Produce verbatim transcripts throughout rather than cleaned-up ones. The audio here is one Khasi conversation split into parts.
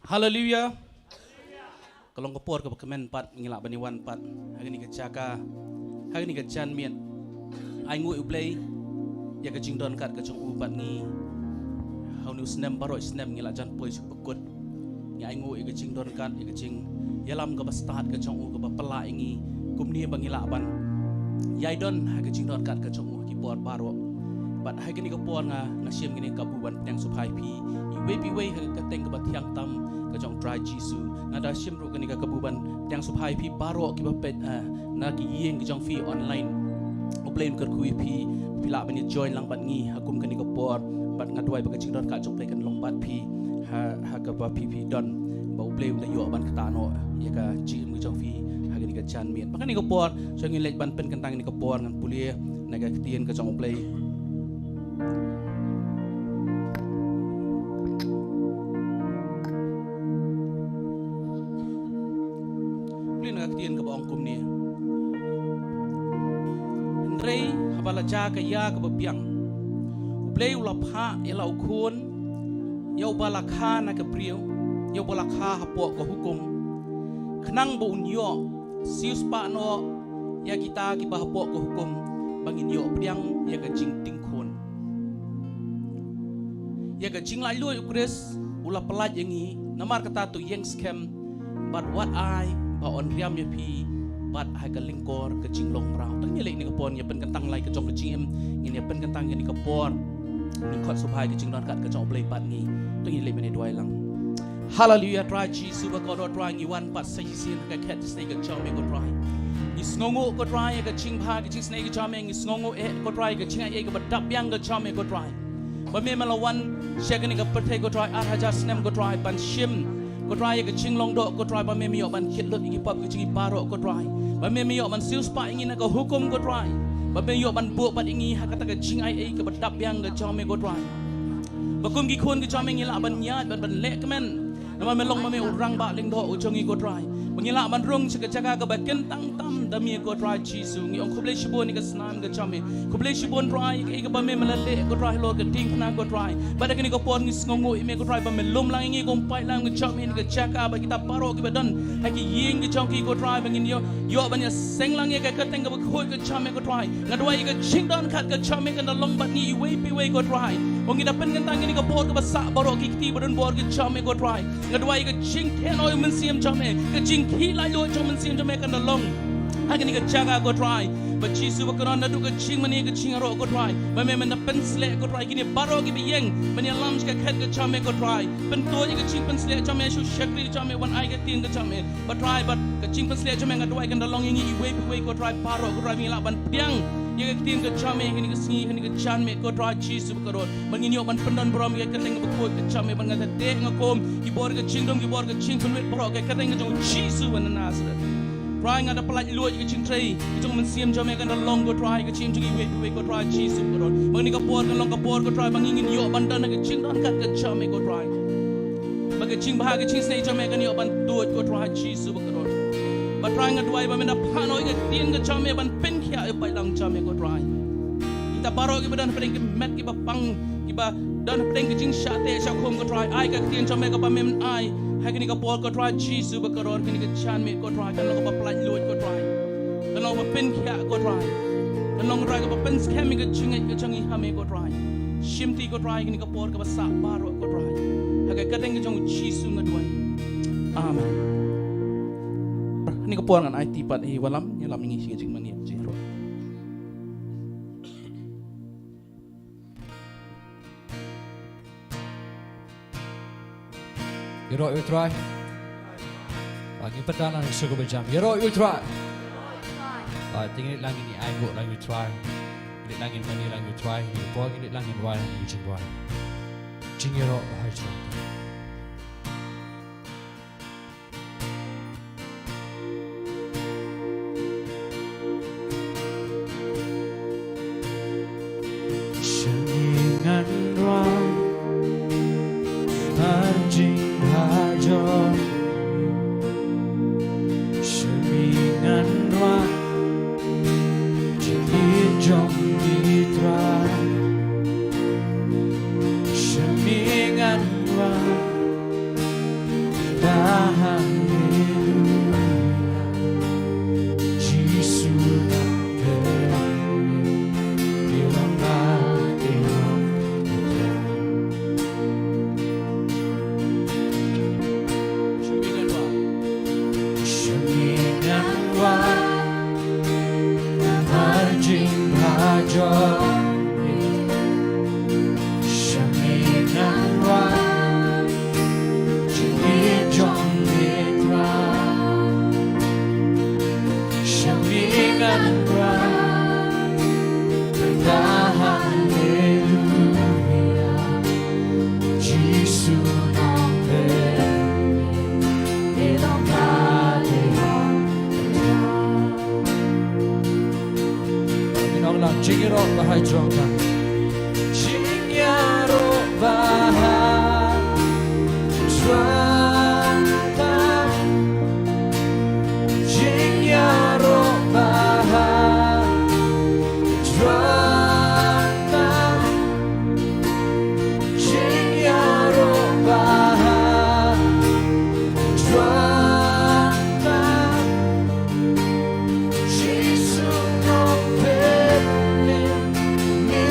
Haleluia. Ka long ka por kaba kmen pat ngi lah ban ïa wan pat ha kane ka jaka, ha kane ka janmiet. Ai nguh ïa U Blei ïa ka jingdon kat ka jong u bad ngi. Ha une u snem baroh snem ngi lah jan poi sha kaba kut. Ngi ai nguh ïa ka jingdon kat, ïa ka jingïalam kaba stad ka jong u, kaba pynlah ïa ngi kumne ba ngi lah ban ïai don ha ka jingdon kat ka jong u ha ki por baroh. Bad ha kane ka por nga, nga shim kane ka kabu ban pdiang sngewbha ïa phi iwei pa iwei ha ka kyrteng kaba thiang tam ka jong U Trai Jisu. Nga da shim ruh kane ka kabu ban pdiang sngewbha ïa phi baroh kiba peit, eh, na ki ïing ki jong phi online. U Blei un kyrkhu ïa phi, phi lah ban ïa join lang bad ngi ha kum kane ka por. Bad nga duwai ba ka jingdon kat jong U Blei kan long bad phi ha, ha kaba phi phi don, ba U Blei un da ïoh ban ktah noh ïa ka jingim ka jong phi ha kane ka janmiet. Bad kane ka por, shu ngin leit ban pynkyntang kane ka por, ngan pule na ka ktien ka jong U Blei. Pule na ka ktien kaba ong kumne. Hynrei haba la jia ka ïa kaba biang, U Blei u la phah ïa la u Khun, ïa uba la kha na ka briew, ïa uba la kha hapoh ka hukum, khnang ba un ïoh siewspah noh ïa kita kiba hapoh ka hukum, ba ngin ïoh pdiang ïa ka jingding khun. Ïa ka jinglaitluid U Khrist u la pyllait ïa ngi, namar kata to ïeng skhem, bad wat ai ba yn riam ïa phi bad ha ka lyngkor ka jinglong mraw. To ngin ïa leit kane ka por, ngin ïa pynkyntang lai ka jong ka jingim, ngin ïa pynkyntang kane ka por. Ngin khot sngewbha ïa ka jingdon kat ka jong U Blei bad ngi. To ngin ïa leit ban ïa duwai lang. Haleluia, Trai Jisu ba kordor, Trai ngi wan pat sa shisien ha ka khet jingisynei ka jong me ko Trai. Ngi sngewnguh ko Trai ïa ka jingbha ka jingisynei ka jong me, ngi sngewnguh eh ko Trai ïa ka jingai ei kaba dap biang ka jong me ko Trai. Ba me me la wan sha kane ka pyrthei ko Trai ar hajar snem ko Trai ban shim ko Trai ïa ka jinglong doh ko Trai, ba me me ïoh ban kit lut ïa ki pop ka jong ngi baroh ko Trai. Ba me me ïoh ban siewspah ïa ngi na ka hukum ko Trai. Ba me ïoh ban buh pat ïa ngi ha kata ka jingai ei kaba dap biang ka jong me ko Trai. Ba kum ki khun ka jong me ngi lah ban ïaid ban, ban leh kmen. Namar me long ma me u rangbah lyngdoh u jong ngi ko Trai. Ba ngi lah ban rung sha ka jaka kaba kyntang tam da me ko Trai Jisu. Ngi ong khublei shibun ïa ka snam ka jong me. Khublei shibun Trai ïa ka, ïa kaba me me la leh ko Trai halor ka diengphna ko Trai. Bad ha kane ka por ngi sngewnguh ïa me ko Trai ba me lum lang ïa ngi kum u paidlang ka jong me ha kane ka jaka, bad kita baroh kiba don ha ki ïing ki jong ki ko Trai, ba ngin ïoh, ïoh ban ïa seng lang ïa ka kyrteng kaba khuid ka jong me ko Trai. Nga duwai ïa ka jingdon kat ka jong me kan da long bad ngi iwei pa iwei ko Trai. Ong ngi da pynkyntang ïa kane ka por kaba sah baroh ki kti ba don bor ka jong me ko Trai. Nga duwai ïa ka jingtheh noh ïa u Mynsiem jong me, ka jingkhih laitluid jong u Mynsiem jong me kan da long ha kane ka jaka ko Trai. Ba Jisu ba kordor, naduh ka jingmane ka jingïaroh ko Trai, ba me men da pynsleh ko Trai kine baroh kiba ïeng ban ïalam sha ka khet ka jong me ko Trai. Pyntuid ïa ka jingpynsleh jong me sha u shakri jong me, ban ai ka ktien ka jong me. Ba Trai bad ka jingpynsleh jong me nga duwai kan da long ïa ngi iwei pa iwei ko Trai, baroh ko Trai, ba ngi lah ban pdiang ïa ka ktien ka jong me ha kane ka sngi, ha kane ka janmiet ko Trai Jisu ba kordor. Ba ngin ïoh ban pyndon burom ïa ka kyrteng kaba khuid ka jong me, ba nga da teh nga kum ki bor ka jingdum, ki bor ka jingpynwit baroh ha ka kyrteng ka jong u Jisu ba na Nasareth. Trai nga da pyllait luid ïa ka jingtrei ka jong u Mynsiem jong me kan da long ko Trai, ka jingim jong ngi iwei pa iwei ko Trai Jisu ba kordor. Ba kane ka por kan long ka por ko Trai ba ngi ngin ïoh ban don ha ka jingdon kat ka jong me ko Trai. Ba ka jingbha ka jingisynei jong me kan ïoh ban tuid ko Trai Jisu ba kordor. Ba Trai nga duwai ba men da phah noh ïa ka ktien ka jong me ban pynkhiah ïa u paidlang jong me ko Trai. Kita baroh kiba don hapdeng ki met kiba pang, kiba don hapdeng ki jingshah teh shah khum ko Trai, ai ka ktien jong me kaba me men ai ha kane ka por ko Trai Jisu ba kordor, kane ka janmiet ko Trai kan long kaba pyllait luid ko Trai. Kan long kaba pynkhiah ko Trai. Kan long Trai kaba pynskhem ïa ka jingngeit ka jong ngi ha me ko Trai. Shimti ko Trai kane ka por kaba sah baroh ko Trai. Ha ka kyrteng ka jong u Jisu nga duwai. Amen. Kane ka por ngan aiti pat ïa i Wallam ïalam ïa ngi sha ka jingmane jingïaroh. Ïaroh ïa u Trai. Ba ngin pyndan lang sha kaba jam. Ïaroh ïa u Trai. Ba te ngin leit lang ngin ai nguh lang ïa u Trai. Ngin leit lang ngin mane lang ïa u Trai. Ngin por ngin leit lang ngin wai lang ïa u Trai. Jingïaroh ba ha u Trai. Sha me ngan rwai ha jinghajar. Sha me ngan rwai jingïeit jong me Trai. Sha me ngan rwai Haleluya. Jisu nongpynim. Sha me ngan wan namar jingbha jong me. Sha me ngan wan jingïeit jong me Trai. Sha me ngan wan, kata haleluya. Jisu nongpynim, e long ka te long. Ngi ong lang, jingïaroh ba ha jrong ka. Jingïaroh ba ha jrong ka. Jingïaroh ba ha jrong ka. Jingïaroh ba ha jrong ka. Jisu nongpynim, ngi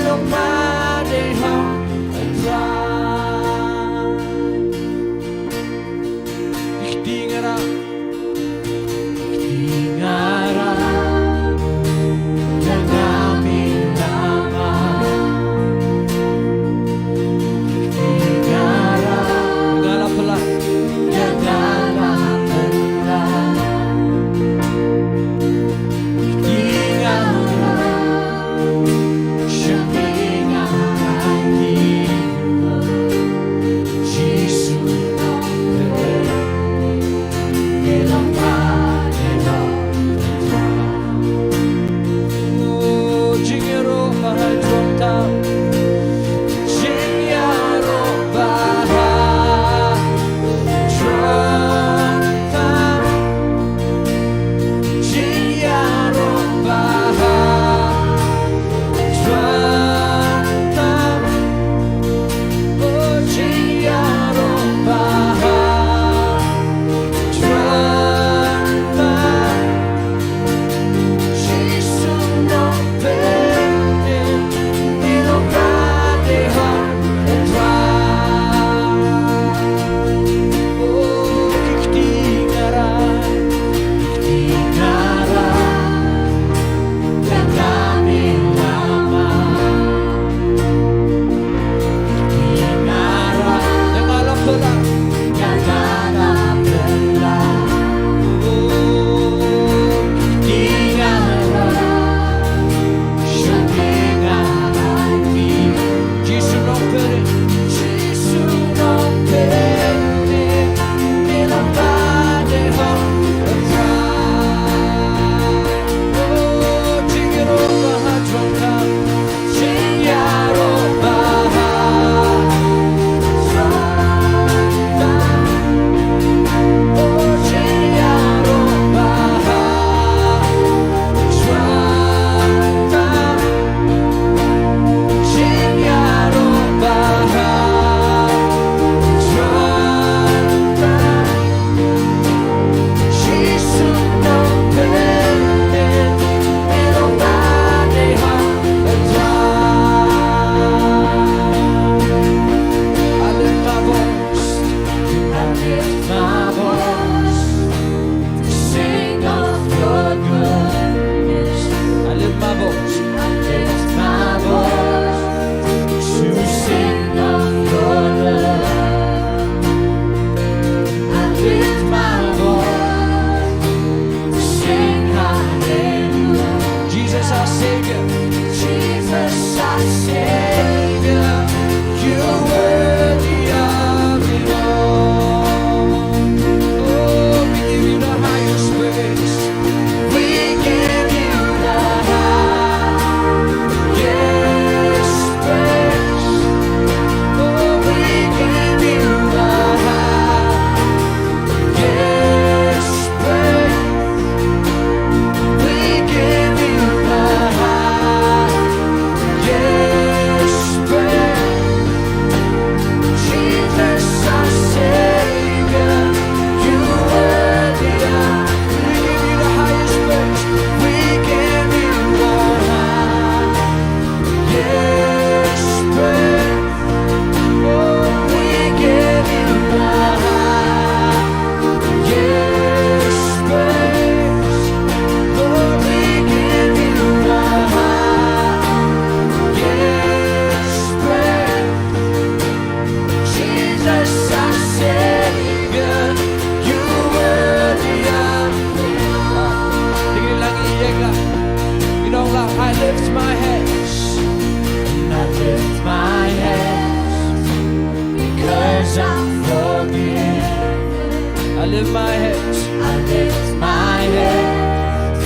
hands. I lift my hands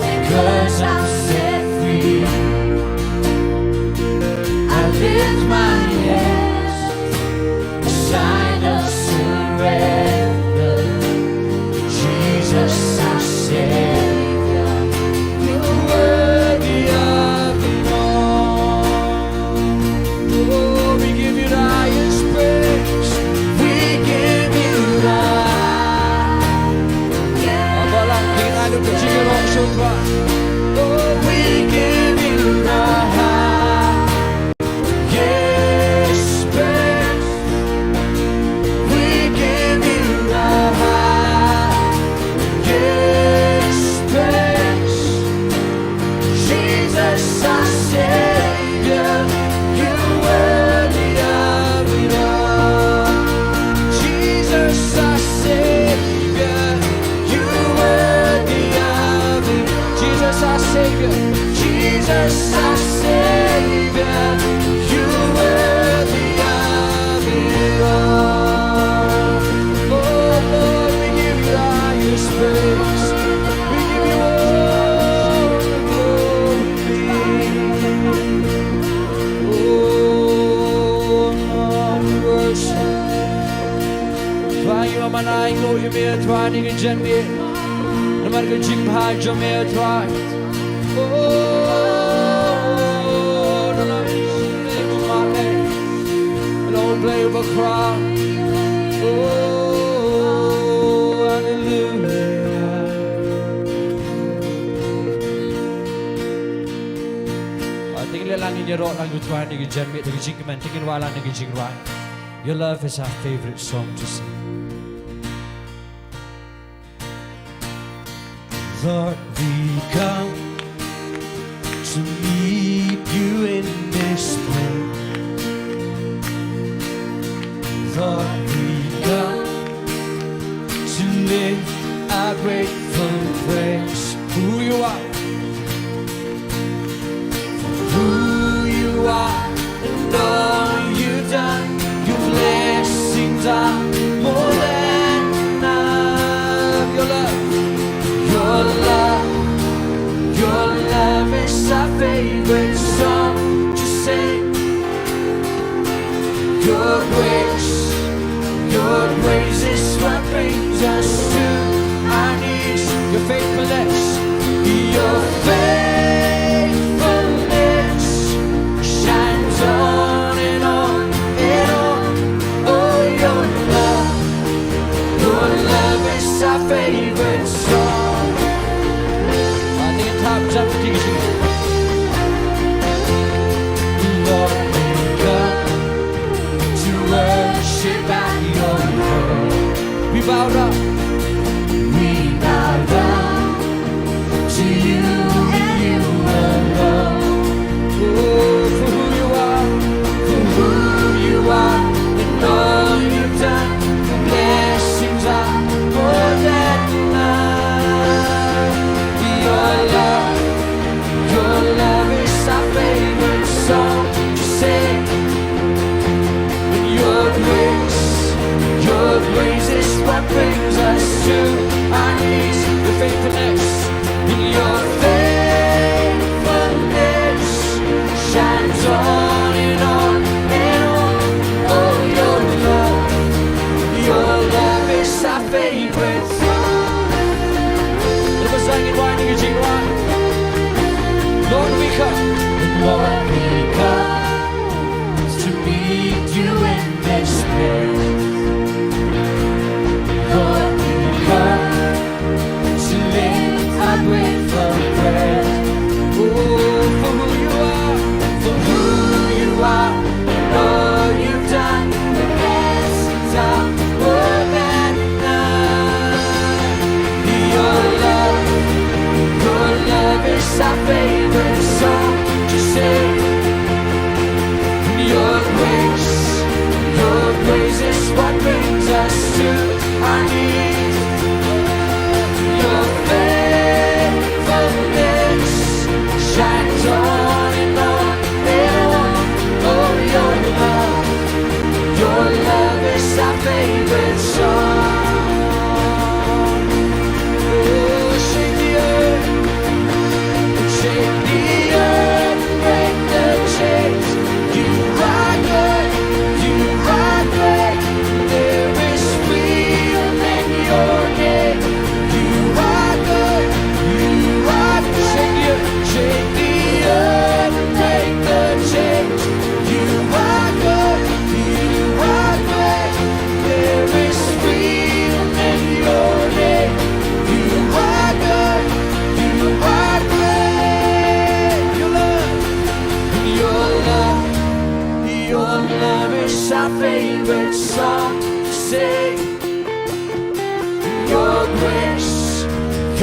because I'm set free. I lift my hands, a sign of surrender. Jesus, our Savior, you're worthy of it all. Oh, we give you the highest praise. We give you the highest. Abalang kin adu kecil rock sotra. Oh, we give you the highest praise. We give you the highest praise. Jesus, our Savior, you're worthy of it all. Jesus, our Savior, you're worthy of it. Jesus, our Savior, Jesus, our Savior, you're worthy of it all. Oh Lord, we give you the highest praise. We give you all the glory. Oh Lord, we worship. Trai ïa ma nai nguh ïa me Trai ha kane ka janmiet. Namar ka jingbha jong me Trai. Oh, na na, Lord, play bakra. Oh, hallelujah. Ah, te ngin ïalang ngin ïaroh lang ïa u Trai ha kane ka janmiet, ha ka jingkmen, te ngin wan lang ha ka jingrwai. Your love is our favorite song to sing. Lord, we come to meet you in this place. Lord, we come to lift our grateful praise. For who you are, who you are and all you've done. Your blessings are more than enough. Your love, your love, your love is our favorite song to sing. Your grace, your grace is what brings us to our knees. Your faithfulness, your faithfulness shines on and on and on. Oh, your love, your love is our favorite song. I think it's time jump to Lord, we come to worship at your throne. We bow down. We bow down to you and you alone. Oh, for who you are, for who you are, and all you've done. Your blessings are more than enough. Your love, your love is our favorite song to sing. And your grace, your grace is what brings us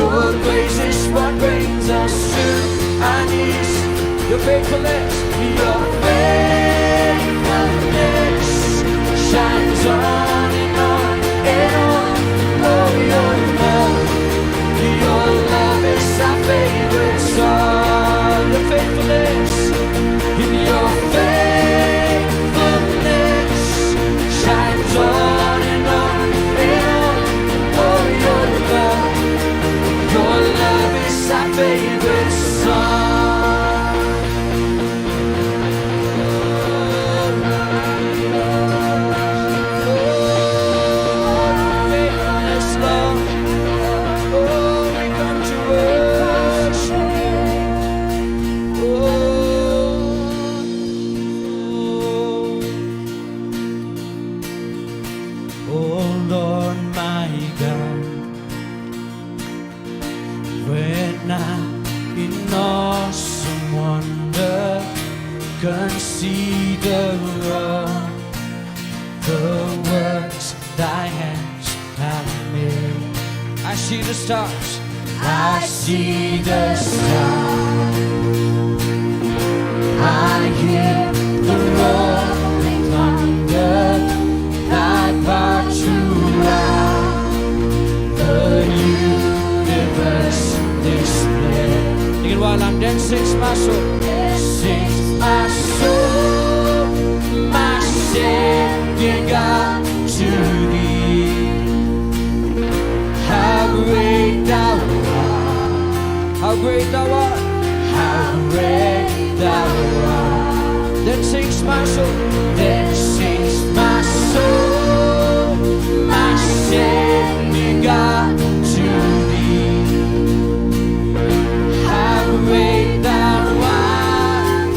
Your grace is what brings us to our knees. Your faithfulness, your faithfulness shines on and on and on. Oh, your love, your love is our favorite song. Your faithfulness, in your faithfulness shines on and on and on. Oh, your love, your love is our favorite song. Faithfulness, Lord. Oh, we come to worship you. Oh, oh Lord, my God, when I in awesome wonder consider all the works thy hands have made. I see the stars. I see the stars. I hear the rolling thunder. Thy power throughout the universe display. Sing it while I'm dancing, my soul. Sings my soul, my Savior God, to thee. How great thou art. How great thou art. How great thou art. Then sings my soul. Then sings my soul, my Savior God, to thee. How great thou art.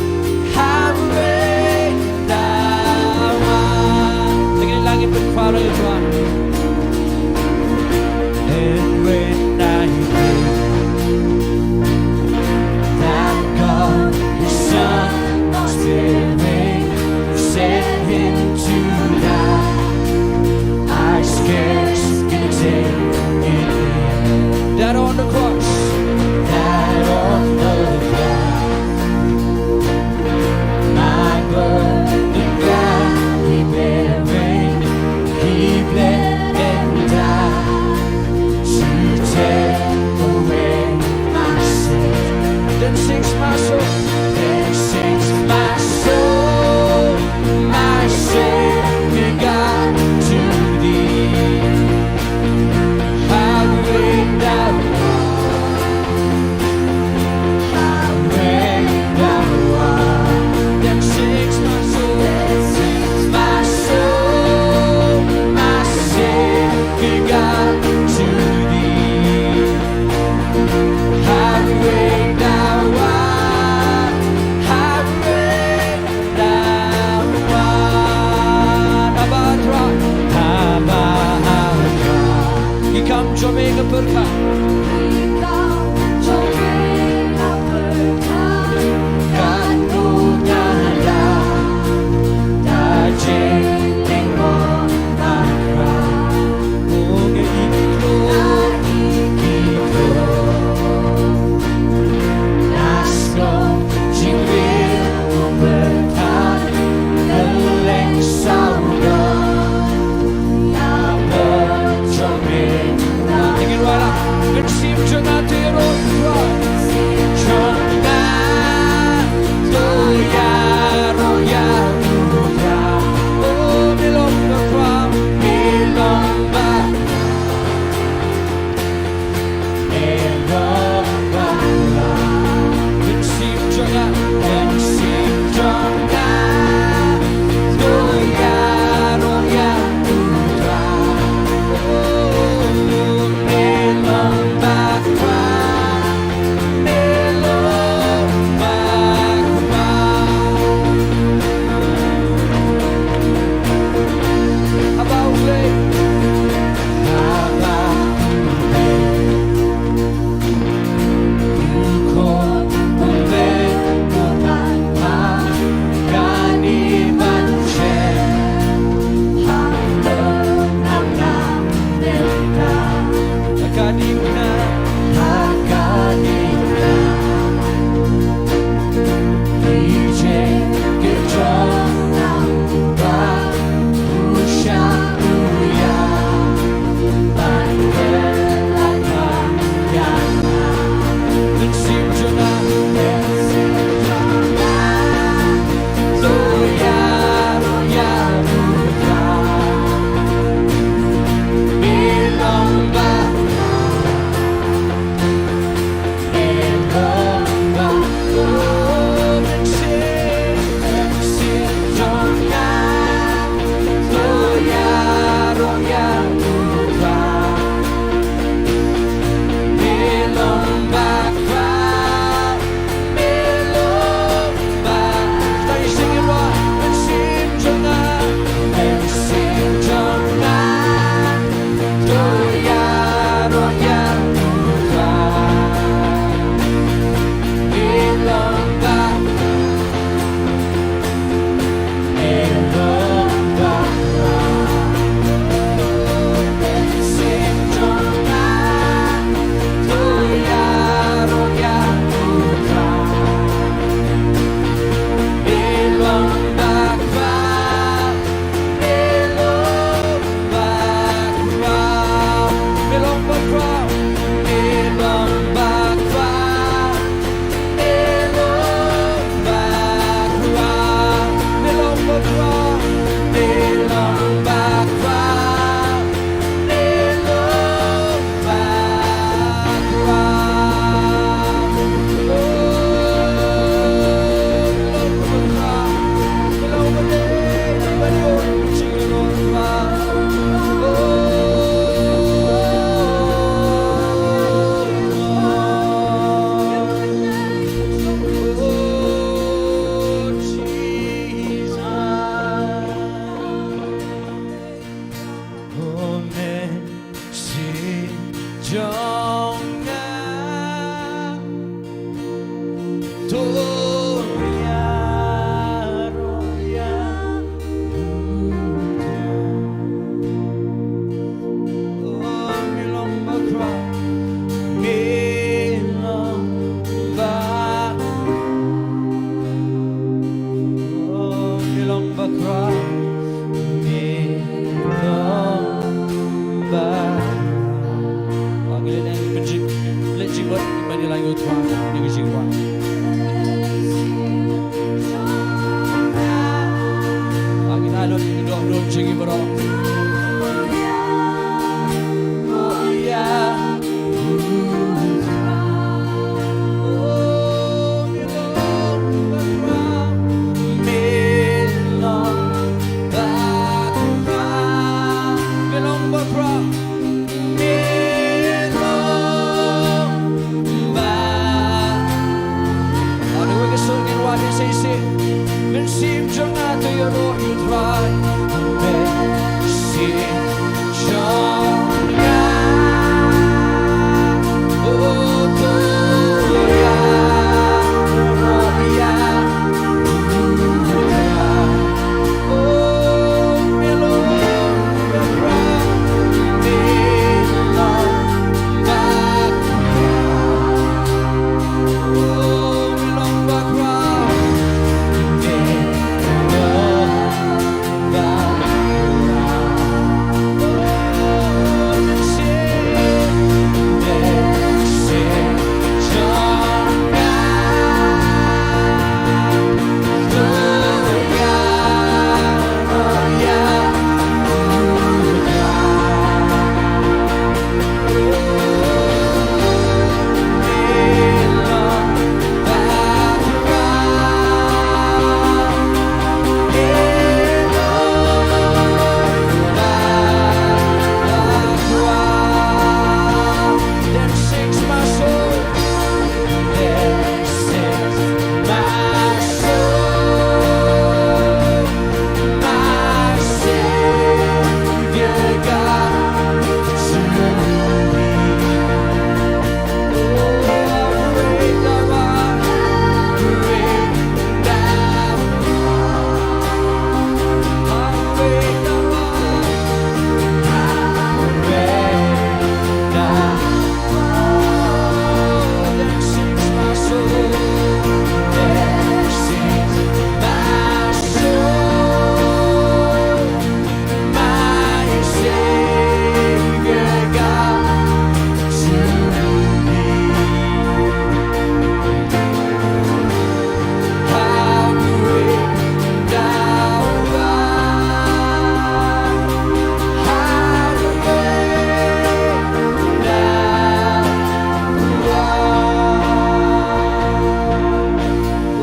How great thou art. Lagi, lagi, berkuasa Tuhan. And when I think that God, his Son, was sparing, sent him to die, I scarce can take it in. That on the cross, that on the cross, my burden gladly bearing, he bled and died to take away my sin. Then sings my soul. Then sings my soul, my Savior God, to thee. How great thou art. How great thou art. Then sings my soul. Then sings my soul, my Savior God, to thee. How great thou art. How great thou art. Abba Tra. Abba Tra. Ngi kam jong me nga pyrkhat. Ngi kam jong me nga pyrkhat. Katno nga da, da jingteng mo bakra. Ong ïa i ki khlur, ïa i ki khlur. Na sngap jingrwai u pyrkhat, kylleng saw don. Ïa pyrshah ïa me. Ïa ngi ruh la, mynsiem jong nga jong nga. To ïaroh ïa u. Oh, me long bakhraw, me long ba, oh, me long bakhraw, me long ba. Ngi leh, ngi pynjing, leh jingmut ban ïalam ïa u Trai ha kane ka jingrwai. Ngi la lut ïa ka dohnud jong ngi baroh. Oh, yeah. Mynsiem jong nga to ïaroh ïa u Trai. Mynsiem jong nga. Oh, to ïaroh ïa u Trai.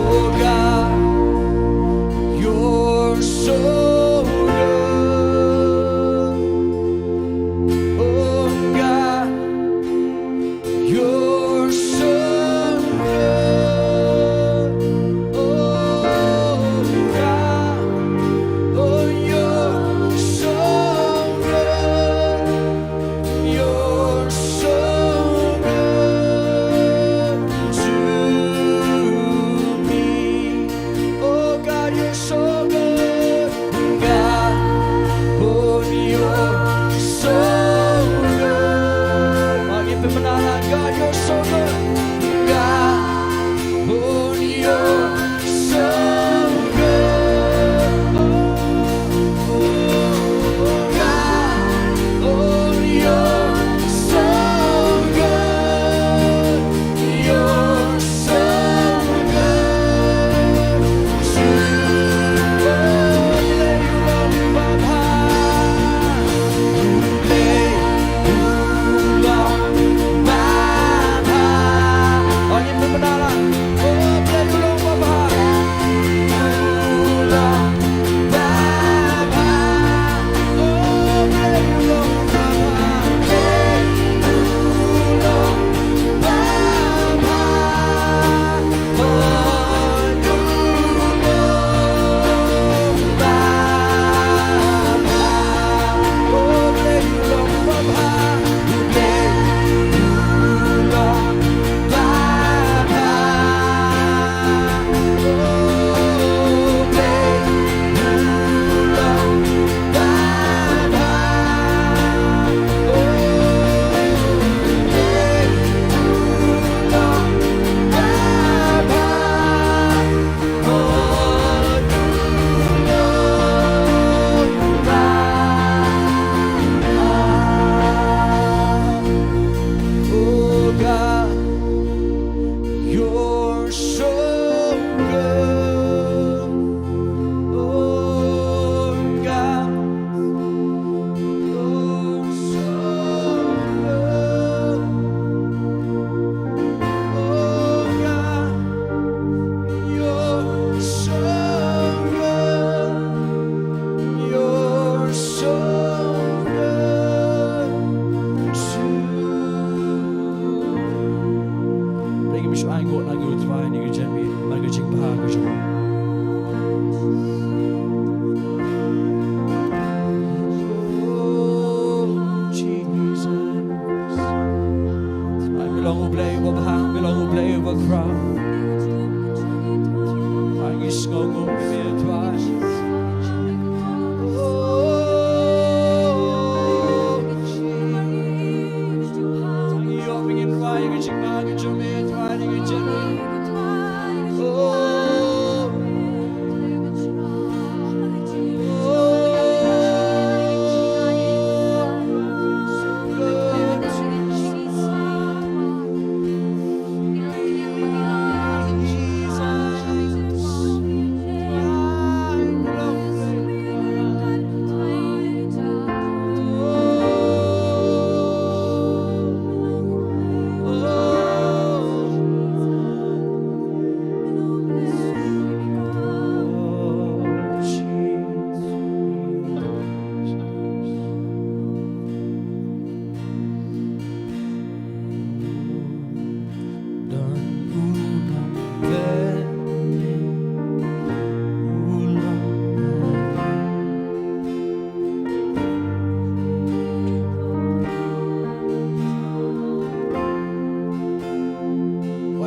Oh God, you're so good. Oh God, you're so good. Oh God, oh, you're so good. You're so good to me. Oh God, you're so good. God, oh, you're so good. Oh, you've been phenomenal. God, you're so good. God, oh, you're so good. Oh, God, oh, you're so good. You're so good to me.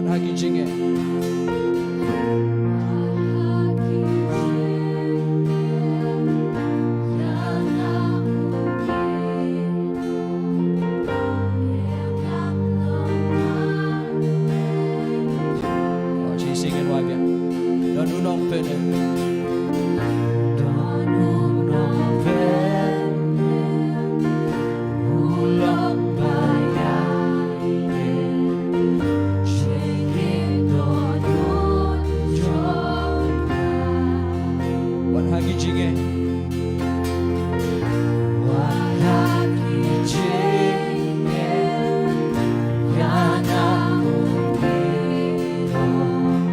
Ha ki jingeh. Oh, jingïaseng wa biang. Don u nongpynim. Don u nongpynim. U long ba ïa Wat ha ki jingeh. Wat ha ki jingeh. Ïa nga u ngi long.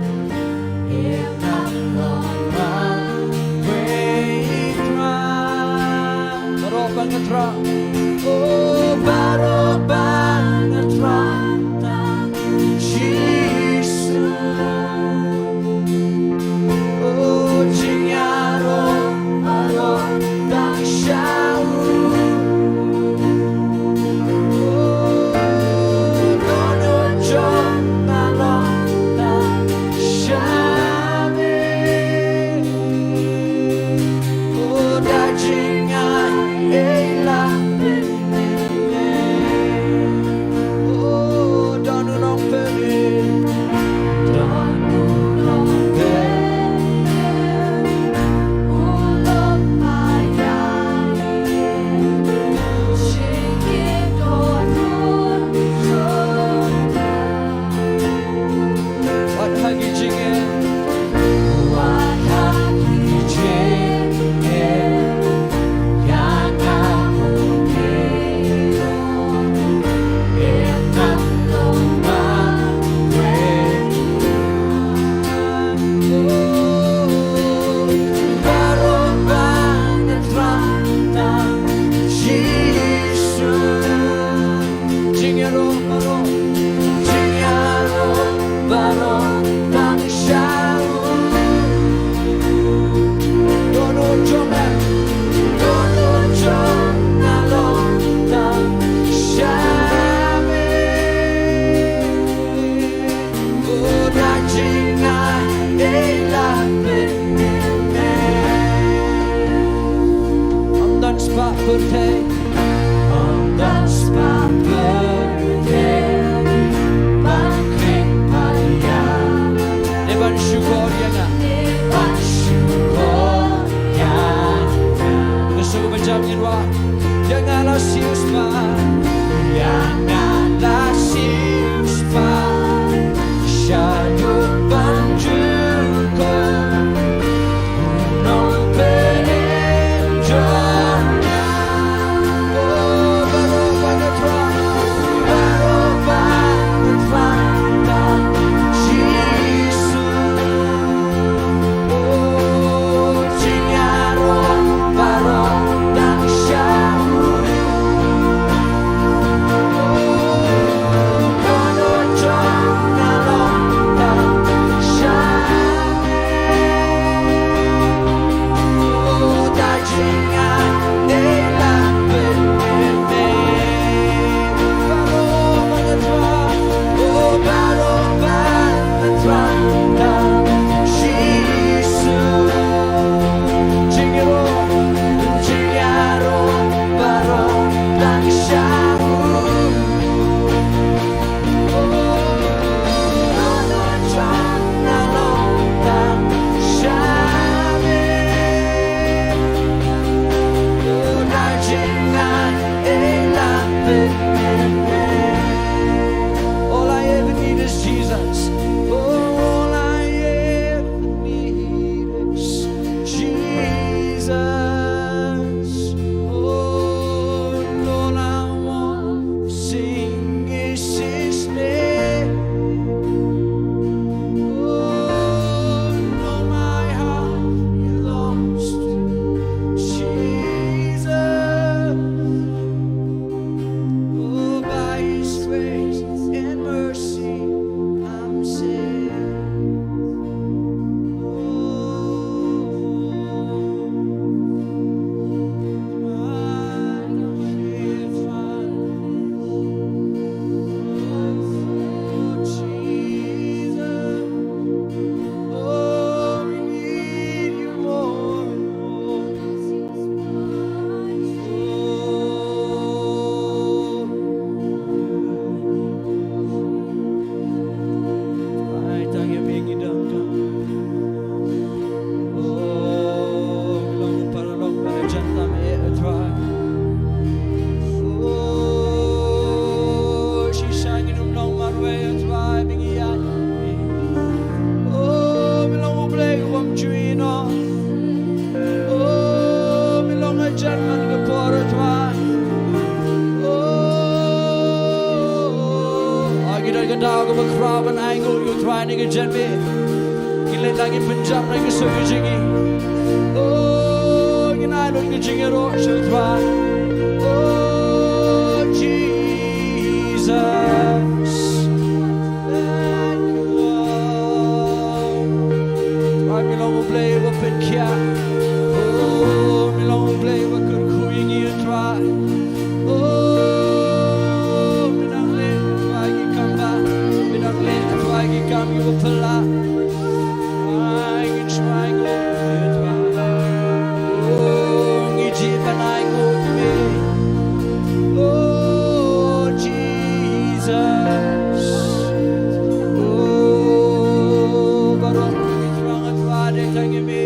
Ïa nga long ma wei i Trai. Baroh ba nga Trai. Oh, baroh ba nga Trai. Jisu. Oh, jingïaroh baroh tang sha u. Oh, dohnud jong nga long tang sha me. Oh, da jingaiei la pynmih me. Oh, don u nongpynim. Don u nongpynim. U long ma ïa ngi. Jingïaroh dohnud jong nga. Wat ha ki jingeh. Wat ha ki jingeh. Ïa nga u ngi long. Ïa nga long ma wei. Oh, baroh ba nga Trai tang Jisu. Jingïaroh baroh, jingïaroh baroh tang sha u. Dohnud jong nga, dohnud jong nga long tang sha me. Oh, da jingaiei la pynmih me. Ym don spah pyrthei. Ym don spah pyrthei ban kheiñ pat ïa Daw kaba khraw ban ainguh ïa u Trai na ka jingim. Ngi leit lang ngin pynjam na ka sur ka jingim. Oh, ngin ai lut ka jingïaroh sha u Trai. Oh, Jesus. Thank you, Lord. Trai, me long U Blei uba pynkhiah. Oh, me long U Blei uba kyrkhu ïa ngi, Trai. Oh, me dang leh, Trai, ki kam ba, me dang leh, Trai, ki kam kiba phylla. Trai, ngin shu ainguh ïa me, Trai. Oh, ngi jied ban ainguh ïa me. Oh, Jesus. Oh, baroh ngi thrang, Trai, dei tang ïa me.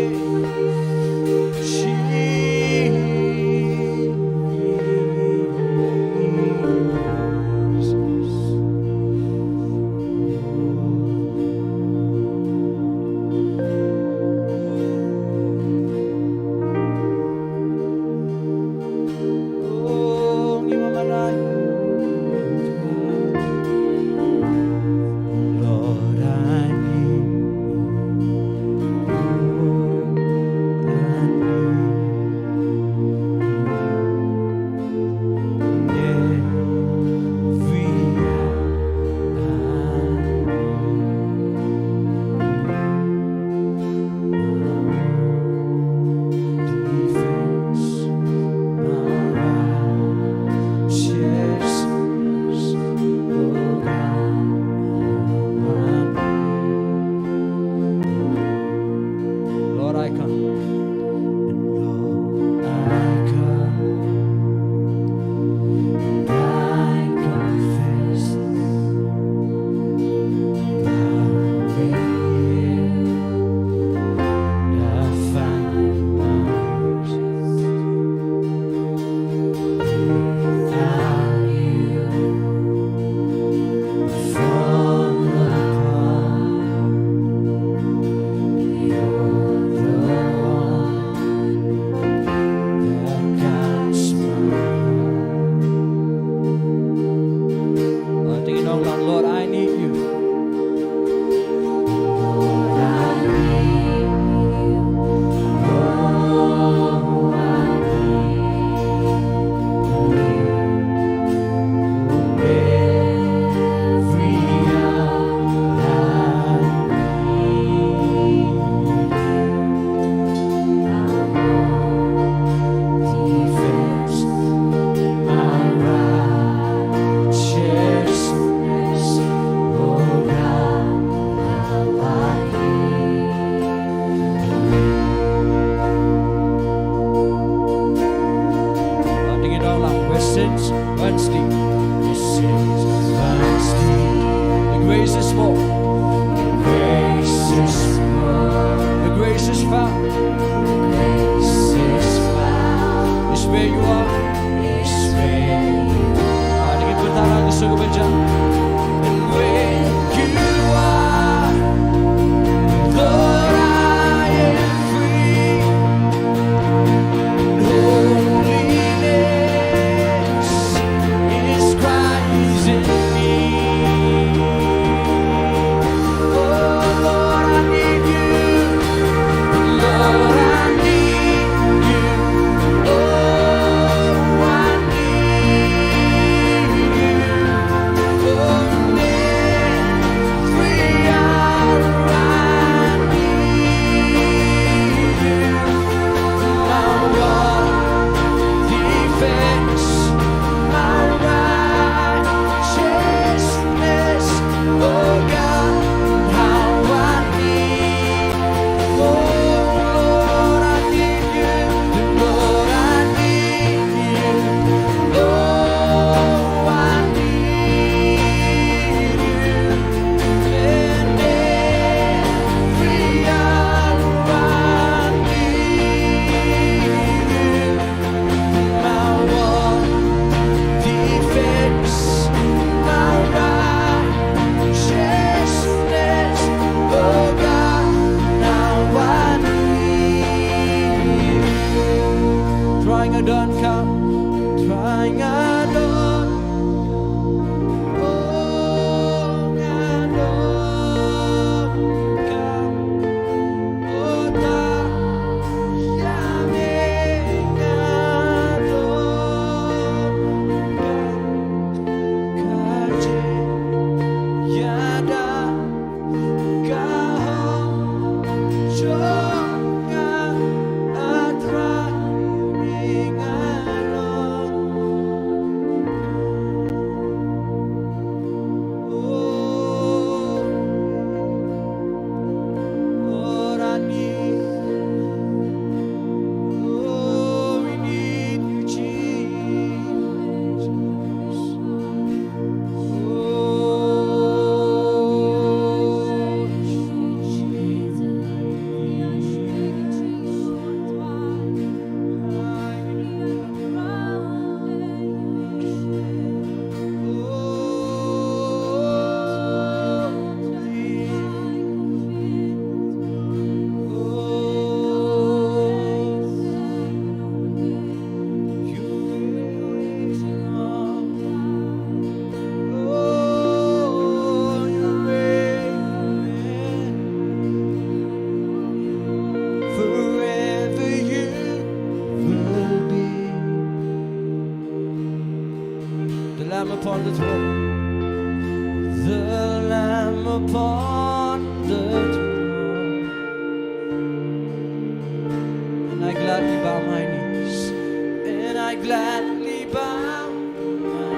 upon the throne. And I gladly bow my knees. And I gladly bow my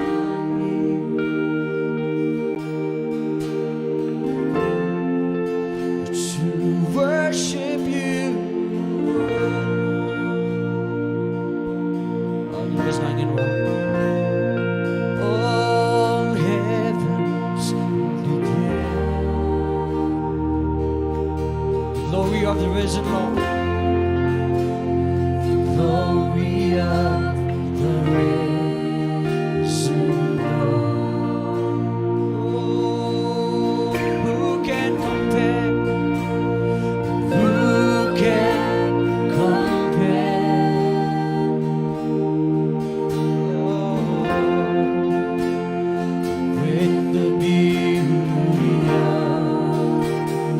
knees to worship you. All heavens declare the glory of the risen Lord. The glory of the risen Lord. Oh, who can compare? Who can compare? Oh, with the beauty of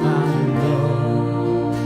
our Lord.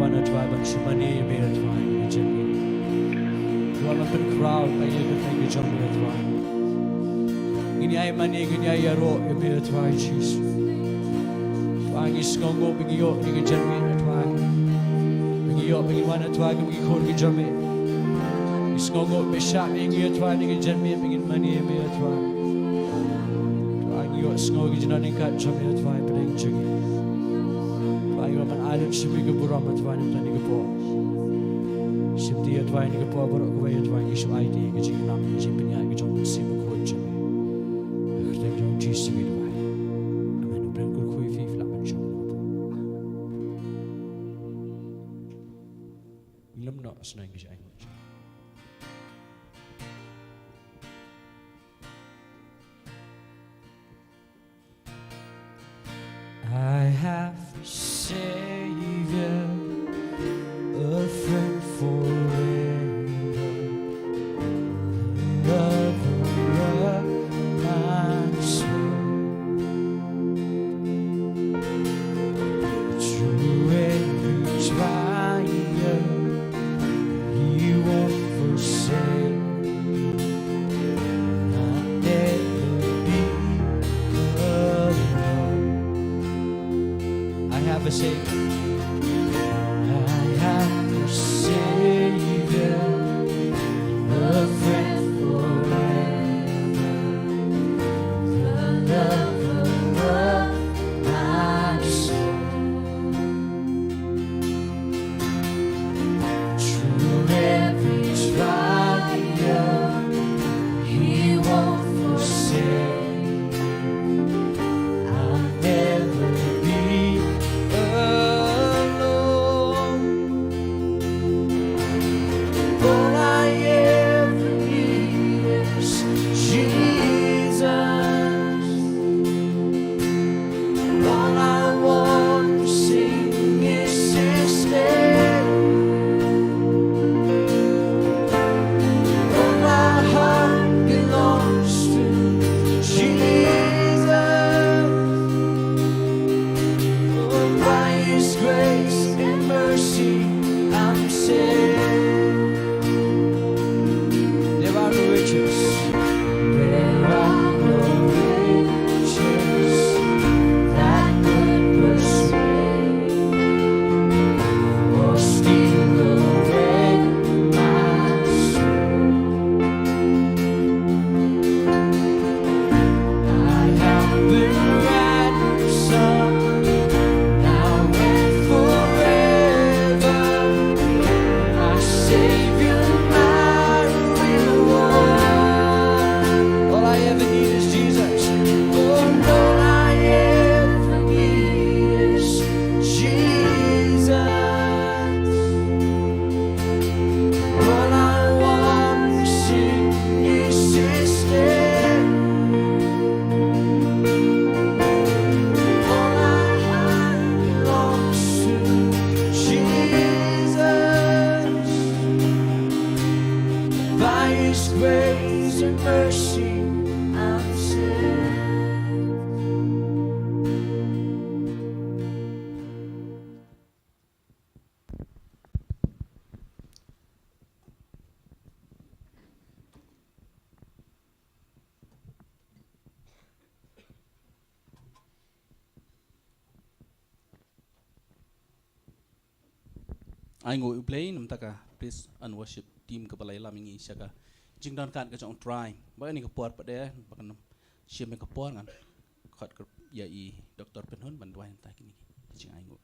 Wan, Trai, ban shu mane ïa me, Trai, ïa ka jingim. Wan ban pynkhraw ïa ka kyrteng ka jong me, Trai. Ngin ïai mane, ngin ïai ïaroh ïa me, Trai Jisu. Trai, ngi sngewnguh ba ngi ïoh ïa ka jingim, Trai. Ba ngi ïoh ba ngi wan, Trai, kum ki khun ki jong me. Ngi sngewnguh ba me shah ïa ngi, Trai, ïa ka jingim ba ngin mane ïa me, Trai. Trai, ngi ïohsngew ïa ka jingdon ryngkat jong me, Trai, hapdeng jong ngi. Trai, ngi wan ban ai lut sha me ka burom, Trai, na kane ka por. Shim te, Trai, kane ka por baroh kawei, Trai, ngi shu ai te ïa ka jingïalam, ka jingpynïaid ka jong u Mynsiem Bakhuid jong me. Ha ka kyrteng jong u Jisu ngi duwai. Amen. U Blei un kyrkhu ïa phi, phi lah ban shong. Lem noh, sneng ki jingïaid. I have a Savior, a friend forever, the lover of my soul. Through every trial, He won't forsake. I'll never be alone. I have a Savior. I have a Savior, a friend forever, the lover of my soul. Through every trial, He won't forsake. I'll never be alone. All I ever need is Jesus. All I want to sing is His name. All my heart belongs to Jesus. Oh, by His grace and mercy, I'm saved. There are no riches. There are no riches that could persuade or steal away my soul. I have been ransomed now and forever. My Savior, my reward. All I ever need is Jesus. Oh, all I ever need is Jesus. All I want to sing is His name. All I have belongs to Jesus. By His grace and mercy, I'm saved. Ai nguh ïa U Blei namar ka praise and worship team kaba la ïalam ïa ngi sha ka jingdon ryngkat ka jong U Trai. Bad ha kane ka por pat de, bad kan shim ïa ka por ngan khot ïa i Doctor Pynhun ban duwai na ka bynta kine ki jingai nguh.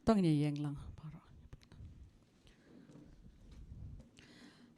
To ngin ïeng lang baroh.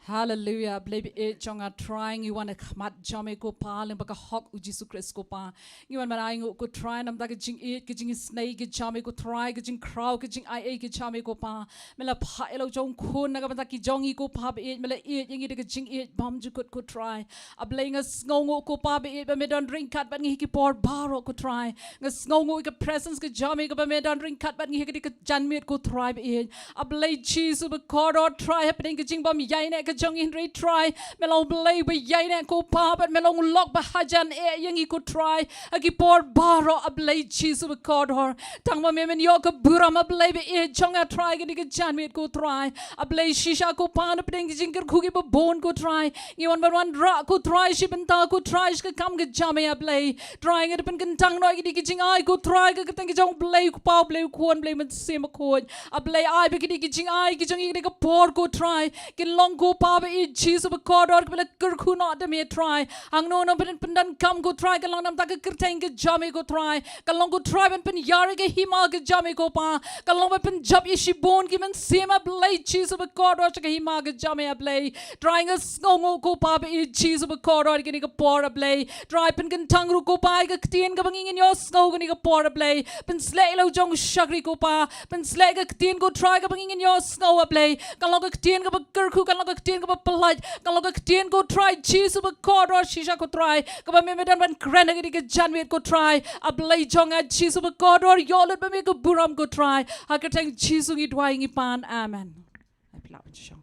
Haleluia, Blei ba ïeit jong nga Trai, ngi wan ha khmat jong me ko Pa, lyngba ka hok u Jisu Khrist ko Pa. Ngi wan ban ai nguh ko Trai namar ka jingïeit, ka jingisynei ka jong me ko Trai, ka jingkhraw, ka jingaiei ka jong me ko Pa. Me la phah ïa la u jong u khun na ka bynta ki jong ngi ko Pa ba ïeit, me la ïeit ïa ngi da ka jingïeit bymjukut ko Trai. A Blei, nga sngewnguh ko Pa ba ïeit ba me don ryngkat bad ngi ha ki por baroh ko Trai. Nga sngewnguh ïa ka presence ka jong me kaba me don ryngkat bad ngi ha kane ka janmiet ko Trai ba ïeit. A Blei Jisu ba kordor Trai, hapdeng ka jingbymïaineh ka jong ngi, hynrei Trai me long Blei ba ïaineh ko Pa, bad me long lok ba hajan eh ïa ngi ko Trai. Ha ki por baroh A Blei Jisu ba kordor, tang ma me men ïoh ka burom A Blei ba eh jong nga Trai, kane ka janmiet ko Trai. A Blei shisha ko Pa, na pdeng ki jingkyrkhu kiba bun ko Trai, ngi wan ban wanrah ko Trai shi bynta ko Trai sha ka kam ka jam eh A Blei. Trai nga da pynkyntang noh ïa kine ki jingai ko Trai, ka kyrteng ka jong Blei u Kpa, Blei u Khun, Blei Mynsiem Bakhuid. A Blei ai ba kine ki jingai ki jong ngi kane ka por ko Trai kin long ko Pa ba i Jisu ba kordor kaba la kyrkhu noh da me Trai. Hangno nongpyndonkam ko Trai kan long namar ka kyrteng ka jong me ko Trai. Kan long ko Trai ban pynïar ïa ka hima ka jong me ko Pa. Kan long ban pynjop ïa shibun ki mynsiem A Blei Jisu ba kordor sha ka hima ka jong me A Blei. Trai nga sngewnguh ko Pa ba i Jisu ba kordor ïa kane ka por A Blei. Trai pynkyntang ruh ko Pa ïa ka ktien kaba ngi ngin ïohsngew kane ka por A Blei. Pynshlei ïa la u jong u shakri ko Pa. Pynshlei ïa ka ktien ko Trai kaba ngi ngin ïohsngew A Blei. Kan long ka ktien kaba kyrkhu, kan long ka ktien kaba pyllait, kan long ka ktien ko Trai Jisu ba kordor shisha ko Trai, kaba me me don ban kren ha kane ka janmiet ko Trai. A Blei jong nga Jisu ba kordor, ïoh lut ba me ka burom ko Trai. Ha ka kyrteng Jisu ngi duwai ngi pan. Amen. Ai phi lah ban shong.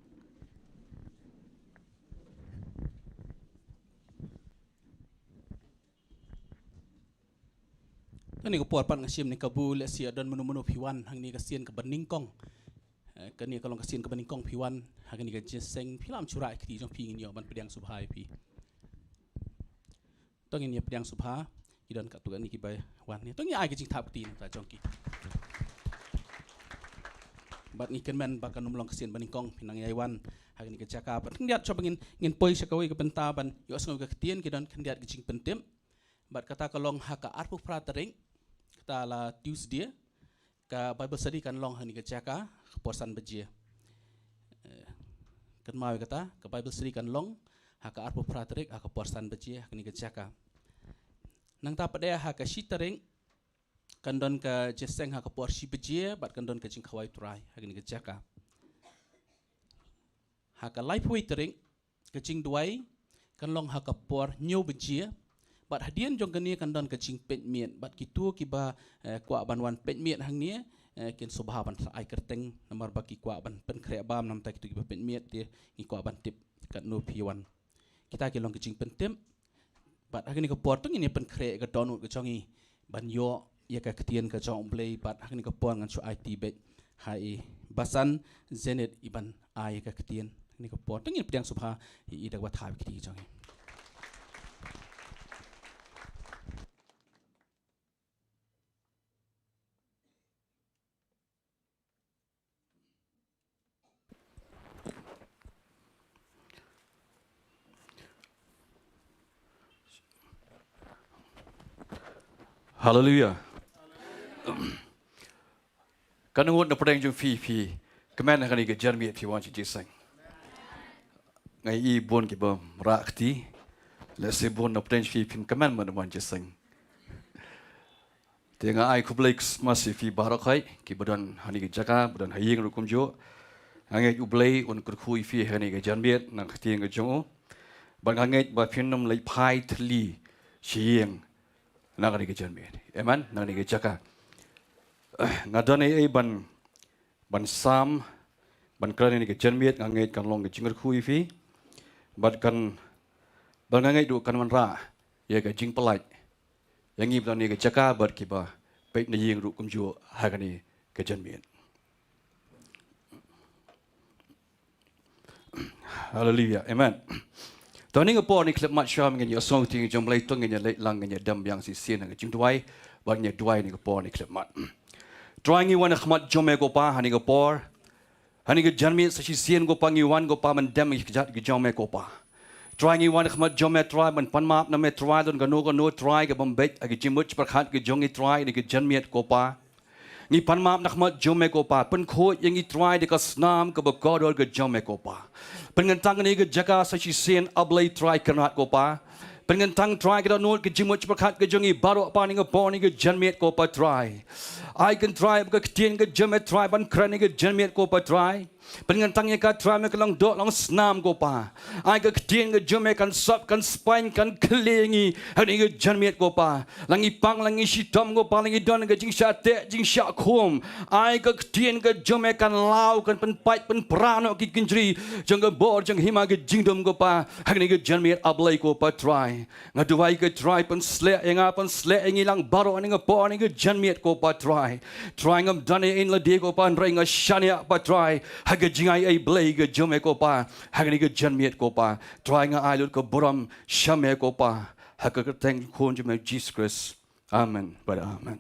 Kane ka por pat nga shim ne kabu lehse don mano mano phi wan hangne ka sien kaba nyngkong. Eh, kane ka long ka sien kaba nyngkong phi wan hangne ka jingïaseng, phi lah ban shura ïa ka kti jong phi, ngin ïoh ban pdiang sngewbha ïa phi. To ngin ïa pdiang sngewbha, ki don katto katne kiba wan ne. To ngin ai ka jingthap kti na ka bynta jong ki. Bad ngi kyrmen ba kan ym long ka sien ba nyngkong phi nang ïai wan hangne ka jaka. Bad khyndiat shuwa ba ngin, ngin poi sha kawei ka bynta ban ïohsngew ka ktien, ki don khyndiat ka jingpyntip. Bad kata ka long ha ka arphew phra tarik, kata la Tuesday, ka Bible study kan long hangne ka jaka ha ka por san baje. Eh, kynmaw ïa kata, ka Bible study kan long ha ka arphew phra tarik ha ka por san baje hangne ka jaka. Nangta pat de ha ka shi tarik kan don ka jingïaseng ha ka por shi baje bad kan don ka jingkhawai Trai hangne ka jaka. Ha ka laiphew wei tarik ka jingduwai kan long ha ka por hynñiew baje. Bad hadien jong kane kan don ka jingpeit miet, bad kito kiba, eh, kwah ban wan peit miet hangne, eh, kin sngewbha ban ai kyrteng namar ba ki kwah ban pynkhreh bam na ka bynta kito kiba peit miet, te ngi kwah ban tip katno phi wan. Kita ki long ka jingpyntip. Bad ha kane ka por to ngin ïa pynkhreh ïa ka dohnud ka jong ngi ban ïoh ïa ka ktien ka jong U Blei, bad ha kane ka por ngan shu aiti beit ha i Basan Zenith i ban ai ïa ka ktien. Ha kane ka por to ngin pdiang sngewbha ïa i da kaba thap ïa ka kti jong ngi. Haleluia. Katno ngut na pdeng jong phi, phi kmen ha kane ka janmiet phi wan sha jingïaseng? Nga i bun kiba rah kti. Lehse bun na pdeng jong phi phin kmen ban wan jingïaseng. Te nga ai khublei Christmas ïa phi baroh khoit, kiba don ha kane ka jaka, ba don ha ïing ruh kumjuh. Nga ngeit U Blei un kyrkhu ïa phi ha kane ka janmiet na ka ktien ka jong u. Bad nga ngeit ba phin ym leit phai thylli sha ïing na kane ka janmiet. Amen. Na kane ka jaka. Nga don ei ei ban ban sam, ban kren ïa kane ka janmiet, nga ngeit kan long ka jingkyrkhu ïa phi. Bad kan, bad nga ngeit ruh kan wanrah ïa ka jingpyllait ïa ngi ba don ha kane ka jaka bad kiba peit na ïing ruh kumjuh ha kane ka janmiet. Haleluia. Amen. To ha kane ka por ngin khlem mat shuh, ngin ïa sngew ktien jong U Blei, to ngin ïa leit lang, ngin ïa dem biang shisien ha ka jingduwai, bad ngin ïa duwai ha kane ka por ngin khlem mat. Trai, ngi wan ha khmat jong me ko Pa ha kane ka por. Ha kane ka janmiet sa shisien ko Pa ngi wan ko Pa ban dem ïa ki kjat ki jong me ko Pa. Trai, ngi wan ha khmat jong me Trai ban pan map na me Trai, don kano kano Trai kaba ym beit ha ki jingmut jingpyrkhat ki jong ngi Trai ha kane ka janmiet ko Pa. Ngi pan map na khmat jong me ko Pa, pynkhuid ïa ngi Trai da ka snam kaba kordor ka jong me ko Pa. Pynkyntang kane ka jaka sa shisien A Blei Trai Kynrad ko Pa. Pynkyntang Trai ka dohnud ka jingmut jingpyrkhat ka jong ngi baroh Pa ha kane ka por ha kane ka janmiet ko Pa Trai. Ai kan Trai ba ka ktien ka jong me Trai ban kren ha kane ka janmiet ko Pa Trai. Pynkyntang ïa ka Trai, me ka long doh long snam ko Pa. Ai ka ktien ka jong me kan sop kan spaiñ kan kylli ïa ngi ha kane ka janmiet ko Pa. La ngi pang la ngi shitom ko Pa, la ngi don ka jingshah teh jingshah khum, ai ka ktien ka jong me kan law kan pynpait pynpra noh ki kynjri jong ka bor jong hima ka jingdum ko Pa ha kane ka janmiet, A Blei ko Pa Trai. Nga duwai ko Trai, pynsleh ïa nga, pynsleh ïa ngi lang baroh ha kane ka por, ha kane ka janmiet ko Pa Trai. Trai, ngam don ïa ïing lade ko Pa, hynrei nga shaniah Pa Trai ha ka jingai ei Blei ka jong me ko Pa ha kane ka janmiet ko Pa. Trai, nga ai lut ka burom sha me ko Pa ha ka kyrteng u Khun jong me Jisu Khrist. Amen bad amen.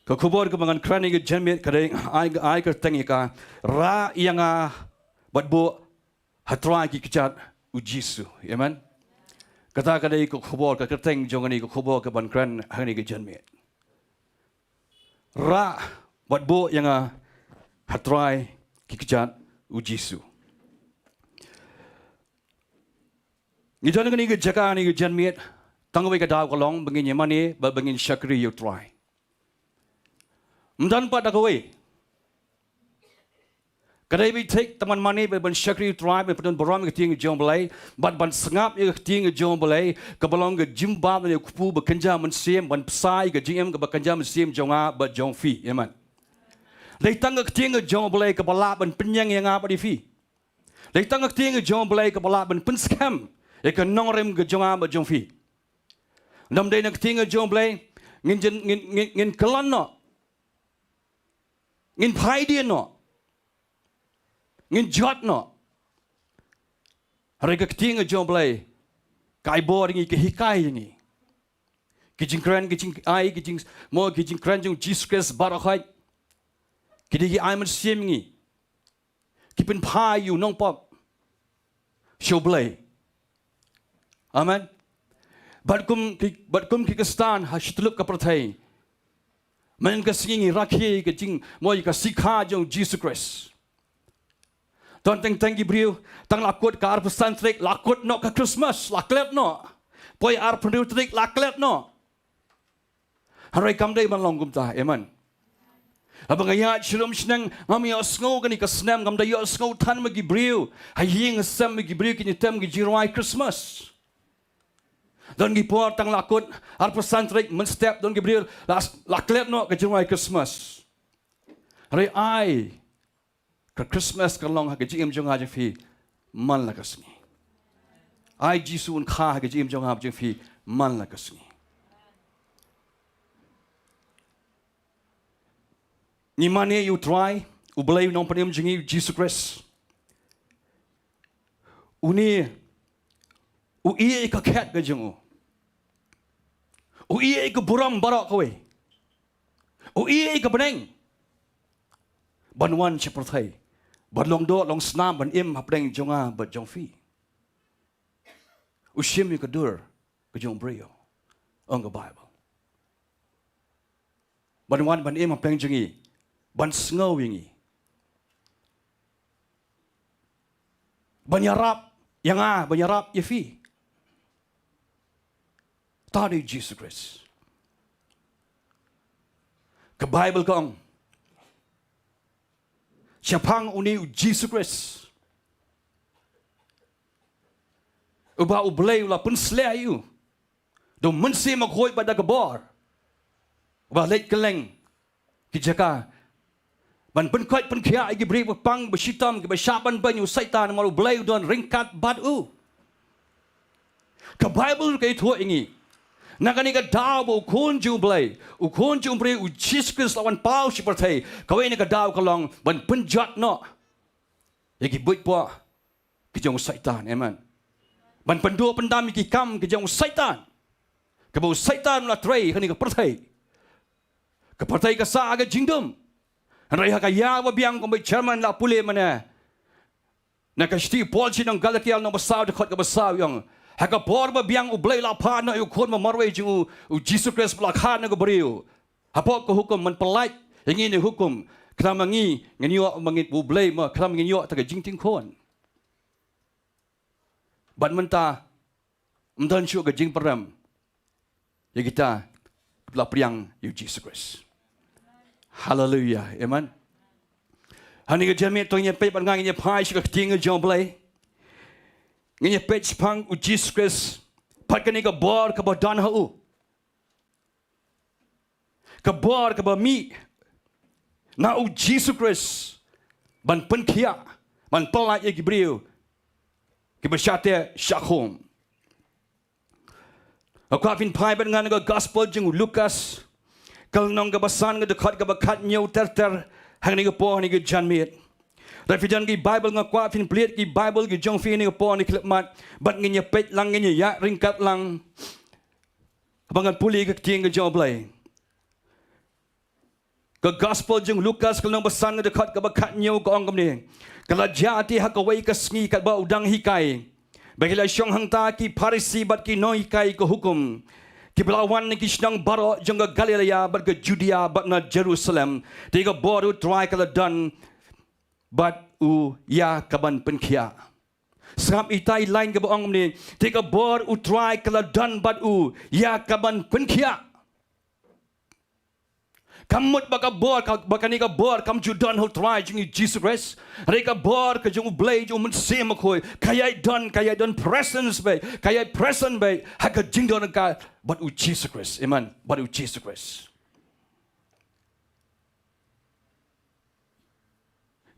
Ka khubor kaba ngan kren ha kane ka janmiet ka dei, ai, ai kyrteng ïa ka, Rah ïa nga bad buh ha Trai ki kjat u Jisu. Amen. Kata ka dei ka khubor, ka kyrteng jong kane ka khubor kaban kren ha kane ka janmiet. Rah bad buh ïa nga ha Trai ki kjat u Jisu. Ngi don ha kane ka jaka ha kane ka janmiet, tang kawei ka daw ka long ba ngin ïa mane bad ba ngin shakri ïa u Trai. Ym don pat da kawei. Ka dei ba thik tang ban mane bad ban shakri u Trai, ban pyndon burom ïa ka ktien ka jong u Blei bad ban sngap ïa ka ktien ka jong u Blei, kaba long ka jingbam ne ka kpu ba kynja mynsiem, ban bsa ïa ka jingim kaba kynja mynsiem jong nga bad jong phi. Amen. Dei tang ka ktien ka jong u Blei kaba lah ban pynïeng ïa nga bad ïa phi. Dei tang ka ktien ka jong u Blei kaba lah ban pynskhem ïa ka nongrim ka jong nga bad jong phi. Ym dei na ka ktien ka jong u Blei ngin jin, ngin, ngin, ngin kyllon noh, ngin phai dien noh, ngin jot noh. Hynrei ka ktien ka jong u Blei ka ai bor ïa ngi, ka hikai ïa ngi. Ki jingkren, ki jingai, ki jing, mo, ki jingkren jong u Jisu Khrist baroh khoit ki dei ki ai mynsiem ïa ngi. Ki pynphai ïa u nongpop sha u Blei. Amen. Bad kum ki, bad kum ki Khristan ha shi tyllup ka pyrthei, mynta ka sngi ngi rakhe ka jing, mo, ïa ka sikha jong u Jisu Khrist. Don teng teng ki briew tang la kut ka arphew san tarik la kut noh ka Christmas, la klet noh. Poi arphew hynriew tarik la klet noh. Hynrei kam dei ban long kumta. Amen. Haba nga ïaid sha rum sha shnong ngam ïohsngew kane ka snem, ngam da ïohsngew than ma ki briew ha ïing ha sem, ma ki briew kin ïa tem ki jingrwai Christmas. Don ki por tang la kut arphew san tarik mynstep don ki briew la, la klet noh ka jingrwai Christmas. Hynrei ai ka Christmas ka long ha ka jingim jong nga jong phi man la ka sngi. Ai Jisu un kha ha ka jingim jong nga jong phi man la ka sngi. Ngi mane ïa u Trai, u Blei u nongpynim jong ngi u Jisu Khrist. Une u ïeh ïa ka khet ka jong u. U ïeh ïa ka burom baroh kawei. U ïeh ïa ka bneng ban wan sha pyrthei, ban long doh long snam, ban im hapdeng jong nga bad jong phi. U shim ïa ka dur ka jong u briew, ong ka Baibl. Ban wan ban im hapdeng jong ngi, ban sngew ïa ngi, ban ïarap ïa nga, ban ïarap ïa phi. Uta u dei u Jisu Khrist. Ka Baibl ka ong, shaphang une u Jisu Khrist uba u Blei u la pynsleh ïa u da u Mynsiem Bakhuid bad da ka bor, uba leit kylleng ki jaka ban pynkhuid pynkhiah ïa ki briew ba pang, ba shitom, kiba shah ban beiñ, u Soitan, namar u Blei u don ryngkat bad u. Ka Baibl ka ïathuh ïa ngi, na kane ka daw ba u Khun jong u Blei, u Khun jong u briew, u Jisu Khrist la wan paw sha pyrthei, kawei na ka daw ka long ban pynjot noh ïa ki buit poh ki jong u Soitan. Amen. Ban pynduh pyndam ïa ki kam ki jong u Soitan, kaba u Soitan u la trei ha kane ka pyrthei. Ka pyrthei ka sah ha ka jingdum. Hynrei ha ka ïa ba biang, kumba i Chairman la pule mynne, na ka shithi u Paul sha ki nong Galatia, lynnong ba saw, dkhot kaba saw, i ong, ha ka por ba biang u Blei u la phah noh ïa u Khun ba marwei jong u, u Jisu Khrist, ba la kha na ka briew hapoh ka hukum, ban pyllait ïa ngi na ka hukum, khnang ba ngi ngin ïoh, ba ngi, u Blei, ma khnang ba ngin ïoh ïa ka jingtieng khun. Bad mynta ym don shuh ka jingpyrem ïa kita kiba la pdiang ïa u Jisu Khrist. Haleluia. Amen. Hangne ka janmiet to ngin ïa peit bad nga, ngin ïa phai sha ka ktien ka jong U Blei. Ngin ïa peit shaphang U Jisu Khrist bad kane ka bor kaba don ha u. Ka bor kaba mih na U Jisu Khrist ban pynkhiah, ban pyllait ïa ki briew kiba shah teh shah khum. Nga kwah phin phai bad nga na ka gospel jong u Lukas, ka lynnong kaba san, ka dkhot kaba khathynñiew ter ter, hangne ka por, hangne ka janmiet. Lada phi don ki Bible, nga kwah phin plie ki Bible ki jong phi hangne ka por, hangne ka khyllipmat, bad ngin ïa peit lang, ngin ïa ïaid ryngkat lang. Haba ngan pule ka ktien ka jong U Blei. Ka gospel jong u Lukas, ka lynnong ba san, ka dkhot kaba khathynñiew, ka ong kumne: Ka la jia te ha kawei ka sngi katba u dang hikai, ba ki la shong hangta ki Pharisi bad ki nonghikai ka hukum, kiba la wan na ki shnong baroh jong ka Galilaia bad ka Judia bad na Jerusalem. Te ka bor U Trai ka la don bad u ïa kaban pynkhiah. Sngap ita i lain kaba ong kumne: Te ka bor U Trai ka la don bad u ïa kaban pynkhiah. Kam mut ba ka bor, ka, ba kane ka bor kam ju don ha U Trai jong ngi Jisu Khrist. Hynrei ka bor ka jong U Blei, jong U Mynsiem Bakhuid, ka ïai don, ka ïai don presence beit, ka ïai present beit ha ka jingdon ka bad U Jisu Khrist. Amen. Bad U Jisu Khrist.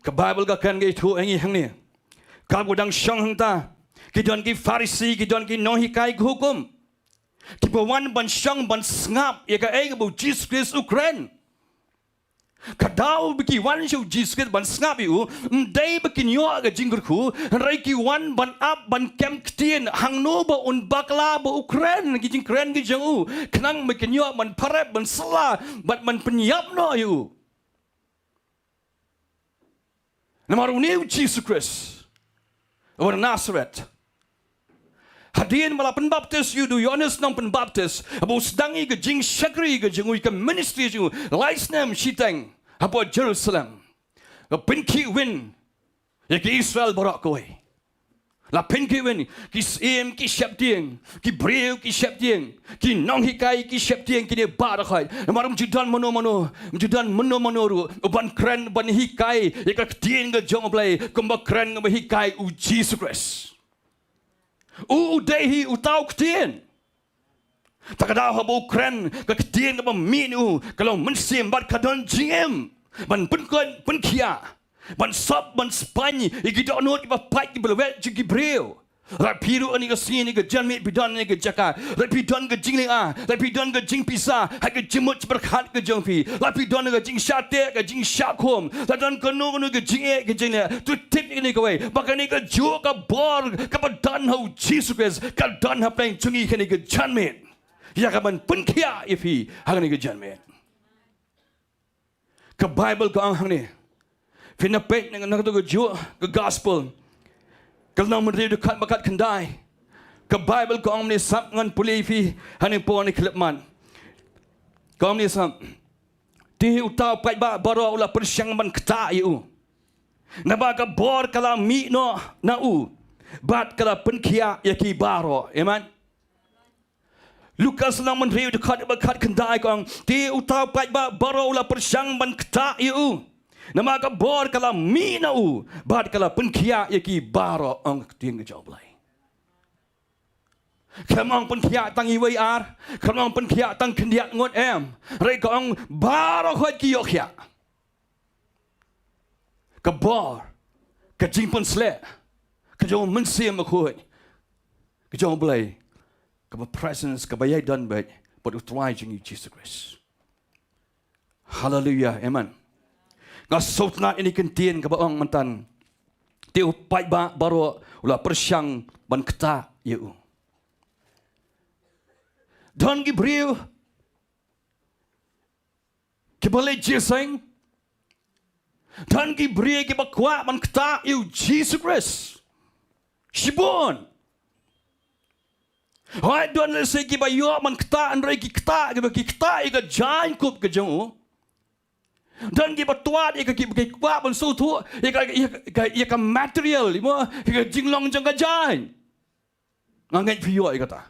Ka Bible ka kren ka ïathuh ïa ngi hangne. Katba u dang shong hangta, ki don ki Pharisi, ki don ki nonghikai ka hukum, kiba wan ban shong ban sngap ïa kaei kaba U Jisu Khrist u kren. Ka daw ba ki wan sha U Jisu Khrist ban sngap ïa u, ym dei ba kin ïoh ka jingkyrkhu, hynrei ki wan ban ap ban kem ktien hangno ba un bakla ba u kren ki jingkren ki jong u, khnang ba kin ïoh ban pharep, ban sla, ban, ban pynïap noh ïa u. Namar une U Jisu Khrist uba na Nasareth, hadien ba la pynbaptis ïa u da u Ïoannis Nongpynbaptis, haba u sdang ïa ka jingshakri ka jong u, ïa ka ministry jong u, lai snem shiteng hapoh Jerusalem, la pynkhih win ïa ka Israel baroh kawei. La pynkhih win, ki syiem ki sheptieng, ki briew ki sheptieng, ki nonghikai ki sheptieng, kine baroh khoit. Namar ym ju don mano mano, ym ju don mano mano ruh uban kren, ban hikai ïa ka ktien ka jong U Blei kumba kren, kumba hikai U Jisu Khrist. U, u dei hi uta u ktien. Te ka daw haba u kren ka ktien kaba mih na u, ka long mynsiem bad ka don jingim ban pynkhiah, pynkhiah, ban sop, ban spaiñ ïa ki dohnud, kiba pait, kiba lwet jong ki briew. Lada phi ruh kane ka sngi, kane ka janmiet phi don ha kane ka jaka, lada phi don ka jingleh, lada phi don ka jingpisa ha ka jingmut jingpyrkhat ka jong phi, lada phi don ka jingshah teh, ka jingshah khum, lada don kano kano ka jingeh, ka jingleh, to tip ïa kane kawei, ba kane kajuh ka bor kaba don ha U Jisu Khrist ka don hapdeng jong ngi ha kane ka janmiet ïa kaban pynkhiah ïa phi ha kane ka janmiet. Ka Bible ka ong hangne. Phin ïa peit na, na kato kajuh ka gospel, ka lynnong hynriew, dkhot ba khatkhyndai. Ka Bible ka ong kumne, sngap, ngan pule ïa phi hangne por, hangne ka khyllipmat. Ka ong kumne, sngap: Te uta u paidbah baroh u la pyrshang ban ktah ïa u, naba ka bor ka la mih noh na u bad ka la pynkhiah ïa ki baroh. Amen. Lukas lynnong hynriew, dkhot ba khatkhyndai, ka ong: Te uta u paidbah baroh u la pyrshang ban ktah ïa u, naba ka bor ka la mih na u bad ka la pynkhiah ïa ki baroh. Ong ka ktien ka jong U Blei. Kam ong pynkhiah tang iwei iar, kam ong pynkhiah tang khyndiat ngut, em. Hynrei ka ong baroh khoit ki ïoh khiah. Ka bor, ka jingpynsleh ka jong U Mynsiem Bakhuid ka jong U Blei, kaba presence, kaba ïai don beit bad U Trai jong ngi Jisu Khrist. Haleluia, amen. Nga sngewtynnat ïa kane ka ktien kaba ong mynta: Te u paidbah baroh u la pyrshang ban ktah ïa u. Don ki briew kiba leit jingïaseng. Don ki briew kiba kwah ban ktah ïa U Jisu Khrist. Shibun. Hooid, don lehse kiba ïoh ban ktah, hynrei ki ktah, kiba ki ktah ïa ka jaiñkup ka jong u. Don kiba twad ïa ka, kiba ki kwah ban sngewthuh ïa ka, ïa ka, ïa ka material, ïa ka jinglong jong ka jaiñ. Nga ngeit phi ïoh ïa kata.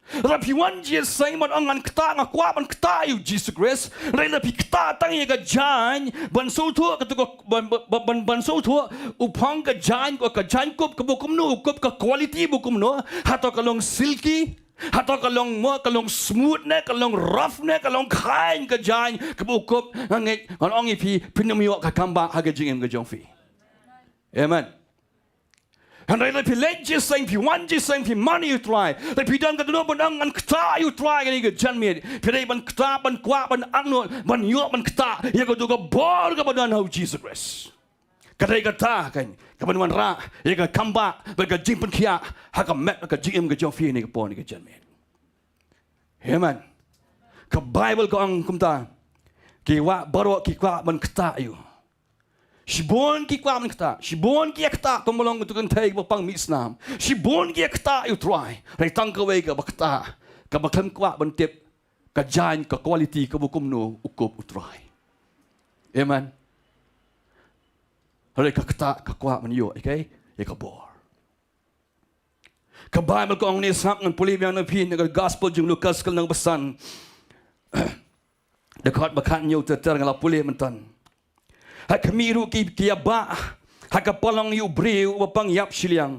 Lada phi wan jingïaseng ban ong ngan ktah, nga kwah ban ktah ïa u Jisu Khrist. Hynrei lada phi ktah tang ïa ka jaiñ ban sngewthuh, katu ka ban ban ban, ban sngewthuh u phong ka jaiñ, ka jaiñ kup kaba kumno, u kup ka quality ba kumno, hato ka long silky, hato ka long mo, ka long smooth ne, ka long rough ne, ka long khaiñ ka jaiñ kaba u kup, nga ngeit ngan ong ïa phi, phin ym ïoh ka kambah ha ka jingim ka jong phi. Amen. Hynrei lada phi leit jingïaseng, phi wan jingïaseng, phi mane ïa u Trai, lada phi don ka dohnud ban ong ngan ktah ïa u Trai kane ka janmiet, phi dei ban ktah, ban kwah, ban angnud, ban ïoh ban ktah ïa katu ka bor kaba don ha u Jisu Khrist. Ka dei kata kan kaban wanrah ïa ka kambah bad ka jingpynkhiah ha ka met ka jingim ka jong phi ha kane ka por, ha kane ka janmiet. Amen. Ka Baibl ka ong kumta, ki wah baroh ki kwah ban ktah ïa u. Shibun ki kwah ban ktah, shibun ki ïa ktah, kumba long katu ka kynthei kaba pang mih snam. Shibun ki ïa ktah ïa u Trai. Hynrei tang kawei kaba ktah, kaba khlem kwah ban tip ka jaiñ, ka quality kaba kumno u kup u Trai. Amen. Hynrei ka ktah, ka kwah ban ïoh ïa ka, ïa ka bor. Ka Baibl ka ong ne, sngap, ngan pule biang na phi na ka Gospel jong u Lukas, ka lynnong ba san, dkhot ba khathynñiew ter ter, nga la pule mynta. Ha khmih ruh ki, ki ïa bah ha ka palong ïa u briew uba pang ïap shiliang.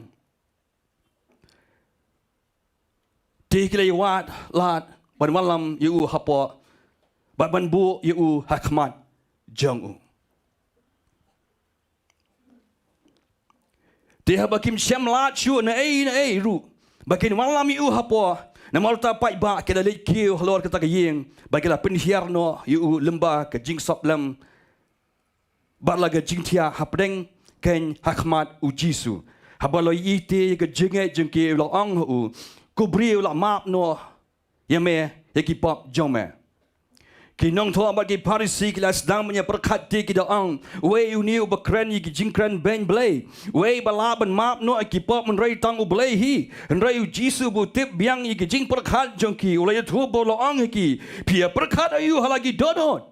Te ki la ïa wad lad ban wallam ïa u hapoh, bad ban buh ïa u ha khmat jong u. Te haba kim shym lad shuh na ei na ei ruh ba kin wallam ïa u hapoh, namar uta paidbah, ki la leit kiew halor kata ka ïing bad ki la pynhiar noh ïa u lyngba ka jingsop lem bad la ka jingthiah hapdeng kein ha khmat u Jisu. Haba u la ïeit ïa ka jingngeit jong ki, u la ong ha u, ko briew, la map noh ïa me ïa ki pop jong me. Ki nongthoh bad ki Pharisi ki la sdang ban ïa pyrkhat, te ki da ong, uei une uba kren ïa ki jingkren beiñ Blei? Uei ba lah ban map noh ïa ki pop hynrei tang U Blei hi? Hynrei u Jisu uba tip biang ïa ki jingpyrkhat jong ki, u la ïathuh bad u la ong ha ki, phi ïa pyrkhat aïu ha la ki dohnud?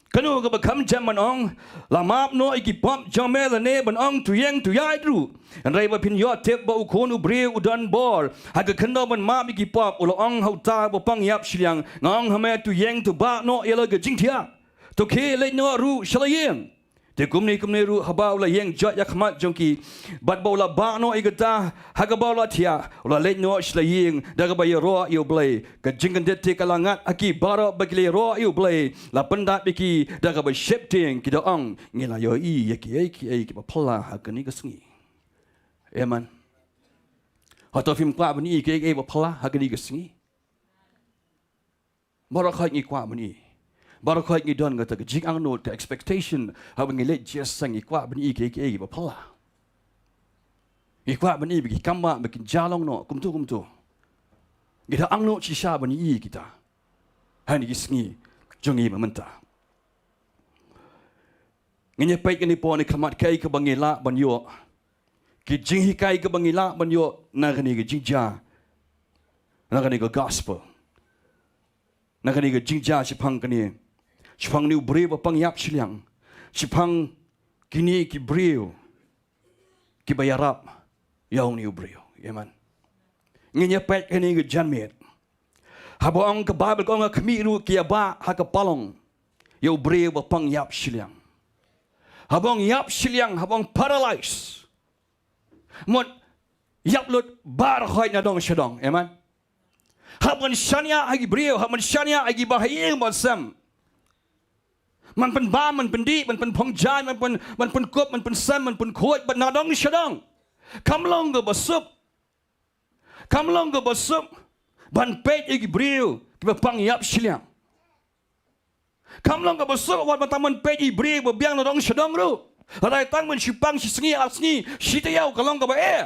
Kano kaba kham jem ban ong, la map noh ïa ki pop jong me, lane ban ong, to ïeng, to ïaid ruh? Hynrei ba phin ïoh tip ba u Khun u briew u don bor ha ka khyndew ban map ïa ki pop, u la ong ha uta uba pang ïap shiliang, nga ong ha me, to ïeng, to bah noh ïa la ka jingthiah, to khie, leit noh ruh sha la ïing. Te kumne kumne ruh, haba u la ïeng joit ïa khmat jong ki bad ba u la bah noh ïa kata ha kaba u la thiah, u la leit noh sha la ïing da kaba ïaroh ïa U Blei. Ka jingkyndit te ka la ngat ha ki baroh ba ki la ïaroh ïa U Blei, la pyndap ïa ki da kaba sheptieng, ki da ong, ngi la ïohi ïa kiei kiei kiba phylla ha kane ka sngi. Amen. Hato phim kwah ban ïohi ïa kiei kiei ba phylla ha kane ka sngi? Baroh khoit ngi kwah ban ïohi. Baroh khoit ngi don kata ka jingangnud, ka expectation, haba ngi leit jingïaseng, ngi kwah ban ïohi kiei kiei ba phylla. Ngi kwah ban ïohi ba ki kambah ba kin jah long noh kumto kumto. Ngi da angnud shisha ban ïohi kita ha kine ki sngi jong ngi mynta. Ngin ïa peit kane por ne khmat, kaei kaba ngi lah ban ïoh, ki jinghikai kaba ngi lah ban ïoh na kane ka jingjia, na kane ka gospel, na kane ka jingjia shaphang kane, shaphang une u briew ba pang ïap shiliang, shaphang kine ki briew kiba ïarap ïa une u briew. Amen. Ngin ïa peit kane ka janmiet. Haba ong, ka Baibl ka ong, ha khmih ruh ki ïa bah ha ka palong ïa u briew ba pang ïap shiliang. Haba ong ïap shiliang, haba ong paralyzed, mut ïap lut baroh khoit na dong sha dong. Amen. Hap ban shaniah ha ki briew, hap ban shaniah ha ki bahaïing bahasem. Ban pynbam, ban pyndih, ban pynphong jaiñ, ban pyn, ban pynkup, ban pynsem, ban pynkhuid bad na dong sha dong. Kam long kaba suk, kam long kaba suk ban peit ïa ki briew kiba pang ïap shiliang. Kam long kaba suk wat ban tang ban peit ïa ki briew ba biang na dong sha dong ruh. Lada tang ban shi pang, shi sngi, ar sngi, shi taïew, ka long kaba eh.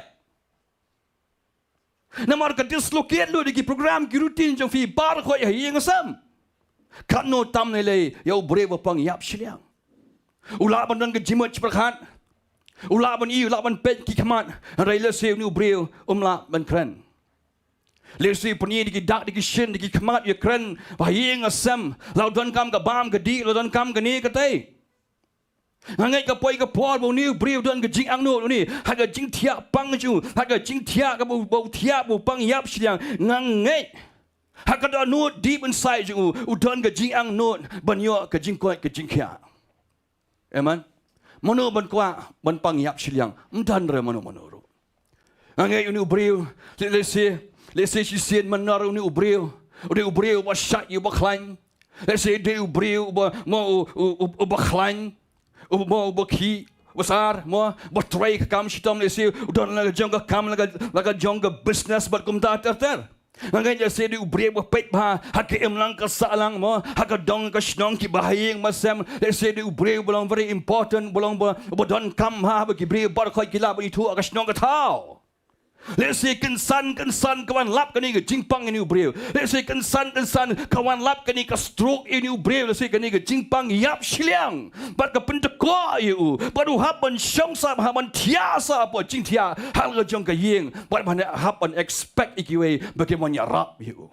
Namar ka dislocate lut ïa ki program, ki routine jong phi baroh khoit ha ïing ha sem. Katno tam lei lei ïa u briew ba pang ïap shiliang. U lah ban don ka jingmut jingpyrkhat, u lah ban ïohi, u lah ban peit ki khmat, hynrei lehse une u briew um lah ban kren. Lehse u pyni da ki dak, da ki shin, da ki khmat, ïa kren ba ha ïing ha sem, la u donkam ka bam ka dih, la u donkam kane katei. Nga ngeit ka poi ka por ba une u briew u don ka jingangnud une ha ka jingthiah pang jong u, ha ka jingthiah kaba u, ba u thiah ba u pang ïap shiliang. Nga ngeit ha ka dohnud deep inside jong u, u don ka jingangnud ban ïoh ka jingkoit ka jingkhiah. Amen. Mano ban kwah ban pang ïap shiliang? Ym don re mano mano ruh. Nga ngeit une u briew, lehse, lehse shisien mynta une u briew, une u briew uba shait ïa uba khlaiñ. Lehse dei u briew uba, mo, u, u, u, uba khlaiñ, uba, mo, uba khih, uba sar, mo, uba trei ka kam shitom, lehse u don la ka jong ka kam, la ka, la ka jong ka business bad kumta ter ter. Nga ngeit lehse dei u briew uba peit bha ha ka imlang ka sahlang, mo, ha ka dong ka shnong, kiba ha ïing ha sem. Lehse dei u briew uba long very important, uba long ba, uba donkam ha, ba ki briew baroh khoit ki lah ban ïathuh ha ka shnong ka thaw. Lehse kynsan kynsan ka wan lap kane ka jingpang ïa une u briew. Lehse kynsan kynsan ka wan lap kane ka stroke ïa une u briew. Lehse kane ka jingpang ïap shiliang bad ka pyntyngkhuh ïa u, bad u hap ban shong sah, hap ban thiah sah hapoh jingthiah ha la ka jong ka ïing, bad ban hap ban expect ïa kiwei ba kin wan ïarap ïa u.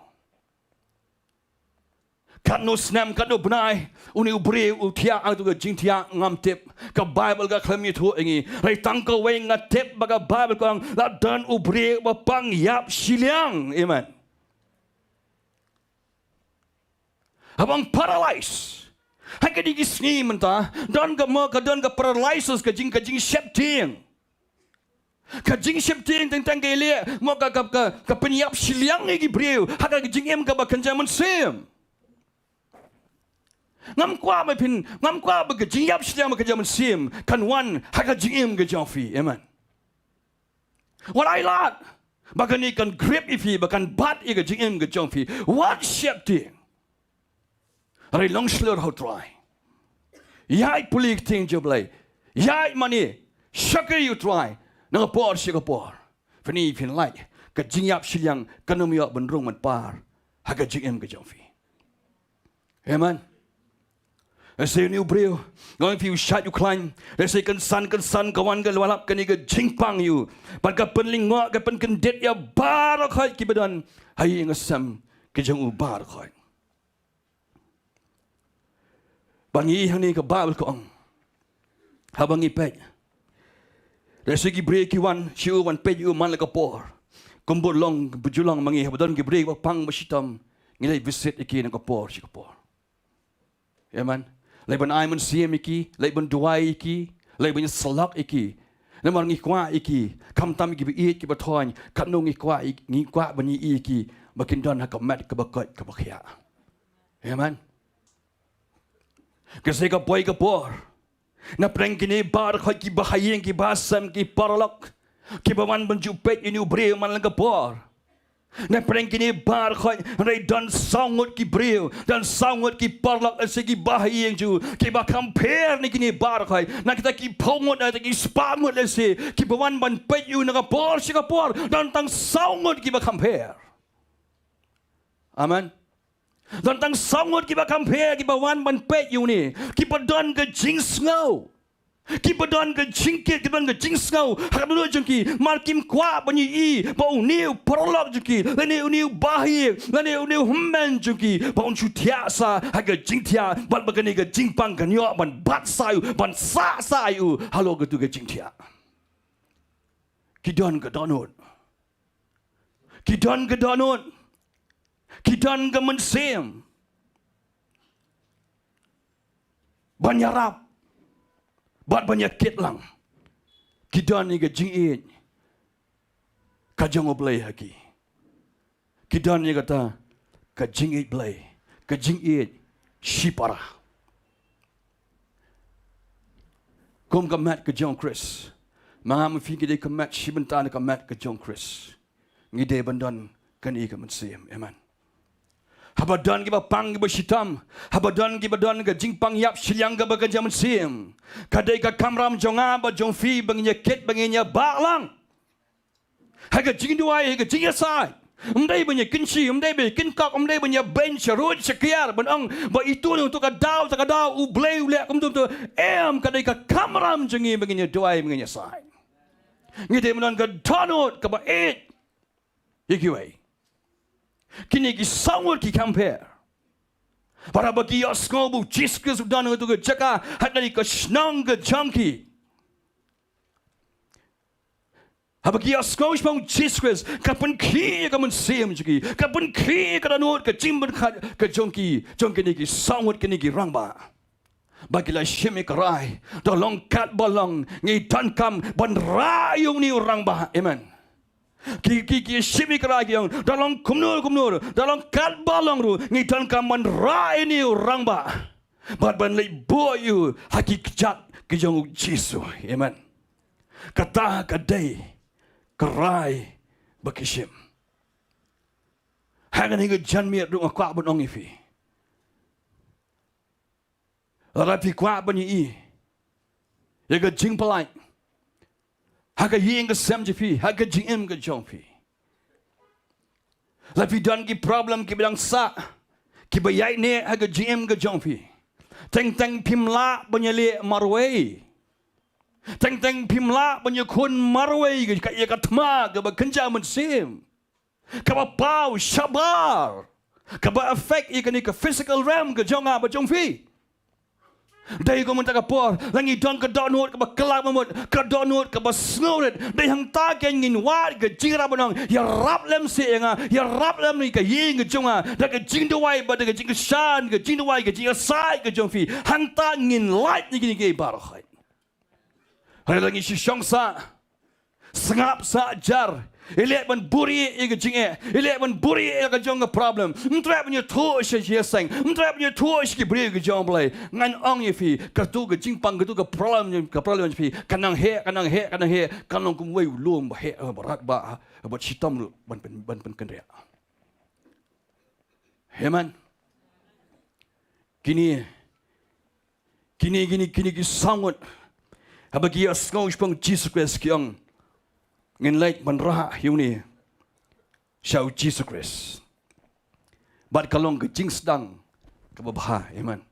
Katno snem, katno bnai une u briew u thiah ha kato ka jingthiah ngam tip. Ka Baibl ka khlem ïathuh ïa ngi. Hynrei tang kawei nga tip ba ka Baibl ka ong la don u briew ba pang ïap shiliang. Amen. Haba ong paralyze, ha kine ki sngi mynta don ka, mo, ka don ka paralysis, ka jing, ka jingsheptieng. Ka jingsheptieng teng teng ka ïaleh, mo, ka, ka, ka, ka pynïap shiliang ïa ki briew ha ka jingim kaba kynja mynsiem. Ngam kwah ba phin, ngam kwah ba ka jingïap shiliang ba kynja mynsiem kan wan ha ka jingim ka jong phi. Amen. Wat ai lad ba kane kan grip ïa phi, ba kan bat ïa ka jingim ka jong phi. Wat sheptieng. Hynrei long shlur ha U Trai. Ïaid pule ïa ka ktien jong U Blei. Ïaid mane, shakri ïa U Trai na ka por sha ka por. Phin ïohi, phin lait, ka jingïap shiliang kan ym ïoh ban rung ban par ha ka jingim ka jong phi. Amen. Lehse une u briew, nga ong ïa phi, u shait u khlaiñ. Lehse kynsan kynsan ka wan ka lap kane ka jingpang ïa u, bad ka pynlyngngoh, ka pynkyndit ïa baroh khoit kiba don ha ïing ha sem ka jong u baroh khoit. Ba ngi hangne ka Baibl ka ong, haba ngi peit, lehse ki briew ki wan sha u, wan peit ïa u man la ka por. Kumba long, ba ju long ma ngi, haba don ki briew ba pang ba shitom, ngi leit visit ïa ki na ka por sha ka por. Amen. Leit ban ai mynsiem ïa ki, leit ban duwai ïa ki, leit ban ïasyllok ïa ki. Namar ngi kwah ïa ki, khamtam ïa kiba ïeit kiba thoiñ, katno ngi kwah ïa, ngi kwah ban ïohi ïa ki ba kin don ha ka met kaba koit kaba khiah. Amen. Ka sngi ka poi ka por, na pdeng kine baroh khoit kiba ha ïing, kiba ha sem, ki paralok, kiba wan ban ju peit ïa une u briew man la ka por. Na pdeng kine baroh khoit, hynrei don saw ngut ki briew, don saw ngut ki paralok, lehse kiba ha ïing jong u, kiba kham pher na kine baroh khoit. Na kita ki phew ngut, na kita ki spah ngut, lehse kiba wan ban peit ïa u na ka por sha ka por, don tang saw ngut kiba kham pher. Amen. Don tang saw ngut kiba kham pher kiba wan ban peit ïa une, kiba don ka jingsngew, kiba don ka jingkit, kiba don ka jingsngew ha ka dohnud jong ki, mar kim kwah ban ïohi ba une u paralok jong ki, lane une u bahaïing, lane une u hynmen jong ki, ba un shu thiah sah ha ka jingthiah, bad ba kane ka jingpang kan ïoh ban bat sah ïa u, ban sah sah ïa u halor katu ka jingthiah. Ki don ka dohnud. Ki don ka dohnud. Ki don ka mynsiem ban ïarap bad ban ïakit lang. Ki don ïa ka jingïeit ka jong U Blei ha ki. Ki don ïa kata ka jingïeit Blei, ka jingïeit shipara. Kum ka met ka jong U Khrist. Ma nga ma phi ngi dei ka met shi bynta na ka met ka jong U Khrist. Ngi dei ban don kane ka mynsiem. Amen. Haba don kiba pang kiba shitom, haba don kiba don ka jingpang ïap shiliang kaba kynja mynsiem, ka dei ka kamram jong nga bad jong phi ba ngin ïakit, ba ngin ïabah lang ha ka jingduwai, ha ka jingïasaid. Ym dei ban ïakynshi, ym dei ban ïakynkok, ym dei ban ïabeiñ sha rud sha kiar ban ong ba ito ne uto ka daw, uto ka daw U Blei u leh kumto kumto. Em, ka dei ka kamram jong ngi ba ngin ïaduwai, ba ngin ïasaid. Ngi dei ban don ka dohnud kaba ïeit ïa kiwei. Kine ki saw ngut ki kham pher. Bad haba ki ïohsngew ba u Jisu Khrist u don ha katu ka jaka, ha kane ka shnong ka jong ki, haba ki ïohsngew shaphang u Jisu Khrist, ka pynkhih ïa ka mynsiem jong ki, ka pynkhih ïa ka dohnud, ka jingpyrkhat ka jong ki, jong kine ki saw ngut, kine ki rangbah. Ba ki la shim ïa ka rai, da long katba long, ngi donkam ban rah ïa une u rangbah. Amen. Ki, ki, ki shim ïa ka rai, ki ong, da long kumno kumno, da long katba long ruh, ngi donkam ban rah ïa une u rangbah. Bad ban leit buh ïa u ha ki kjat ki jong u Jisu. Amen. Kata ka dei ka rai ba ki shim. Ha kane ka janmiet ruh nga kwah ban ong ïa phi, lada phi kwah ban ïohi ïa ka jingpyllait ha ka ïing ka sem jong phi, ha ka jingim ka jong phi, la phi don ki problem kiba dang sah, kiba ïaineh ha ka jingim ka jong phi, teng teng phim lah ban ïaleh marwei. Teng teng phim lah ban ïakhun marwei ïa ka, ïa ka thma kaba kynja mynsiem, kaba paw shabar, kaba affect ïa kane ka physical realm ka jong nga bad jong phi. Dei kumta ka por, la ngi don ka dohnud kaba kylla ba mut, ka dohnud kaba sngewrit, dei hangta kein ngin wad ka jingïarap ban ong, ïarap lem seh ïa nga, ïarap lem ïa ka ïing ka jong nga, da ka jingduwai bad da ka jingkyrshan, ka jingduwai, ka jingïasaid ka jong phi. Hangta ngin lait ïa kine kiei baroh. Hynrei la ngi shu shong sah, sngap sah jar, ïaleh ban buhrieh ïa ka jingeh, ïaleh ban buhrieh ïa ka jong ka problem, ym treh ban ïathuh sha ïaseng, ym treh ban ïathuh sha ki briew ka jong U Blei. Ngan ong ïa phi, katu ka jingpang, katu ka problem, ka problem jong phi, kan nang heh, kan nang heh, kan nang heh, kan long kum uwei u lum ba heh, ba rat, ba, ba shitom ruh ban pyn, ban pynkynriah. Amen. Kine, kine, kine, kine ki saw ngut, haba ki ïohsngew shaphang u Jisu Khrist ki ong, ngin leit ban rah ïa une sha u Jisu Khrist. Bad ka long ka jingsdang kaba bha. Amen.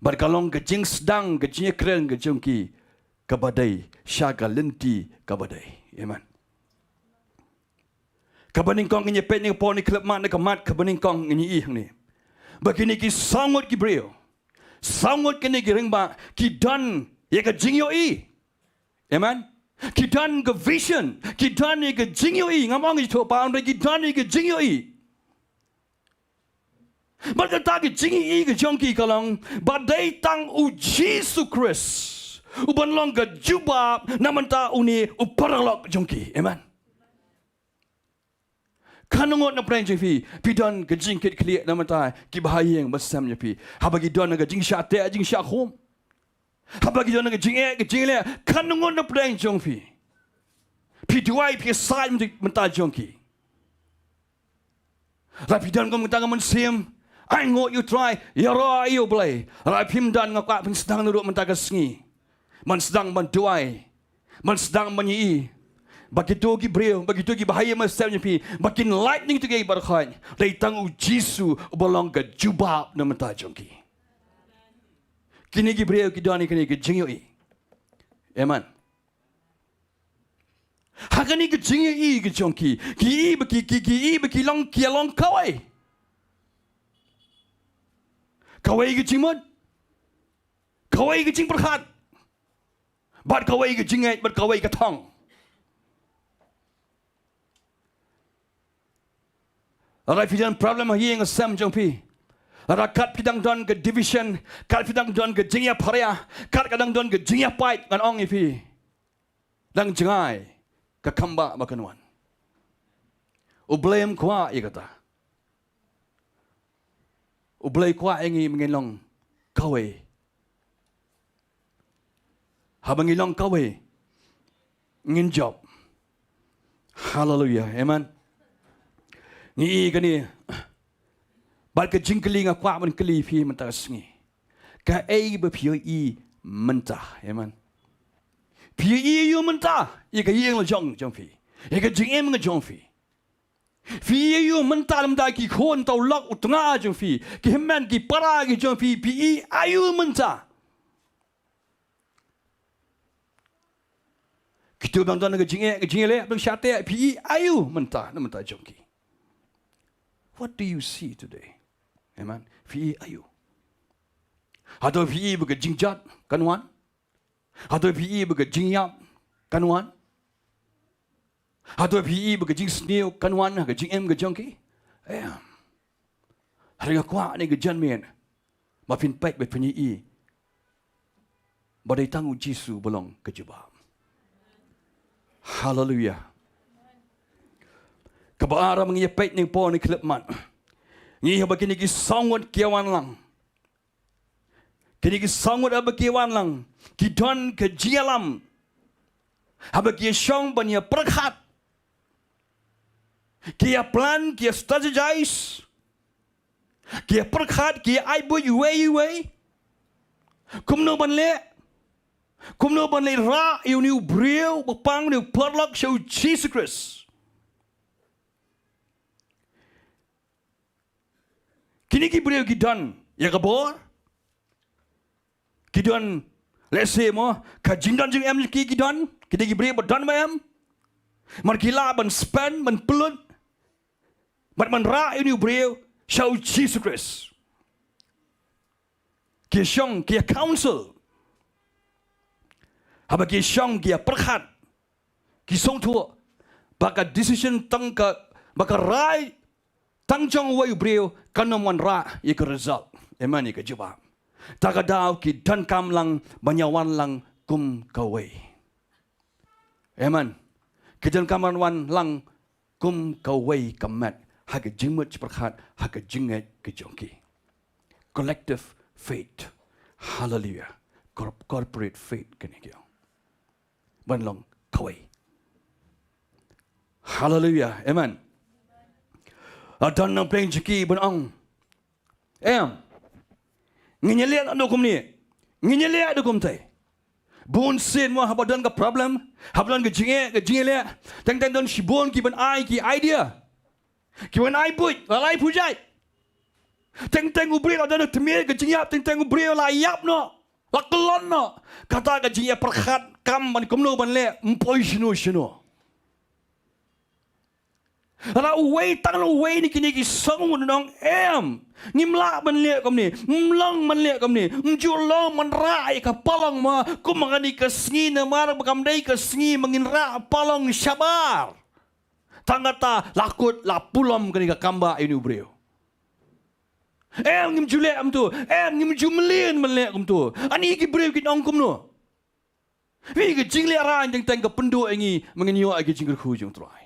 Bad ka long ka jingsdang, ka jingïakren ka jong ki kaba dei sha ka lynti kaba dei. Amen. Kaba nyngkong ngin ïa peit, ngi poi, ngi khlem mad na ka mat, kaba nyngkong ngin ïa ïohi hangne ba kine ki saw ngut ki briew, saw ngut kine ki rangbah, ki don ïa ka jingïohi. Amen. Ki don ka vision, ki don ïa ka jingïohi. Ngam ong ïa ki thoh pa, hynrei ki don ïa ka jingïohi. Bad kata ka jingïohi ka jong ki ka long ba dei tang u Jisu Khrist uban long ka jubab na bynta une u paralok jong ki. Amen. Katno ngut na pdeng jong phi, phi don ka jingkitkhlieh na bynta ki bahaïing basem jong phi, haba ki don ka jingshah teh jingshah khum, haba ki don ka jingeh ka jingleh? Katno ngut na pdeng jong phi, phi duwai, phi ïasaid mynta jong ki? Lada phi don kum kata ka mynsiem, ai nguh ïa U Trai, ïaroh ïa U Blei. Lada phim don, nga kwah pynsdang na ruh mynta ka sngi, ban sdang ban duwai, ban sdang ban ïohi ba kito ki briew, ba kito ki bahaïing basem jong phi, ba kin lait na kito kiei baroh, dei tang u Jisu uba long ka jubab na bynta jong ki. Kine ki briew ki don ïa kane ka jingïohi. Amen. Ha kane ka jingïohi ka jong ki, ki ïohi ba ki, ki, ki ïohi ba ki long, ki long kawei. Kawei ka jingmut, kawei ka jingpyrkhat, bad kawei ka jingngeit, bad kawei ka thong. Lada phi don problem ha ïing ha sem jong phi, lada kat phi dang don ka division, kat phi dang don ka jingïapharia, kat ka dang don ka jingïapait, ngan ong ïa phi, dang jngai ka khambah ba kan wan. U Blei um kwah ïa kata. U Blei kwah ïa ngi ba ngin long kawei. Haba ngi long kawei, ngin jop. Haleluia. Amen. Ngi ïohi kane. Bad ka jingkylli nga kwah ban kylli phi mynta ka sngi, kaei ba phi ïohi mynta? Amen. Phi ïohi aïu mynta ïa ka ïing la jong, jong phi, ïa ka jingim ka jong phi? Phi ïohi aïu mynta lymda ki khun, uta u lok u tnga jong phi, ki hynmen ki para ki jong phi, phi ïohi aïu mynta? Kito ba dang don ka jingeh, ka jingeh leh, ba dang shah teh, phi ïohi aïu mynta na bynta jong ki? What do you see today? Amen. Phi ïohi aïu? Hato phi i ba ka jingjot kan wan? Hato phi i ba ka jingïap kan wan? Hato phi i ba ka jingsniew kan wan ha ka jingim ka jong ki? Em. Hynrei nga kwah ha kane ka janmiet ba phin peit, ba phin i ba dei tang u Jisu ba long ka jubab. Haleluia. Kaba ar, ba ngi ïa peit nangpor na khyllipmat, ngi ïohi ba kine ki saw ngut ki ïa wan lang. Kine ki saw ngut haba ki ïa wan lang, ki don ka jingïalam. Haba ki ïa shong ban ïa pyrkhat, ki ïa plan, ki ïa strategize, ki ïa pyrkhat, ki ïa ai buit iwei iwei. Kumno ban leh? Kumno ban leh rah ïa une u briew ba pang, une u paralok, sha u Jisu Khrist? Kine ki briew ki don ïa ka bor. Ki don, let's say mo, ka jingdon jingem ki, ki don. Kine ki briew ba don ba em. Mar ki lah ban spend, ban pynlut, ban, ban rah ïa une u briew sha u Jisu Khrist. Ki ïa shong, ki ïa counsel. Haba ki ïa shong, ki ïa pyrkhat, ki sngewthuh ba ka decision tang ka, ba ka rai tang jong uwei u briew kan ym wanrah ïa ka result, amen, ïa ka jubab. Ta ka daw ki donkam lang ban ïa wan lang kum kawei. Amen. Ki donkam ban wan lang kum kawei ka met ha ka jingmut jingpyrkhat, ha ka jingngeit ka jong ki. Collective faith. Hallelujah. Corp-, corporate faith kane ki ong. Ban long kawei. Hallelujah. Amen. La don nongpynim jong ki ban ong, em, ngin ïa leh noh kumne, ngin ïa leh noh kumtei. Bun sien mo haba don ka problem, haba don ka jingeh, ka jingeh leh, teng teng don shibun ki ban ai ki idea, ki ban ai buit, la lai pujai. Teng teng u briew la don tmier ka jingïap, teng teng u briew la ïap noh, la kyllon noh. Kata ka jingïapyrkhat kam ban kumno ban leh, ym poi shano shano. Lada uwei tang uwei na kine ki song un ong, em, ngim lah ban leh kumne, ym long ban leh kumne, ym ju long ban rah ïa ka palong mo, kum ha kane ka sngi namar ba kam dei ka sngi ba ngin rah palong shabar. Tang kata la kut la pulom kane ka kambah ïa une u briew. Em, ngim ju leh kumto, em, ngim ju mlien ban leh kumto. Ani ki briew kin ong kumno? Phi, ka jinglehraiñ teng teng ka pynduh ïa ngi ba ngin ïoh ïa ka jingkyrkhu jong u Trai.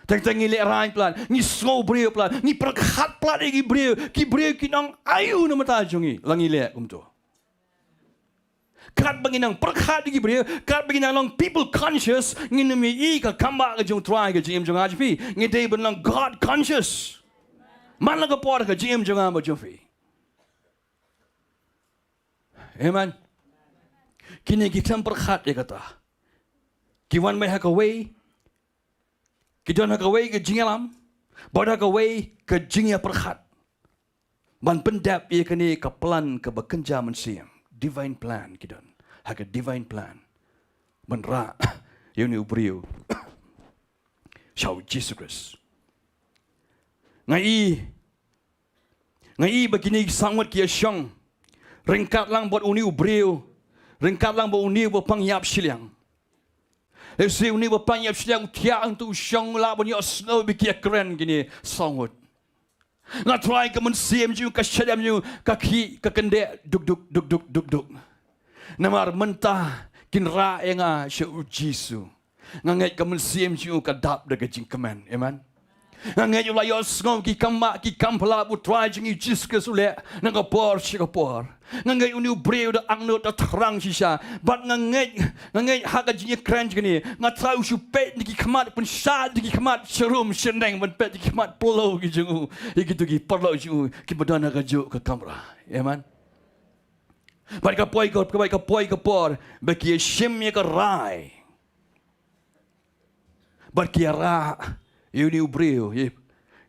Teng teng ngi lehraiñ palat, ngi sngewbriew palat, ngi pyrkhat palat ïa ki briew, ki briew kin ong aïu na bynta jong ngi lada ngi leh kumto. Katba ngi nang pyrkhat ïa ki briew, katba ngi nang long people conscious, ngin ym ïohi ka kambah ka jong u Trai ha ka jingim jong nga jong phi. Ngi dei ban long God conscious man la ka por ha ka jingim jong nga bad jong phi. Amen. Kine ki khlem pyrkhat ïa kata, ki wan beit ha kawei, ki don ha kawei ka jingïalam bad ha kawei ka jingïapyrkhat ban pyndep ïa kane ka plan kaba kynja mynsiem. Divine plan ki don, ha ka divine plan ban rah ïa une u briew sha u Jisu Khrist. Nga i, nga i ba kine ki saw ngut ki ïa shong ryngkat lang bad une u briew, ryngkat lang bad une uba pang ïap shiliang. Lehse une uba pang ïap shiliang u thiah hangto u shong, u lah ban ïohsngew ba ki ïakren kine saw ngut. Nga tharai ka mynsiem jong u, ka shadem jong u ka khih ka kyndeh duk duk duk duk duk duk. Namar mynta kin rah ïa nga sha u Jisu. Nga ngeit ka mynsiem jong u ka dap da ka jingkmen. Amen. Nga ngeit u la ïohsngew ki kam mah ki kam phylla ba u Trai jong ngi u Jisu Khrist u leh na ka por sha ka por. Nga ngeit une u briew u da angnud, da thrang shisha. Bad nga ngeit, nga ngeit ha ka jingïakren jong kane, nga tharai u shu peit na ki khmat, pynshad na ki khmat sharum shaneng, ban peit na ki khmat phyllaw ki jong u, ïa kito ki paralok jong u kiba don ha kajuh ka kamra. Amen. Bad ka poi ka, bad ka poi ka por ba ki ïa shim ïa ka rai. Bad ki ïa rah ïa une u briew, ïa,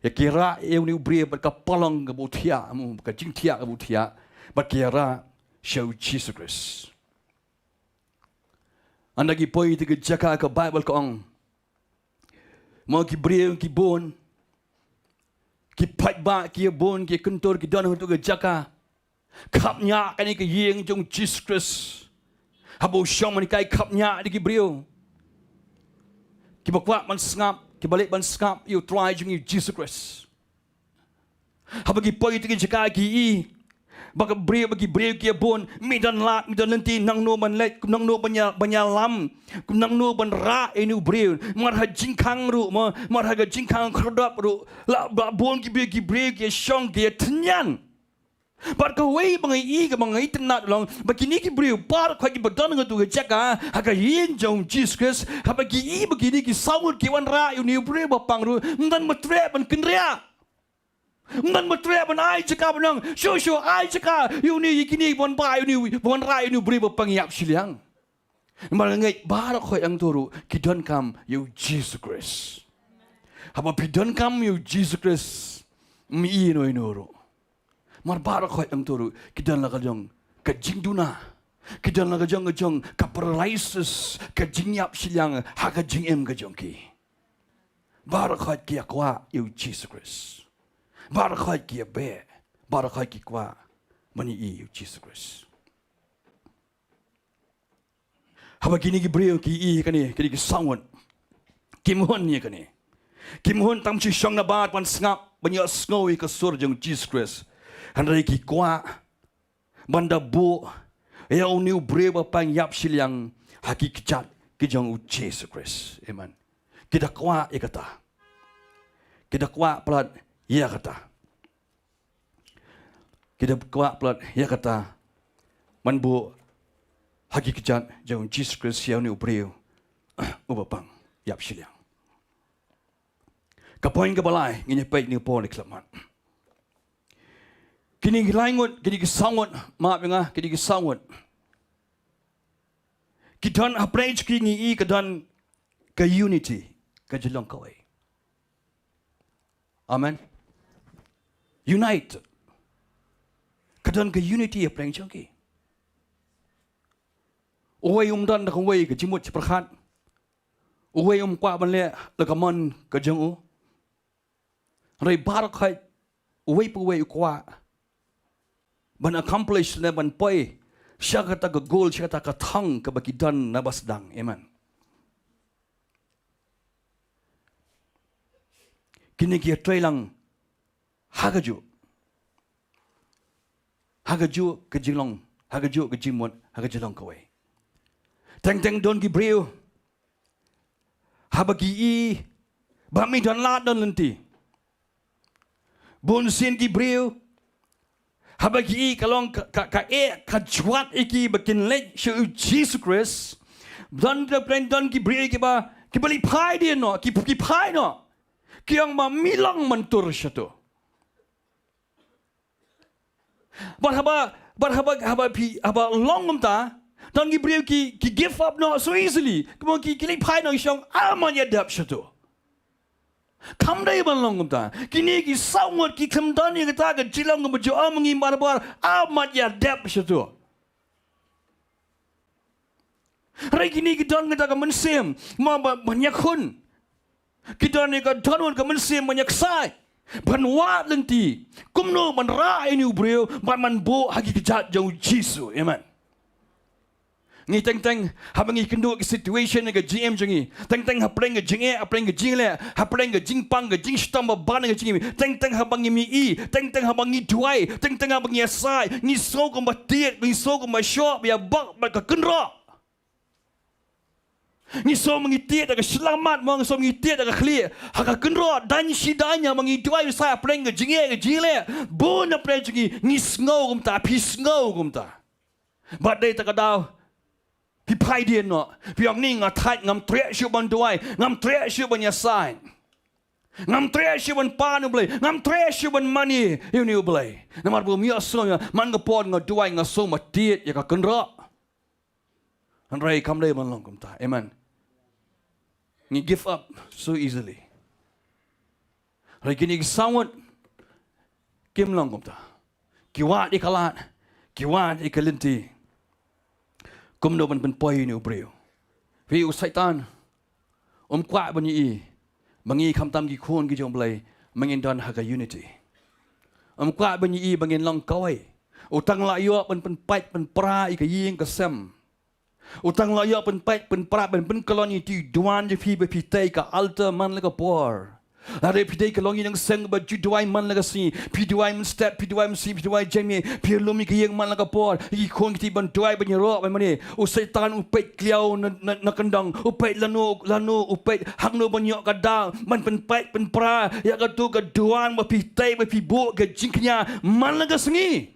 ïa ki ïa rah ïa une u briew bad ka palong kaba u thiah, mo, ka jingthiah kaba u thiah. Bad ki ïa rah sha u Jisu Khrist. Ynda ki poi te ka jaka, ka Baibl ka ong, mo, ki briew ki bun, ki paidbah ki ïa bun, ki ïa kyntur, ki don ha kato ka jaka. Khapngiah kane ka ïing jong u Jisu Khrist. Haba u shong man hikai, khapngiah da ki briew kiba kwah ban sngap, kiba leit ban sngap ïa u Trai jong ngi u Jisu Khrist. Haba ki poi ha kito ki jaka ki ïohi ba ka briew, ba ki briew ki ïa bun, mih don lad, mih don lynti, nangno ban leit, nangno ban ïa, ban ïalam, nangno ban rah ïa une u briew. Namar ha jingkhang ruh mo, namar ha ka jingkhang khyrdop ruh la, la bun ki briew, ki briew ki ïa shong, ki ïa tynñian. Bad kawei ba nga ïohi, kaba nga itynnad long ba kine ki briew baroh khoit kiba don ha kato ka jaka, ha ka ïing jong u Jisu Khrist, haba ki ïohi ba kine ki saw ngut ki wanrah ïa une u briew ba pang ruh, ym don ba treh ban kynriah. Ym don ba treh ban ai jaka ban ong, shu shu ai jaka ïa une, ïa kine, ban ba ïa une, ban wanrah ïa une u briew ba pang ïap shiliang. Namar nga ngeit baroh khoit hangto ruh ki donkam ïa u Jisu Khrist. Haba phi donkam ïa u Jisu Khrist, ym ïohi ïano ïano ruh. Namar baroh khoit hangto ruh ki don la ka jong ka jingduna, ki don la ka jong, ka jong ka paralysis, ka jingïap shiliang ha ka jingim ka jong ki. Baroh khoit ki ïa kwah ïa u Jisu Khrist. Baroh khoit ki ïa beh, baroh khoit ki kwah ban ïohi ïa u Jisu Khrist. Haba kine ki briew ki ïohi kane, kine ki saw ngut, kim hun ïa kane. Kim hun tang shu shong na bar ban sngap, ban ïohsngew ïa ka sur jong u Jisu Khrist. Hynrei ki kwah ban da buh ïa une u briew ba pang ïap shiliang ha ki kjat ki jong u Jisu Khrist. Amen. Ki da kwah ïa kata. Ki da kwah palat ïa kata. Ki da kwah palat ïa kata, ban buh ha ki kjat jong u Jisu Khrist ïa une u briew uba pang ïap shiliang. Ka point kaba lai, ngin ïa peit ha kane ka por, khlem mat. Kine ki lai ngut, kine ki saw ngut, map ïa nga, kine ki saw ngut, ki don hapdeng jong ki, ngi ïohi ka don ka unity, ka jinglong kawei. Amen. Unite. Ka don ka unity hapdeng jong ki. Uwei um don da kawei ka jingmut jingpyrkhat. Uwei um kwah ban leh la ka mon ka jong u. Hynrei baroh khoit, uwei pa uwei u kwah ban accomplish ne ban poi sha kata ka goal, sha kata ka thong kaba ki don na ba sdang. Amen. Kine ki ïatreilang ha kajuh, ha kajuh ka jinglong, ha kajuh ka jingmut, ha ka jinglong kawei. Teng teng don ki briew, haba ki ïohi ba mih don lad don lynti. Bun sien ki briew, haba ki ïohi ka long ka, ka, ka eh, ka jwat ïa ki ba kin leit sha u Jisu Khrist. Don, don, don ki briew kiba, kiba leit phai dien noh, ki, ki phai noh. Ki ong ba mih long mynta shato. Bad haba, bad haba, haba phi, haba long kumta, don ki briew ki, ki give up noh so easily. Kumno ki, ki leit phai noh, ki ong, ah, ym ïa dep shato. Kam dei ban long kumta. Kine ki saw ngut ki khlem don ïa kata ka jinglong kaba ju ong ma ngi barabor, ah, ym ïa dep shato. Hynrei kine ki don kata ka mynsiem, mo, ba, ban ïakhun. Ki don ïa ka dohnud ka mynsiem ban ïaksaid, ban wad lynti kumno ban rah ïa une u briew, ban, ban buh ha ki kjat jong u Jisu. Amen. Ngi teng teng, haba ngi kynduh ki situation ha ka jingim jong ngi, teng teng hapdeng ka jingeh, hapdeng ka jingleh, hapdeng ka jingpang, ka jingshitom ba ban ha ka jingim, teng teng haba ngi ïohi, teng teng haba ngi duwai, teng teng haba ngi ïasaid, ngi sngew kumba tied, ngi sngew kumba shoh, ba ïa bok bad ka kynroh. Ngi sngew ba ngi tied da ka shyllangmat, mo, ngi sngew ba ngi tied da ka khlieh. Ha ka kynroh, dang shi dang haba ngi duwai, ïasaid hapdeng ka jingeh, ka jingleh, bun hapdeng jong ngi, ngi sngew kumta, phi sngew kumta. Bad dei ta ka daw phi phai dien noh, phi ong, ni nga thait, ngam treh shuh ban duwai, ngam treh shuh ban ïasaid, ngam treh shuh ban pan U Blei, ngam treh shuh ban mane ïa une U Blei. Namar ba ym ïohsngew ïa, man ka por nga duwai nga sngew ba tied ïa ka kynroh. Hynrei kam dei ban long kumta. Amen. Ngi give up so easily. Hynrei kine ki saw ngut kim long kumta. Ki wad ïa ka lad, ki wad ïa ka lynti, kumno ban pynpoi ïa une u briew. Phi, u Soitan um kwah ban ïohi ba ngi khamtam ki khun ki jong U Blei, ba ngin don ha ka unity. Um kwah ban ïohi ba ngin long kawei. U tang la ïoh ban pynpait pynpra ïa ka ïing ka sem. U tang la ïoh pynpait pynpra ban pynkyllon ïa u duwan jong phi ba phi tei ka altar man la ka por. Lada phi dei ka longïing nongseng ba ju duwai man la ka sngi, phi duwai mynstep, phi duwai mynsiem, phi duwai janmiet, phi lum ïa ka ïing man la ka por, ïa ki khun ki kti ban duwai ban ïaroh ban mane. U Soitan u peit kliaw na, na, na kyndong, u peit lano lano, u peit hangno ban ïoh ka daw ban pynpait pynpra ïa katu ka duwan ba phi tei ba phi buh ka jingkñia man la ka sngi.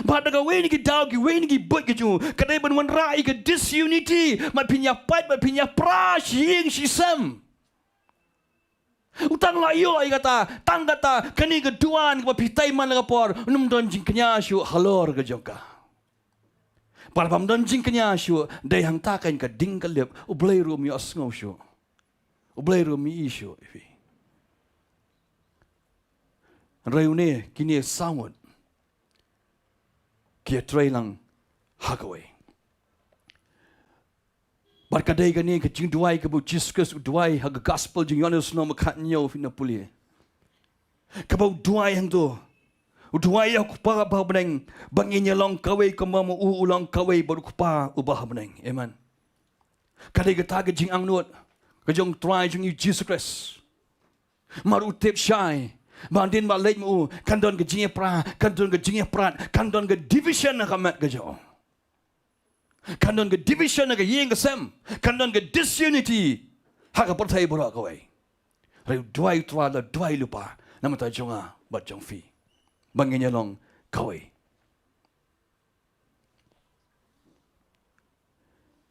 Bad da kawei na ki daw, kiwei na ki buit ki jong u ka dei ban wanrah ïa ka disunity, bad phin ïa pait bad phin ïa pra shi ïing shi sem. U tang la ïoh ïa kata, tang kata, kane ka duwan kaba phi tei man la ka por, um don jingkñia shuh halor ka jong ka. Bad bym don jingkñia shuh, dei hangta kan ka ding ka lip, U Blei ruh um ïohsngew shuh. U Blei ruh um ïohi shuh ïa phi. Hynrei une, kine saw ngut ki ïatrei lang ha kawei. Bad ka dei kane ka jingduwai kaba u Jisu Khrist u duwai ha ka gospel jong u Ïoannis lynnong ba khathynñiew, phin ïa pule. Kaba u duwai hangto, u duwai ïa u Kpa uba ha bneng, ba ngin ïa long kawei kumba ma u u long kawei bad u Kpa uba ha bneng. Amen. Ka dei kata ka jingangnud ka jong u Trai jong ngi u Jisu Khrist. Namar u tip shai ba hadien ba leit ma u, kan don ka jingïapra, kan don ka jingïaprat, kan don ka division ha ka met ka jong u. Kan don ka division ha ka ïing ka sem, kan don ka disunity ha ka pyrthei baroh kawei. Hynrei u duwai u Trai, la duwai lypa namar ta jong nga bad jong phi, ba ngin ïa long kawei.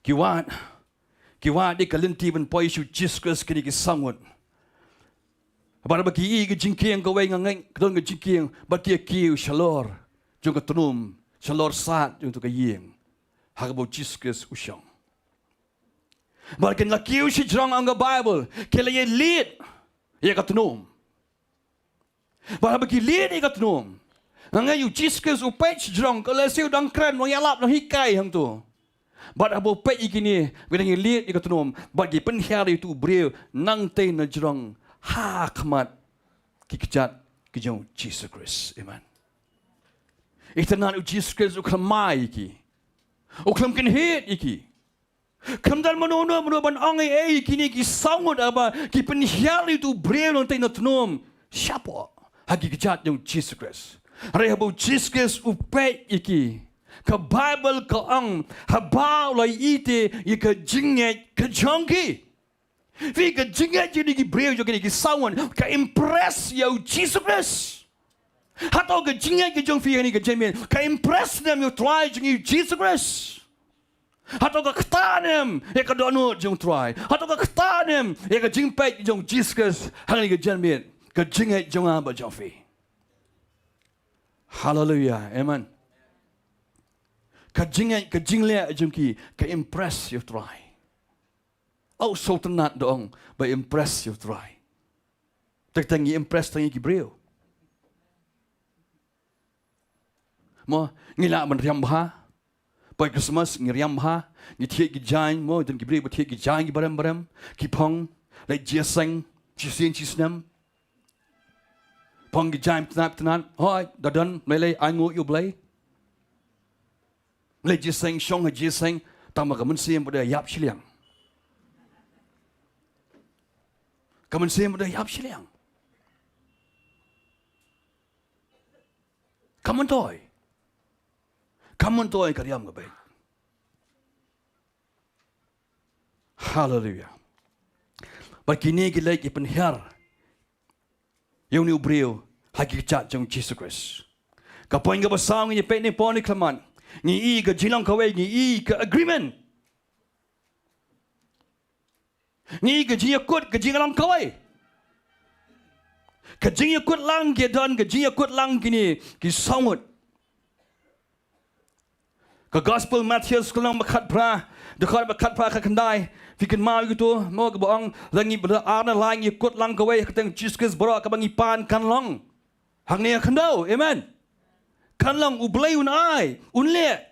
Ki wad, ki wad ïa ka lynti ban poi sha u Jisu Khrist kine ki saw ngut. Bad haba ki ïohi ka jingkieng kawei, nga ngeit ka don ka jingkieng, bad ki ïa kiew shalor jong ka tnum, shalor sad jong katu ka ïing ha kaba u Jisu Khrist u shong. Bad kin la kiew shajrong, ong ka Baibl, ki la ïa lied ïa ka tnum. Bad haba ki lied ïa ka tnum, nga ngeit u Jisu Khrist u peit shajrong, ka lehse u dang kren, u dang ïalap, u dang hikai hangto. Bad haba u peit ïa kine, ki dang ïa lied ïa ka tnum, bad ki pynhiar ïa utu u briew nangtei na jrong ha khmat ki kjat ki jong u Jisu Khrist. Amen. Itynnad, u Jisu Khrist u khlem mai ïa ki. U khlem kynhied ïa ki. Khlem don mano mano mano ban ong ei ei ïa kine ki saw ngut haba ki pynhiar ïa utu u briew nangtei na tnum shapoh ha ki kjat jong u Jisu Khrist. Hynrei haba u Jisu Khrist u peit ïa ki, ka Baibl ka ong, haba u la ïohi te ïa ka jingngeit ka jong ki. Phi, ka jingngeit jong kine ki briew, jong kine ki saw ngut, ka impress ïa u Jisu Khrist. Hato ka jingngeit ka jong phi ha kane ka janmiet ka impress ne em ïa u Trai jong ngi u Jisu Khrist? Hato ka ktah ne em ïa ka dohnud jong u Trai? Hato ka ktah ne em ïa ka jingpeit jong u Jisu Khrist ha kane ka janmiet, ka jingngeit jong nga bad jong phi? Haleluia. Amen. Ka jingngeit, ka jingleh jong ki ka impress ïa u Trai. Aw, sngewtynnad da ong ba impress ïa u Trai. Te tang ngi impress tang ïa ki briew. Mo, ngi lah ban riam bha. Poi Christmas ngi riam bha, ngi thied ki jaiñ, mo, don ki briew ba thied ki jaiñ ki barem barem, ki phong, leit jingïaseng shisien shisnem. Phong ki jaiñ tnat tnat, hooid, da don, lei lei, ai nguh ïa u Blei. Leit jingïaseng, shong ha jingïaseng, tang ba ka mynsiem ba da ïap shiliang. Ka mynsiem ba da ïap shiliang. Ka myntoi. Ka myntoi ka riam ka beit. Haleluia. Bad kine ki leit ki pynhiar ïa une u briew ha ki kjat jong u Jisu Khrist. Ka point kaba saw ngi ïa peit ne pon ne khlamat. Ngi i ka jinglong kawei, ngi i ka agreement. Ngi ka jingïakut, ka jinglong kawei. Ka jingïakut lang ki don, ka jingïakut lang kine ki saw ngut. Ka Gospel Mathaios ka lynnong ba khatphra, dkhot ba khatphra khatkhyndai. Phi kynmaw ïa kito, mo, kaba ong, la ngi, ba la ar ne lai ngi ïakut lang kawei ha ka kyrteng Jisu Khrist, baroh kaba ngi pan kan long. Hangne ha khyndew, amen. Kan long, U Blei un ai, un leh.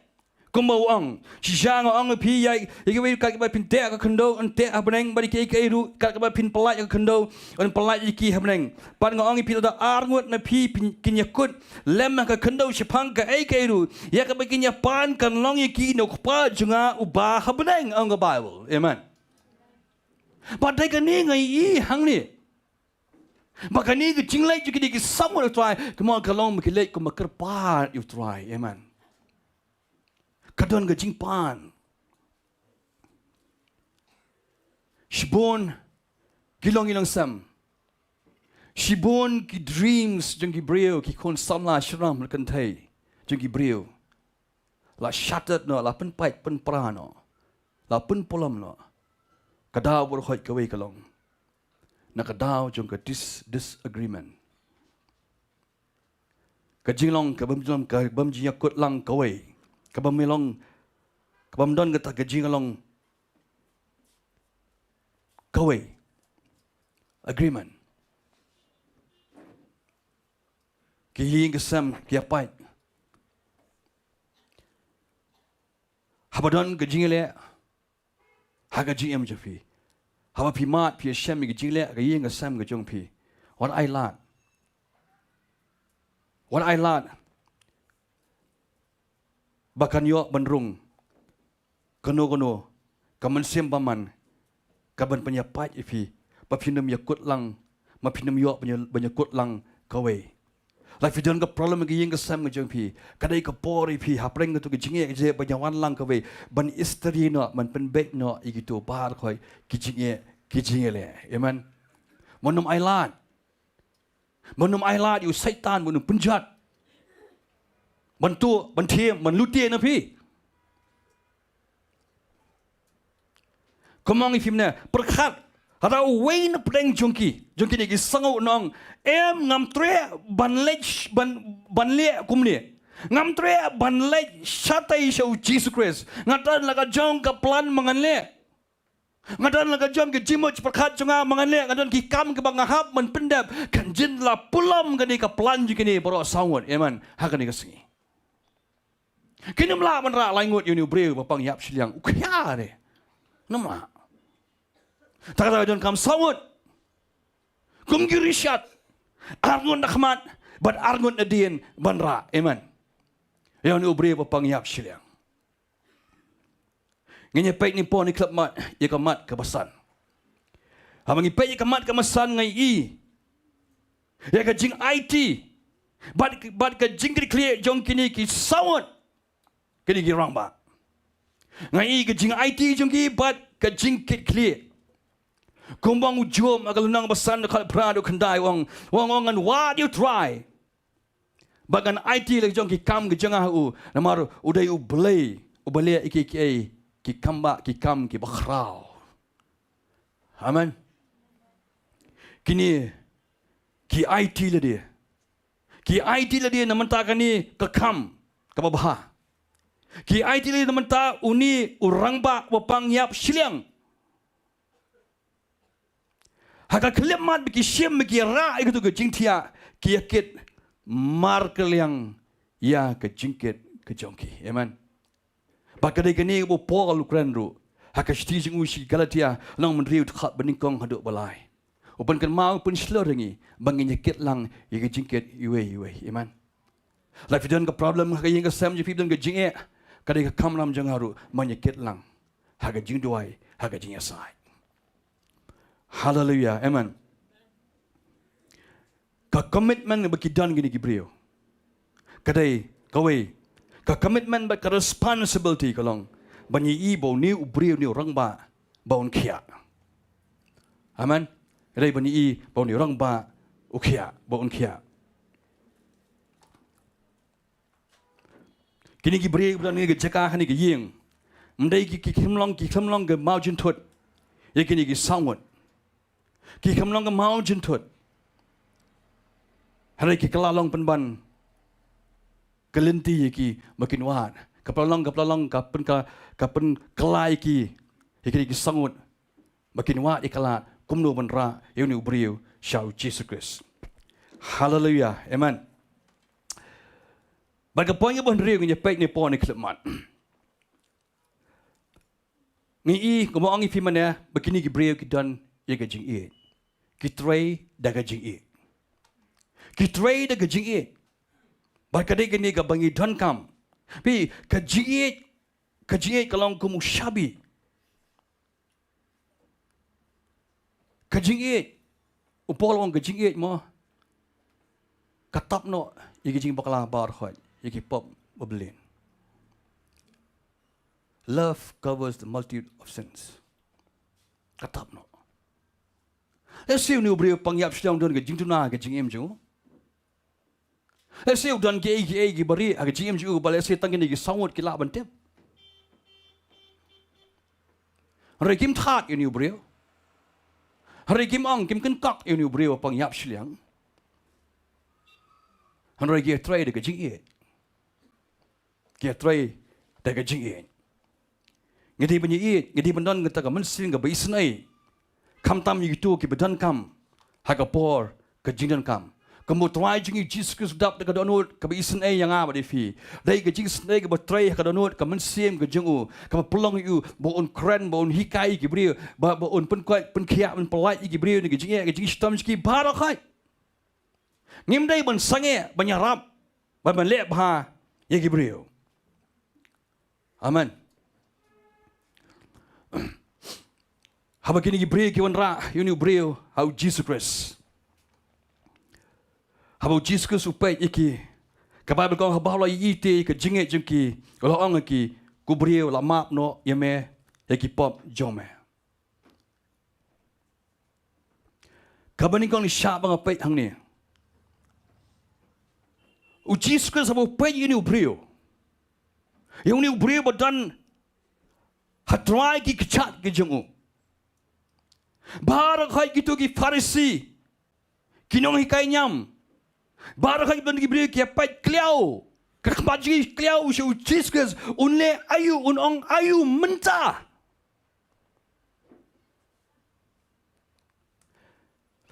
Kumba u ong, shisha nga ong ïa phi, ïa, ïa kiwei kat kiba phin teh ha ka khyndew, yn teh ha bneng, bad ïa kiei kiei ruh, kat kiba phin pyllait ha ka khyndew, yn pyllait ïa ki ha bneng. Bad nga ong ïa phi, lada ar ngut na phi phin, kin ïakut lem ha ka khyndew shaphang kaei kaei ruh, ïa kaba kin ïapan kan long ïa ki na u Kpa jong nga uba ha bneng, ong ka Baibl. Amen. Bad dei kane nga ïohi hangne. Ba kane ka jingleit jong kine ki saw ngut ïa u Trai, kumba ka long ba ki leit kumba kyrpad ïa u Trai. Amen. Ka don ka jingpan. Shibun ki longïing longsem. Shibun ki dreams jong ki briew, ki khun samla sharum kynthei jong ki briew, la shattered noh, la pynpait pynpra noh, la pynpulom noh. Ka daw baroh kawei ka long na ka daw jong ka dis-, disagreement. Ka jinglong ka bym jong, ka bym jingïakut lang kawei. Ka bym long, ka bym don kata ka jinglong kawei. Agreement. Ki ïing ki sem ki ïapait. Haba don ka jingïaleh ha ka jingim jong phi, haba phi mad phi ïashem ïa ka jingleh ha ka ïing ka sem ka jong phi, wat ai lad. Wat ai lad ba kan ïoh ban rung kano kano ka mynsiem bymman kaban pynïapait ïa phi, ba phin ym ïakut lang, ba phin ym ïoh ban ïa, ban ïakut lang kawei. Lada phi don ka problem ha ka ïing ka sem ka jong phi, ka dei ka por ïa phi hapdeng kato ka jingeh ka jingeh ban ïawan lang kawei, ban istri noh, ban pynbeit noh ïa kito baroh ki jingeh ki jingïaleh. Amen. Mon ym ai lad. Ban ym ai lad ïa u Soitan ban ym pynjot, ban tuh, ban thiem, ban lute na phi. Kumba ong ïa phi mynne, pyrkhat, haba uwei na pdeng jong ki, jong kine ki saw ngut u ong, em, ngam treh ban leit sh-, ban, ban leh kumne. Ngam treh ban leit shatei sha u Jisu Khrist. Nga don la ka jong ka plan ba ngan leh. Nga don la ka jong ka jingmut jingpyrkhat jong nga ba ngan leh, nga don ki kam kiba nga hap ban pyndep. Kan jin la pulom kane ka plan jong kine baroh saw ngut. Amen. Ha kane ka sngi kin ym lah ban rah lai ngut ïa une u briew ba pang ïap shiliang. U khia re. Namar kata ka donkam saw ngut kum ki rishot. Ar ngut na khmat bad ar ngut na dien ban rah. Amen. Ïa une u briew ba pang ïap shiliang. Ngin ïa peit napoh ne khlem mat ïa ka mat kaba san. Haba ngi peit ïa ka mat kaba san nga ïohi ïa ka jingaiti bad, bad ka jingkitkhlieh jong kine ki saw ngut, kine ki rangbah. Nga ïohi ka jingaiti jong ki bad ka jingkitkhlieh. Kumba ong u Job ha ka lynnong ba san dkhot phra dkhot khyndai u ong, u ong, u ong ngan wad ïa u Trai. Ba ngan aiti la jong ki kam ki jong nga ha u, namar u dei u Blei uba leh ïa kiei kiei ki kam ba, ki kam kiba khraw. Amen. Kine ki aiti lade. Ki aiti lade na bynta kane ka kam kaba bha. Ki aiti lade na bynta une u rangbah ba pang ïap shiliang. Ha ka khyllipmat ba ki shim ba ki rah ïa katu ka jingthiah, ki ïa kit markylliang ïa ka jingkit ka jong ki. Amen. Bad ka dei kane kaba u Paul u kren ruh ha ka shithi jong u sha ki Galatia, lynnong hynriew dkhot ba nyngkong haduh ba lai. U pynkynmaw, u pynshlur ïa ngi ba ngin ïa kit lang ïa ka jingkit iwei iwei. Amen. Lada phi don ka problem ha ka ïing ka sem jong phi, don ka jingeh, ka dei ka kamram jong nga ruh ban ïa kit lang ha ka jingduwai, ha ka jingïasaid. Haleluia. Amen. Ka commitment ba ki don kine ki briew, ka dei kawei. Ka commitment bad ka responsibility ka long ban ïohi ba une u briew, une u rangbah ba un khiah. Amen. Ka dei ban ïohi ba une u rangbah u khiah, ba un khiah. Kine ki briew ba don ha kane ka jaka, ha kane ka ïing, ym dei ki, ki khlem long, ki khlem long ka mawjynthut ïa kine ki saw ngut. Ki khlem long ka mawjynthut. Hynrei ki kylla long pynban ka lynti ïa ki ba kin wad. Ka pynlong, ka pynlong, ka pyn, ka, ka pynkylla ïa ki, ïa kine ki saw ngut ba kin wad ïa ka lad kumno ban rah ïa une u briew sha u Jisu Khrist. Haleluia. Amen. Bad ka point kaba hynriew, ngin ïa peit napoh ne khyllipmat. Ngi i, kumba ong i phi mynne, ba kine ki briew ki don ïa ka jingïeit. Ki trei da ka jingïeit. Ki trei da ka jingïeit. Bad ka dei kane kaba ngi donkam. Phi, ka jingïeit, ka jingïeit ka long kum u shabi. Ka jingïeit, u Paul u ong ka jingïeit mo, ka tap noh ïa ki jingbakla baroh, ïa ki pop ba blynt. Love covers the multitude of sins. Ka tap noh. Lehse une u briew pang ïap shiliang u don ka jingduna ha ka jingim jong u. Lehse u don kiei kiei kiba rieh ha ka jingim jong u, ba lehse tang kine ki saw ngut ki lah ban tip. Hynrei kim thad ïa une u briew. Hynrei kim ong, kim kynkok ïa une u briew pang ïap shiliang. Hynrei ki trei da ka jingïeit. Ki trei da ka jingïeit. Ngi dei ban ïeit, ngi dei ban don kata ka mynsiem kaba isynei. Khamtam ïa kito kiba donkam ha ka por ka jingdonkam. Kumba u Trai jong ngi Jisu Khrist u dap da ka dohnud kaba isynei ïa nga bad ïa phi. Dei ka jingisynei kaba trei ha ka dohnud ka mynsiem ka jong u, kaba pynlong ïa u ba un kren, ba un hikai ïa ki briew, ba, ba un pynkoit pynkhiah, ban pyllait ïa ki briew na ka jingeh, ka jingshitom jong ki baroh. Ngim dei ban sangeh, ban ïarap, ban, ban leh bha ïa ki briew. Amen. Haba kine ki briew ki wanrah ïa une u briew ha u Jisu Khrist, haba u Jisu Khrist u peit ïa ki, ka Baibl ka ong haba u la ïohi te ïa ka jingngeit jong ki, u la ong ïa ki, ko briew, la map noh ïa me ïa ki pop jong me. Kaba nyngkong ngi shah ban peit hangne, u Jisu Khrist haba u peit ïa une u briew, ïa une u briew ba don ha trai ki kjat ki jong u, baroh kito ki Pharisi, ki nonghikai niam, baroh ki don ki briew ki ïa peit kliaw, ka khmat jong ki kliaw sha u Jisu Khrist, un leh aïu, un ong aïu mynta.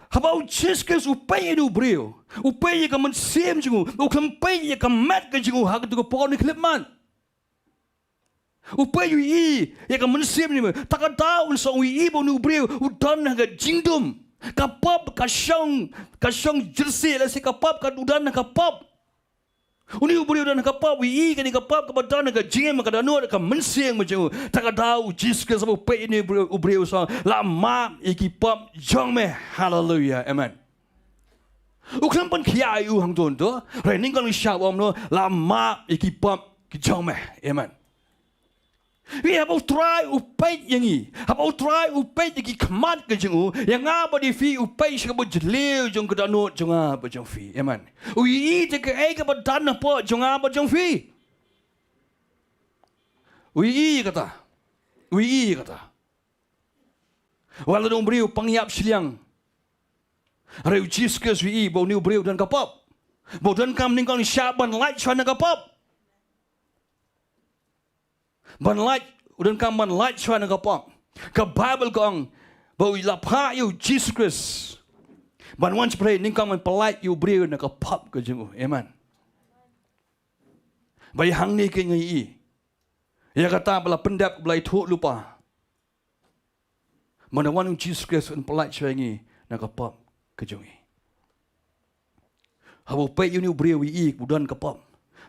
Haba u Jisu Khrist u peit ïa une u briew, u peit ïa ka mynsiem jong u, u khlem peit ïa ka met ka jong u ha kato ka por, une khlem man. U peit, u ïohi ïa ka mynsiem jong u, ta ka daw un sa ïohi ba une u briew u don ha ka jingdum. Ka pop ka shong, ka shong jyrsieh, lehse ka pop ka, u don ha ka pop. Une u briew u don ha ka pop, u ïohi kane ka pop kaba don ha ka jingim, ka dohnud ka mynsiem ka jong u. Ta ka daw u Jisu Khrist haba u peit ïa une u briew, u briew u sa ong, la map ïa ki pop jong me. Haleluya. Amen. U khlem pynkhiah ïa u hangto hangto. Hynrei nyngkong ngi shah ban ong, la map ïa ki pop ki jong me. Amen. Haba u Trai u peit ïa ngi, haba u Trai u peit ïa ki khmat ki jong u, ïa nga bad ïa phi, u peit sha kaba jylliew jong ka dohnud jong nga bad jong phi. Amen. U ïohi te kaei kaba don hapoh jong nga bad jong phi. U ïohi kata. U ïohi kata. Wat la u dei u briew pang ïap shiliang, hynrei u Jisu Khrist u ïohi ba une u briew u don ka pop, ba u donkam nyngkong shah ban lait shuwa na ka pop. Ban lait, u donkam ban lait shuwa na ka pop. Ka Baibl ka ong ba u la phah ïa u Jisu Khrist ban wan sha pyrthei nyngkong ban pyllait ïa u briew na ka pop ka jong u. Amen. Bad hangne kein ngi ïohi ïa kata ba la pyndep, ba la ithuh lypa. Mynta wan u Jisu Khrist un pyllait shuwa ïa ngi na ka pop ka jong ngi. Haba u peit ïa une u briew, u ïohi ba u don ka pop,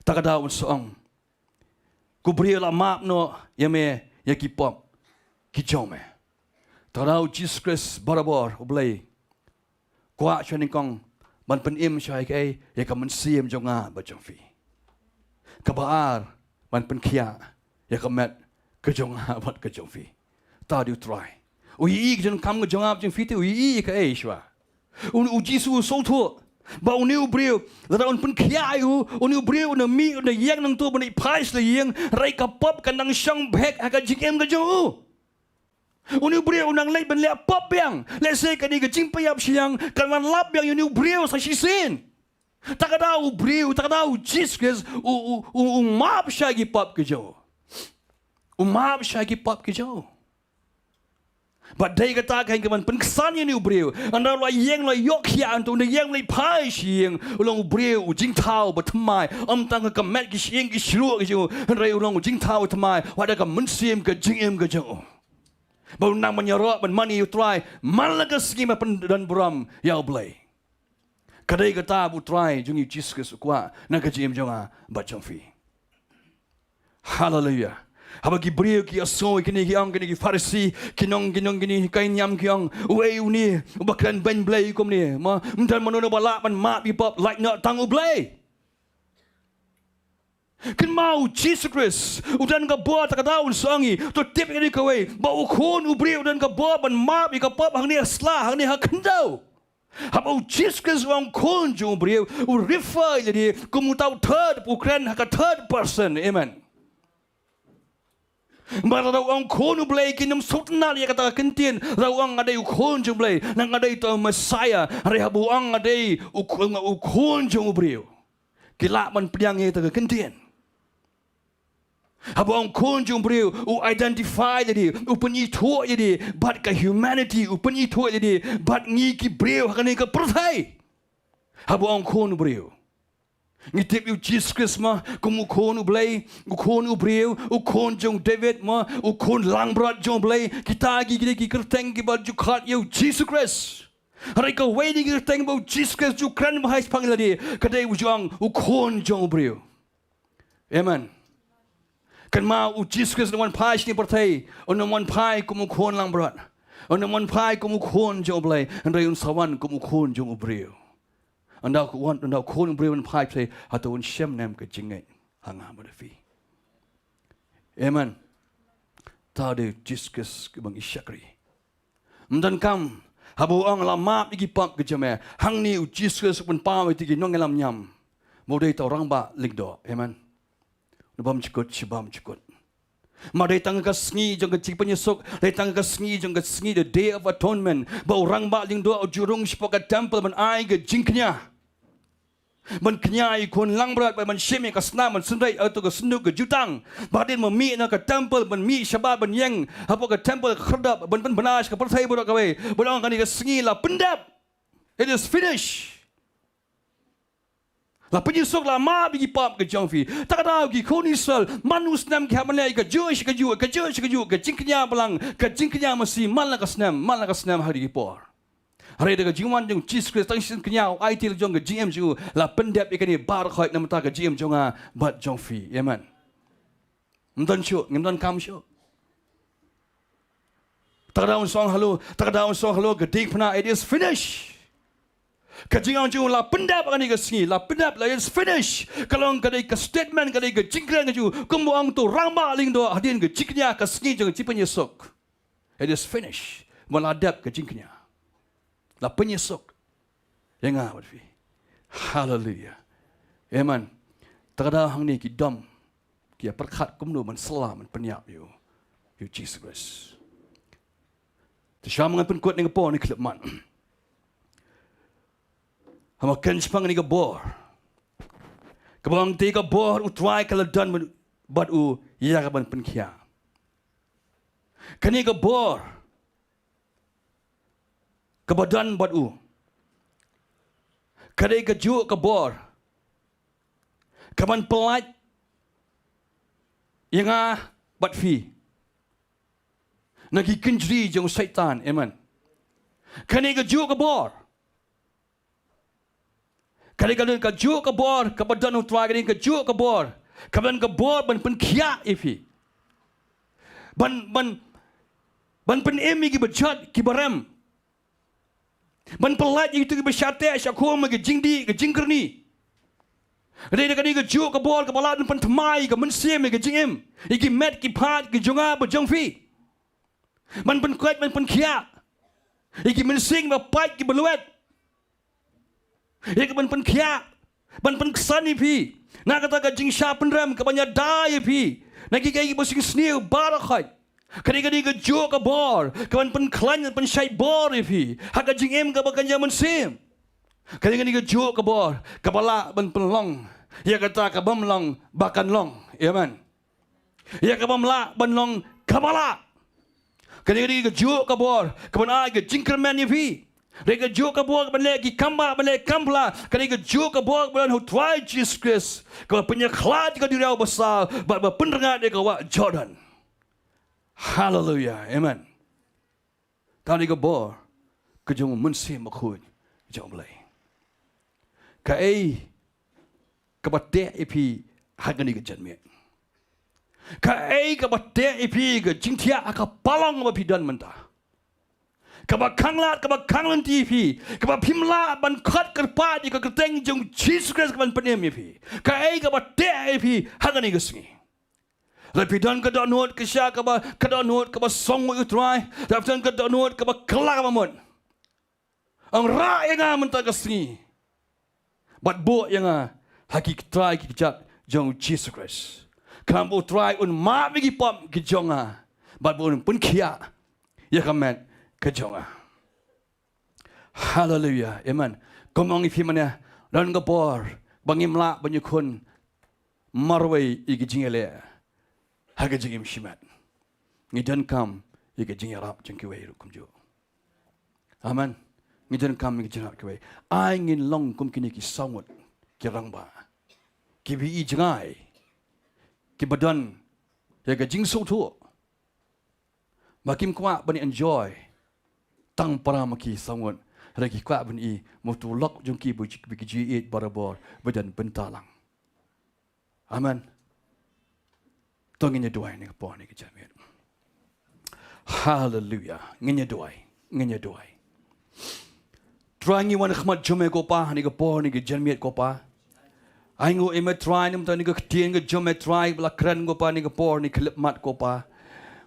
ta ka daw un sa ong, ko briew, la map noh ïa me ïa ki pop ki jong me. Ta ka daw u Jisu Khrist barabor, U Blei, kwah shuwa nyngkong ban pynim shuwa ïa kaei, ïa ka mynsiem jong nga bad jong phi. Kaba ar, ban pynkhiah ïa ka met ka jong nga bad ka jong phi. Ta u dei u Trai. U ïohi ka jingdonkam ka jong nga bad jong phi te, u ïohi ïa kaei shuwa. U, u Jisu u sngewthuh ba une u briew, lada un pynkhiah ïa u, une u briew un da mih, un da ïeng nangto ban leit phai sha la ïing, hynrei ka pop kan dang shong beit ha ka jingim ka jong u. Une u briew u nang leit ban leh pop biang. Lehse kane ka jingpang ïap shiliang kan wan lap biang ïa une u briew sa shisien. Ta ka daw u briew, ta ka daw u Jisu Khrist u, u, u, u map shuwa ïa ki pop ki jong u. U map shuwa ïa ki pop ki jong u. Bad dei kata ka, ka ban pynksan ïa une u briew. Ynda u la ïeng, u la ïoh khiah, ynda u ïeng, u leit phai sha ïing, u long u briew u jingthaw ba thymmai. Ym tang ka met, ki shyieng ki shruh ki jong u, hynrei u long u jingthaw ba thymmai wat da ka mynsiem, ka jingim ka jong u. Ba u nang ban ïaroh ban mane ïa u Trai man la ka sngi ban pyndonburom ïa U Blei. Ka dei kata ba u Trai jong ngi u Jisu Khrist u kwah na ka jingim jong nga bad jong phi. Haleluya. Haba ki briew ki ïasngew ïa kine, ki ong kine ki Pharisi, ki nong, ki nong kine, ki niam, ki ong, uei une uba kren beiñ Blei kumne? Ma, ym don mano ba lah ban map ïa ki pop lait noh tang U Blei. Kynmaw, u Jisu Khrist u don ka bor, ta kata un sa ong ïa ngi, to tip ïa kane kawei, ba u Khun u briew u don ka bor ban map ïa ka pop hangne ha sla, hangne ha khyndew. Haba u Jisu Khrist u ong Khun jong u briew, u refer ïa lade kum uta u third, u kren ha ka third person. Amen. Ba lada u ong Khun u Blei, kim sngewtynnad ïa kata ka kyntien. Lada u ong nga dei u Khun jong u Blei, nga dei uta u Messiah. Hynrei haba u ong nga dei u, u Khun jong u briew, ki lah ban pdiang ïa kata ka kyntien. Haba u ong Khun jong u briew, u identify ïa lade, u pynithuh ïa lade bad ka humanity, u pynithuh ïa lade bad ngi ki briew ha kane ka pyrthei. Haba u ong Khun u briew, ngi tip ïa u Jisu Khrist ma kum u Khun u Blei, u Khun u briew, u Khun jong u David ma, u Khun langbrot jong u Blei. Kita ki dei ki kyrteng kiba ju khot ïa u Jisu Khrist. Hynrei kawei na ki kyrteng ba u Jisu Khrist u kren bha shaphang lade, ka dei u ju ong u Khun jong u briew. Amen. Kynmaw, u Jisu Khrist un wan phai sha kane ka pyrthei, un ym wan phai kum u Khun langbrot, un ym wan phai kum u Khun jong u Blei, hynrei un sa wan kum u Khun jong u briew. Ynda u wan, ynda u Khun u briew un phai sha pyrthei, hato un shem ne em ka jingngeit ha nga bad phi? Amen. Ta dei u Jisu Khrist kaba ngi shakri. Ym donkam haba u ong la map ïa ki pop ki jong me, hangne u Jisu Khrist u pynpaw ïa kita ki nongïalam niam ba u dei uta u rangbah lyngdoh. Amen. U bym jukut shi bym jukut. Ma dei tang ka sngi jong ka jingpynïasuk, dei tang ka sngi jong ka sngi, the Day of Atonement, ba u rangbah lyngdoh u ju rung shapoh ka temple ban ai ka jingkñia, ban kñia ïa u Khun langbrot, ban, ban shim ïa ka snam, ban synreit ha uto ka synduk ka jutang, ba hadien ba mih na ka temple, ban mih shabar ban ïeng hapoh ka temple ka khyrdop, ban pynbna sha ka pyrthei baroh kawei, ban ong kane ka sngi la pyndep. It is finished. La pynïasuk, la map ïa ki pop ki jong phi. Ta ka daw ki khun Israel, man u snem ki hap ban leh kajuh shi kajuh, kajuh shi kajuh ka jingkñia balang, ka jingkñia masi, man la ka snem, man la ka snem ha kine ki por. Hynrei da ka jingwan jong u Jisu Khrist, tang shisien kñia u aiti la jong ka jingim jong u, la pyndep ïa kane baroh khoit namar ka jingim jong nga bad jong phi. Amen. Ym don shuh, ngim donkam shuh. Ta ka daw un sa ong halor, ta ka daw un sa ong halor ka diengphna, it is finished. Ka jingong jong u la pyndep ha kane ka sngi, la pyndep, la, it is finished. Ka long ka dei ka statement, ka dei ka jingkren ka jong u, kumba ong uto u rangbah lyngdoh hadien ka jingkñia, ka sngi jong ka jingpynïasuk. It is finished. Ba la dep ka jingkñia. La pynïasuk ïa nga bad phi. Haleluya. Amen. Ta ka daw hangne ki dom ki ïa pyrkhat kumno ban sylloh, ban pynïap ïa u, ïa u Jisu Khrist. Te sha ma ngan pynkut ïa nga por ne khlem man. Ha ma kren shaphang kane ka bor. Kaba ong te ka bor u Trai ka la don bad u ïa ka ban pynkhiah. Kane ka bor kaba don bad u ka dei kajuh ka bor kaban pyllait ïa nga bad phi na ki kynjri jong u Soitan. Amen. Kane kajuh ka bor ka dei, ka dei kajuh ka bor kaba don u Trai, ka dei kajuh ka bor kaba don ka bor ban pynkhiah ïa phi. Ban, ban, ban pynim ïa kiba jot kiba rem. Ban pyllait ïa kito kiba shah teh shah khum ha ka jingdih ka jingkyrni. Ka dei, ka dei kajuh ka bor kaba lah ban pynthymmai ïa ka mynsiem, ïa ka jingim, ïa ki met ki phad ki jong nga bad jong phi. Ban pynkoit, ban pynkhiah ïa ki mynsiem ba pait kiba lwet. Ïa ka ban pynkhiah, ban pynksan ïa phi na kata ka jingshah pynrem kaban ïada ïa phi na ki, ki, kiba sngewsih baroh khoit. Ka dei, ka dei kajuh ka bor kaban pynkhlaiñ, ban pynshait bor ïa phi ha ka jingim kaba kynja mynsiem. Ka dei, ka dei kajuh ka bor kaba lah ban pynlong ïa kata ka bym long ba kan long. Amen. Ïa ka bym lah ban long kaba lah. Ka dei, ka dei kajuh ka bor kaban ai ka jingkyrmen ïa phi. Ka dei kajuh ka bor kaban leh ki kam bah, ban leh kam phla. Ka dei kajuh ka bor kaba don ha u Trai Jisu Khrist, kaba pynïakhlad ïa ka duriaw basaw bad ba pynrngat ïa ka wah Jordan. Haleluya. Amen. Kane ka bor ka jong u Mynsiem Bakhuid jong U Blei. Kaei kaba teh ïa phi ha kane ka janmiet? Kaei kaba teh ïa phi ka jingthiah ha ka palong ba phi don mynta? Kaba khanglad, kaba khanglynti ïa phi, kaba phim lah ban khot kyrpad ïa ka kyrteng jong Jisu Khrist kaban pynim ïa phi. Kaei kaba teh ïa phi ha kane ka sngi? Lada phi don ka dohnud ka sha kaba, ka dohnud kaba song ïa U Trai, lada phi don ka dohnud kaba kylla kaba mut, ong rah ïa nga mynta ka sngi bad buh ïa nga ha ki trai ki kjat jong U Jisu Khrist. Khnang ba U Trai un map ïa ki pop ki jong nga bad ba un pynkhiah ïa ka met ka jong nga. Haleluia. Amen. Kumno ngi phi mynne, don ka por ba ngim lah ban ïakhun marwei ïa ki jingïaleh ha ka jingim shimet. Ngi donkam ïa ka jingïarap jong kiwei ruh kumjuh. Amen. Ngi donkam ïa ka jingïarap kiwei. Ai ngin long kum kine ki saw ngut ki rangbah, kiba ïohi jngai, kiba don ïa ka jingsngewthuh ba kim kwah ban enjoy tang para ma ki saw ngut, hynrei ki kwah ban i mo tu lok jong ki ba ki, ba ki ju ïeit barabor ba don bynta lang. Amen. To ngin ïa duwai ha kane ka por, ha kane ka janmiet. Haleluia. Ngin ïa duwai. Ngin ïa duwai. Trai, ngi wan ha khmat jong me ko Pa ha kane ka por, ha kane ka janmiet ko Pa. Ai nguh ïa me Trai namar kane ka ktien ka jong me Trai ba la kren ko Pa ha kane ka por, ha kane ka khyllipmat ko Pa.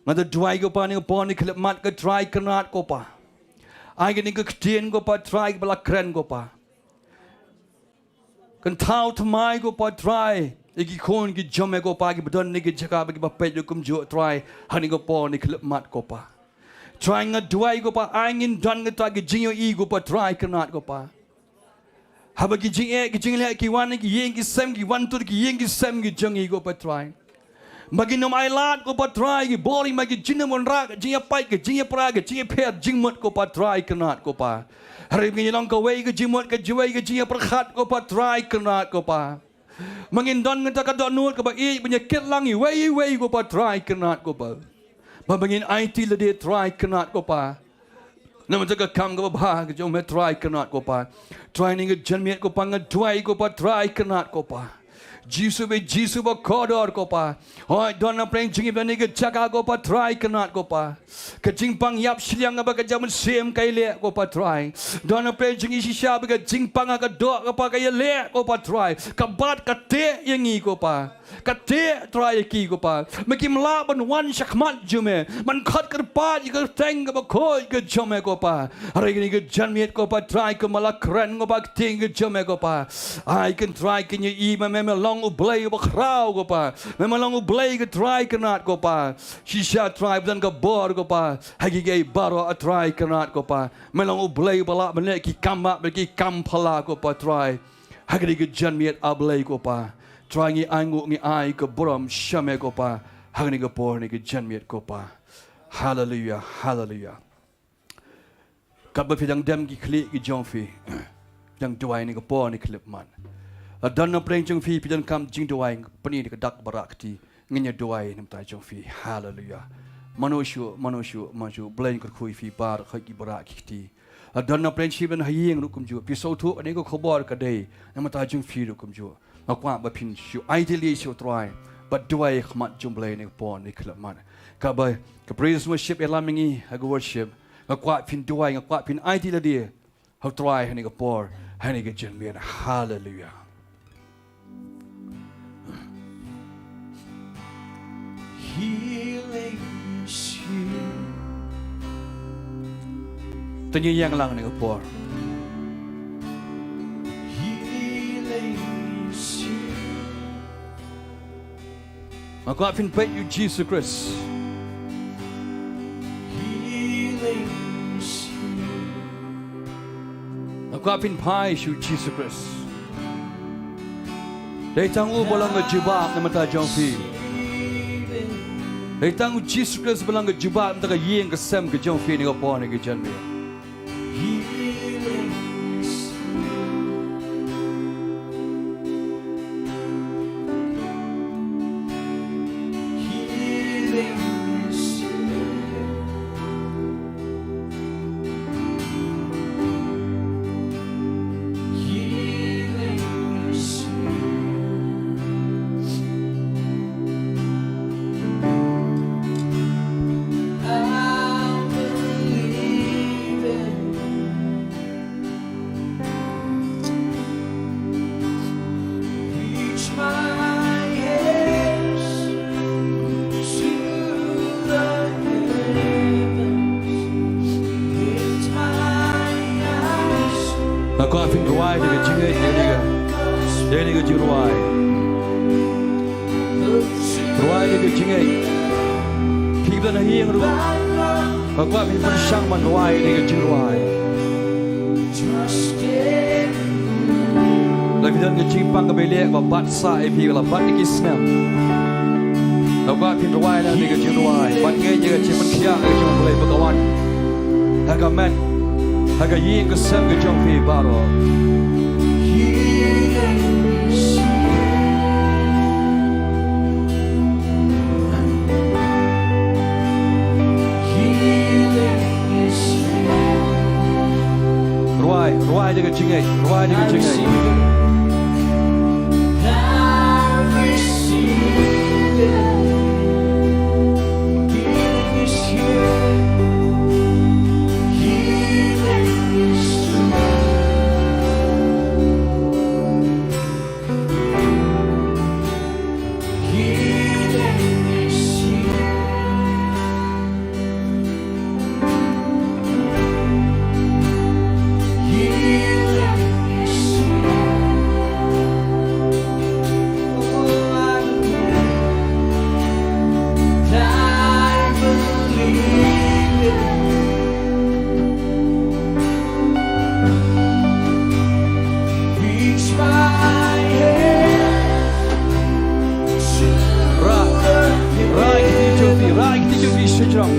Nga da duwai ko Pa ha kane ka por, ha kane ka khyllipmat ko Trai, kynrad ko Pa. Ai kane ka ktien ko Pa Trai ba la kren ko Pa. Kan thaw thymmai ko Pa Trai ïa ki khun ki jong me ko Pa, kiba don ha kane ka jaka bad kiba peit ruh kumjuh Trai ha kane ka por, ha kane ka khyllipmat ko Pa. Trai, nga duwai ko Pa, ai ngin don kata ka jingïohi ko Pa Trai, kynrad ko Pa. Haba ki jingeh ki jingleh ki wan ha ki ïing ki sem, ki wan tur ha ki ïing ki sem ki jong ngi ko Pa Trai, ba ngin ym ailad ko Pa Trai, ki bor, ba ki jingdon wanrah, ka jingïapait, ka jingïapra, ka jingïapher jingmut ko Pa Trai, kynrad ko Pa. Hynrei ba ngin ïalong kawei ka jingmut, kawei ka jingïapyrkhat ko Pa Trai, kynrad ko Pa. Ba ngin don kata ka dohnud kaba ïeit ban ïakit lang iwei ïa iwei ko Pa Trai, kynrad ko Pa. Ba, ba ngin aiti lade Trai, kynrad ko Pa. Namar kata ka kam kaba bha ka jong me Trai, kynrad ko Pa. Trai, ha kane ka janmiet ko Pa, nga duwai ko Pa Trai, kynrad ko Pa. Jisu ba, Jisu ba kordor ko Pa. Hooid, don na pdeng jong ngi ha kane ka jaka ko Pa Trai, kynrad ko Pa. Ka jingpang ïap shiliang kaba ka jaid mynsiem ka ïaleh ko Pa Trai. Don na pdeng jong ngi shisha ba ka jingpang ha ka doh ko Pa ka ïaleh ko Pa Trai. Ka bat ka teh ïa ngi ko Pa. Ka teh Trai ïa ki ko Pa. Me kim lah ban wan sha khmat jong me ban khot kyrpad ïa ka kyrteng kaba khuid ka jong me ko Pa. Hynrei ha kane ka janmiet ko Pa Trai, kumba la kren ko Pa, ka ktien ka jong me ko Pa. Ai kan Trai, kan ïohi ba me, me long U Blei uba khraw ko Pa. Me, me long U Blei ka Trai, kynrad ko Pa. Shisha Trai ba don ka bor ko Pa ha kiei kiei baroh, ah Trai, kynrad ko Pa. Me long U Blei uba lah ban leh ki kam bha bad ki kam phylla ko Pa Trai. Ha kane ka janmiet, ah Blei ko Pa. Trai, ngi ai nguh, ngi ai ka burom sha me ko Pa ha kane ka por, ha kane ka janmiet ko Pa. Haleluia, haleluia. Katba phi dang dem ki khlieh ki jong phi, phi dang duwai ha kane ka por, ha kane ka khyllipmat. Lada don na pdeng jong phi, phi donkam jingduwai, pyni da ka dak ba rah kti. Ngin ïa duwai na ka bynta jong phi. Haleluia. Mano shuh, mano shuh, mano shuh. Blei un kyrkhu ïa phi baroh, hooid, kiba rah ki kti. Lada don na pdeng jong phi, ban ha ïing ruh kumjuh, phi sngewthuh kane ka khubor ka dei na ka bynta jong phi ruh kumjuh. Nga kwah ba phin shu aiti lade sha U Trai bad duwai ha khmat jong U Blei ha kane ka por, ha kane ka khyllipmat. Katba ka praise worship ïalam ïa ngi ha ka worship, nga kwah phin duwai, nga kwah phin aiti lade ha U Trai ha kane ka por, ha kane ka janmiet. Haleluia. Healing is here. To ngin ïeng lang ha kane ka por. Healing is here. Nga kwah phin peit ïa U Jisu Khrist. Healing is here. Nga kwah phin phai sha U Jisu Khrist. Dei tang u ba long ka jubab na ka bynta jong phi. Dei tang U Jisu Khrist ba long ka jubab na ka bynta ka ïing ka sem ka jong phi ha kane ka por, ha kane ka janmiet. Healing is here. Healing is here. Nga kwah phin rwai da ka jingngeit, ïa kane ka, ïa kane ka jingrwai. Rwai da ka jingngeit. Phi ba na ïing ruh, nga kwah phin pynshang ban rwai da ka jingrwai. Lada phi don ka jingpang kaba ïaleh ba bat sah ïa phi, la bat ïa ki snem, nga kwah phin rwai da ka jingrwai. Ban ngeit ïa ka jingpynkhiah ka jong U Blei ba ka wan ha ka met, ha ka ïing ka sem ka jong phi baroh. Rwai, rwai da ka jingngeit, rwai da ka jingngeit. Rah, rah ïa ki kti jong phi, rah ïa ki kti jong phi sha jrong.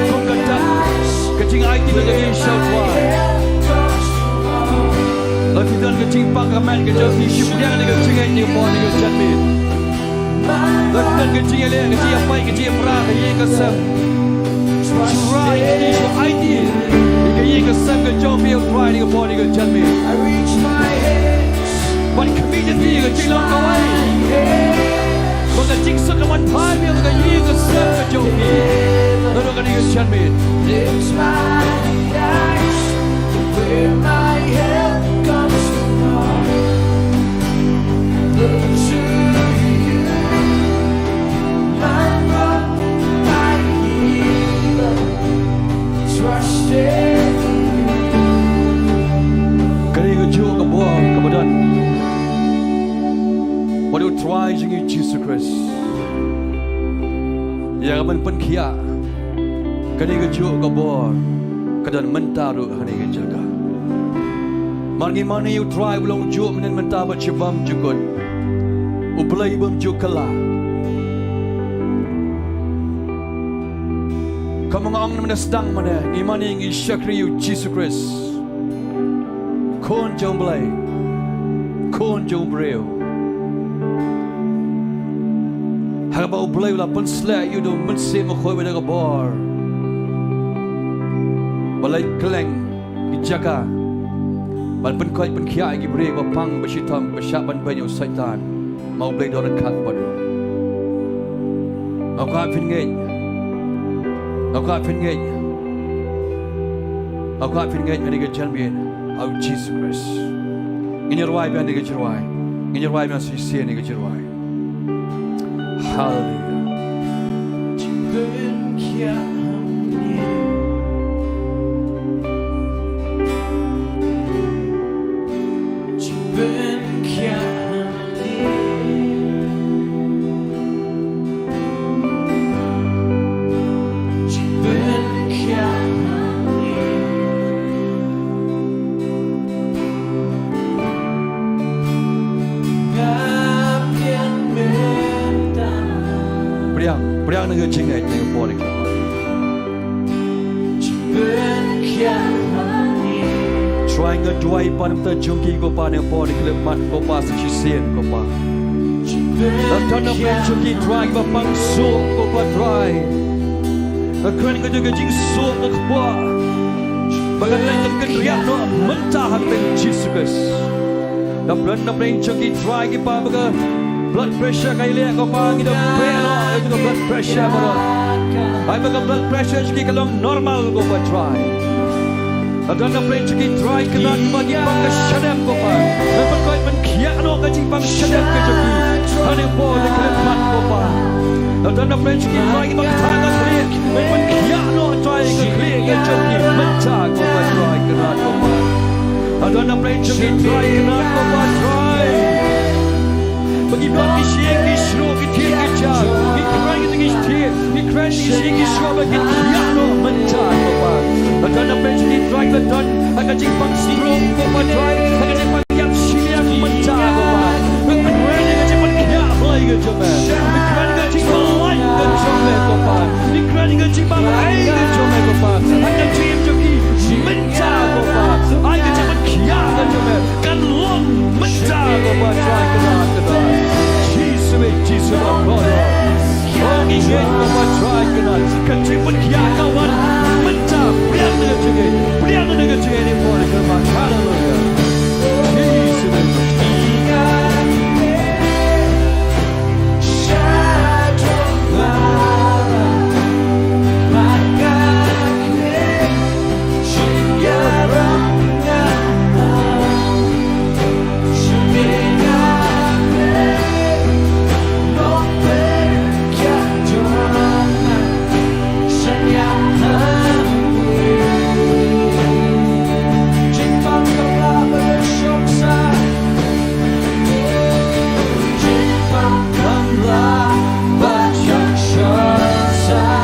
Kum kata ka jingaiti na ka ïing sha U Trai. Lada phi don ka jingpang ka met ka jong phi, shim biang na ka jingngeit, na ka bor, na ka jingngeit. Lada phi don ka jingïaleh, ka jingïapait, ka jingïapra ha ka ïing ka sem, shu rah ïa ki kti, shu aiti ïa ka ïing ka sem ka jong phi ha U Trai, na ka bor, na ka jingngeit. Ban khmih ïa ka jinglong kawei, ba ka jingsuk kan wan phai biang ha ka ïing ka sem ka jong phi. Naduh kane ka janmiet. Kane kajuh ka bor kaba don bad U Trai jong ngi U Jisu Khrist ïa ka ban pynkhiah. Kane kajuh ka bor ka don mynta ruh ha kane ka jaka. Mar ngi mane ïa U Trai u long juh mynnin mynta bad shibun jukut. U Blei bym ju kylla. Kumba nga ong mynne sdang mynne, ngi mane ngi shakri ïa U Jisu Khrist, Khun jong U Blei, Khun jong u briew. Ha kaba U Blei u la pynshlur ïa u da U Mynsiem Bakhuid bad da ka bor ba la kylleng ki jaka ban pynkoit pynkhiah ïa ki briew ba pang ba shitom ba shah ban beiñ ïa u Soitan. Ma U Blei u don ryngkat bad u. Nga kwah phin ngeit. Nga kwah phin ngeit. Nga kwah phin ngeit ha kane ka janmiet ha U Jisu Khrist. Ngin ïa rwai biang kane ka jingrwai. Ngin ïa rwai biang shisien kane ka jingrwai. Haleluia. Pdiang, pdiang na ka jingngeit na ka bor na ka Trai, nga duwai pat na ka bynta jong ki ko Pa, na ka bor na ka khyllipmat ko Pa, sa shisien ko Pa. Lada don na pdeng jong ki Trai kiba pang suk ko Pa Trai, nga kren ka jong ka jingsuk ka kpoh ba kan leit kan kynriah noh mynta ha ka kyrteng Jisu Khrist. Lada don na pdeng jong ki Trai kiba ba ka blood pressure ka ïaleh ko Pa, ngi da pyrshah noh ïa ka blood pressure baroh. Ai ba ka blood pressure jong ki ka long normal ko Pa Trai. Lada don na pdeng jong ki Trai kynrad ba ki pang ka shadem ko Pa, ngi pynkoit pynkhiah noh ka jingpang shadem ka jong ki ha kane ka por na ka khyllipmat ko Pa. Lada don na pdeng jong ki Trai kiba kynthah ka khlieh, ngi pynkhiah noh Trai ka khlieh ka jong ki mynta ko Pa Trai kynrad ko Pa. Jong ngi Trai, kane ka ba Trai. Ba ki don ki shyieng ki shnong, ki thied ki jar. Ngi kren ïa ki thied, ngi kren ïa ki shyieng ki shnong ba kin thiah noh mynta ko Kpa. Ba don na pdeng jong ngi Trai, ba don ha ka jingpang stroke ko Kpa Trai, ha ka jingpang ïap shiliang mynta ko Kpa. Ngi kren ïa ka jingpang thiah Blei ka jong me. Ngi kren ïa ka jingpang lait ka jong me ko Kpa. Ngi kren ïa ka jingpang ai ka jong me ko Kpa. Ha ka jingim jong ngi mynta ko Kpa. Ai ka jingpang thiah ka jong me. Kan long mynta ko Kpa Trai kane kane. Jisu eh, Jisu eh ko Kpa. O ngi ngeit ko Kpa Trai kane. Ka jingpang thiah ka wan mynta. Pdiang na ka jingngeit. Pdiang na ka jingngeit ïa ko Kpa. Haleluya. Jisu eh.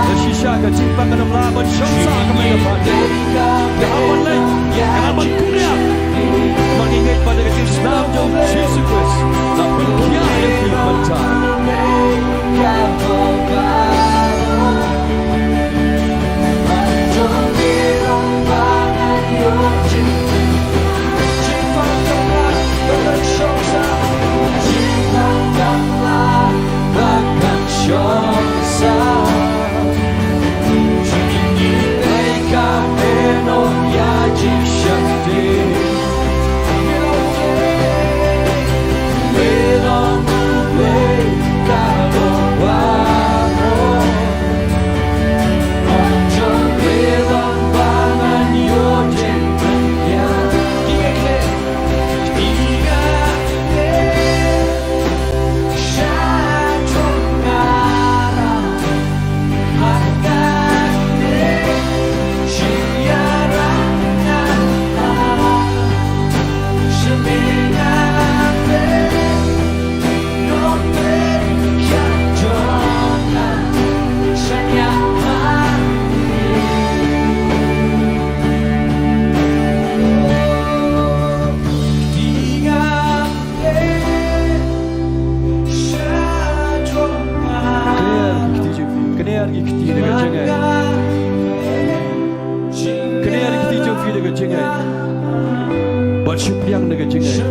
Ka shisha ka jingpang ka dang lah ban shong sah ka mei ka phad. Ka hap ban leit, ka hap ban pynïap. Ma ngi ngeit ba da ka jingsnam jong Jisu Khrist la pynkhiah ïa phi mynta. Kner ki kti jong phi, kner ki kti na ka jingngeit. Kner ki kti jong phi na ka jingngeit. Bad shu pdiang na ka jingngeit.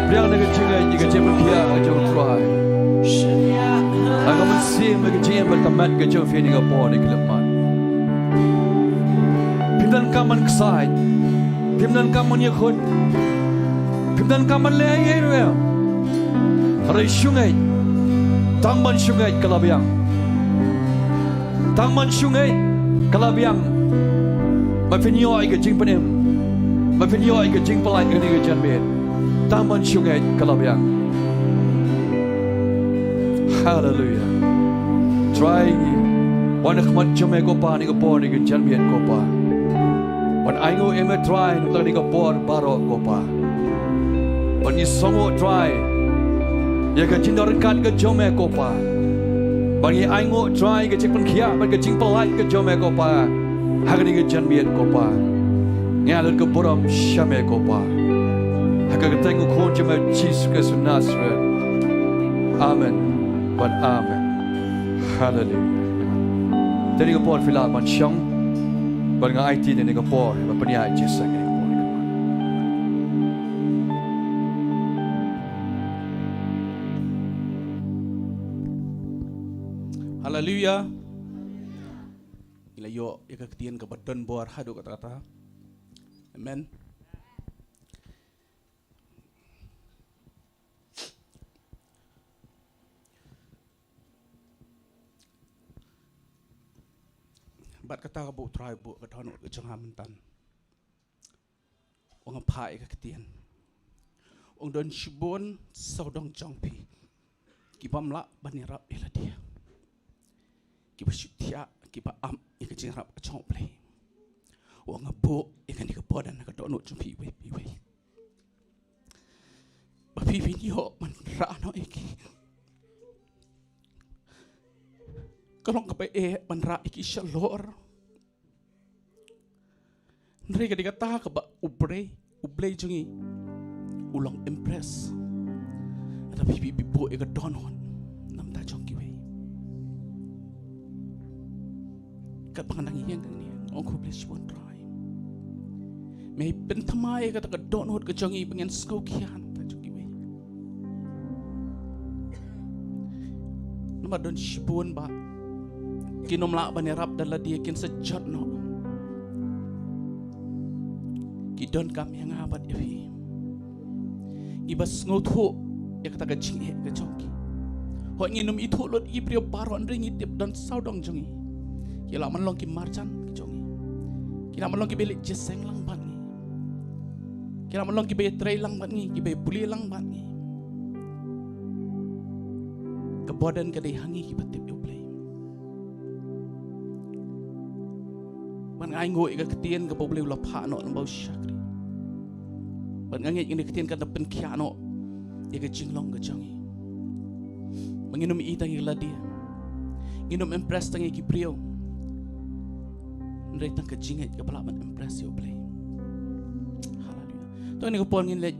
Pdiang na ka jingngeit ïa ka jingpynkhiah ka jong U Trai. Ha ka mynsiem, ha ka jingim bad ka met ka jong phi ha kane ka por, ha kane ka khyllipmat. Phim donkam ban ksaid. Phim donkam ban ïakhun. Phim donkam ban leh ei ei ruh em. Hynrei shu ngeit. Tang ban shu ngeit ka la biang. Tang ban shu ngeit ka la biang. Ba phin ïoh ïa ka jingpynim. Ba phin ïoh ïa ka jingpyllait ha kane ka janmiet. Tang ban shu ngeit ka la biang. Haleluya. Trai, wan ha khmat jong me ko Pa, ha kane ka por, ha kane ka janmiet ko Pa. Ban ainguh ïa me Trai, na kane ka por baroh ko Pa. Ban ïasngewthuh Trai ïa ka jingdon ryngkat ka jong me ko Pa. Ban ïa ainguh Trai ka jingpynkhiah bad ka jingpyllait ka jong me ko Pa. Ha kane ka janmiet ko Pa. Ngi ai lut ka burom sha me ko Pa. Ha ka kyrteng u Khun jong me Jisu Khrist u Nasaret. Amen. Bad amen. Haleluya. Te ha kane ka por phi lah ban shong. Bad nga aiti ha kane ka por ban pynïaid Jisu ha kane ka por. Haleluya. Ngi la ïoh ïa ka ktien kaba don bor haduh katta katta. Amen. Bad kata ka buh Trai buh ka dohnud ka jong nga mynta. Ong phah ïa ka ktien. Ong don shibun sawdong jong phi. Ki bym lah ban ïarap ïa lade. Ki ba shu thiah, ki ba ap ïa ka jingïarap ka jong U Blei. Ba nga buh ïa kane ka burden ha ka dohnud jong phi iwei pa iwei. Ba phi phin ïoh ban rah noh ïa ki. Ka long kaba eh ban rah ïa ki shalor. Hynrei ka dei kata kaba U Blei, U Blei jong ngi u long impress. Lada phi phi buh ïa ka dohnud na bynta jong kiwei. Katba nga dang ïeng hangne, nga ong khublei shibun Trai. Me pynthymmai ïa kata ka dohnud ka jong ngi ba ngin sngewkhia na bynta jong kiwei. Namar don shibun ba kin ym lah ban ïarap da lade, kin sa jot noh. Ki donkam ïa nga bad ïa phi. Ngi ba sngewthuh ïa kata ka jingeh ka jong ki. Hooid ngin ym ithuh lut ïa ki briew baroh, hynrei ngi tip don sawdong jong ngi ki lah ban long ki marjan ki jong ngi. Ki lah ban long kiba leit jingïaseng lang bad ngi. Ki lah ban long kiba ïatrei lang bad ngi, kiba ïabully lang bad ngi. Ka burden ka dei ha ngi kiba tip ïa U Blei. Bad nga ainguh ïa ka ktien kaba U Blei u la phah noh lyngba u shakri. Bad nga ngeit ïa kane ka ktien kan da pynkhiah noh ïa ka jinglong ka jong ngi. Ba ngin ym ïeit tang ïa lade, ngin ym impress tang ïa ki briew, hynrei tang ka jingngeit kaba lah ban impress ïa U Blei. Haleluia. To kane ka por ngin leit,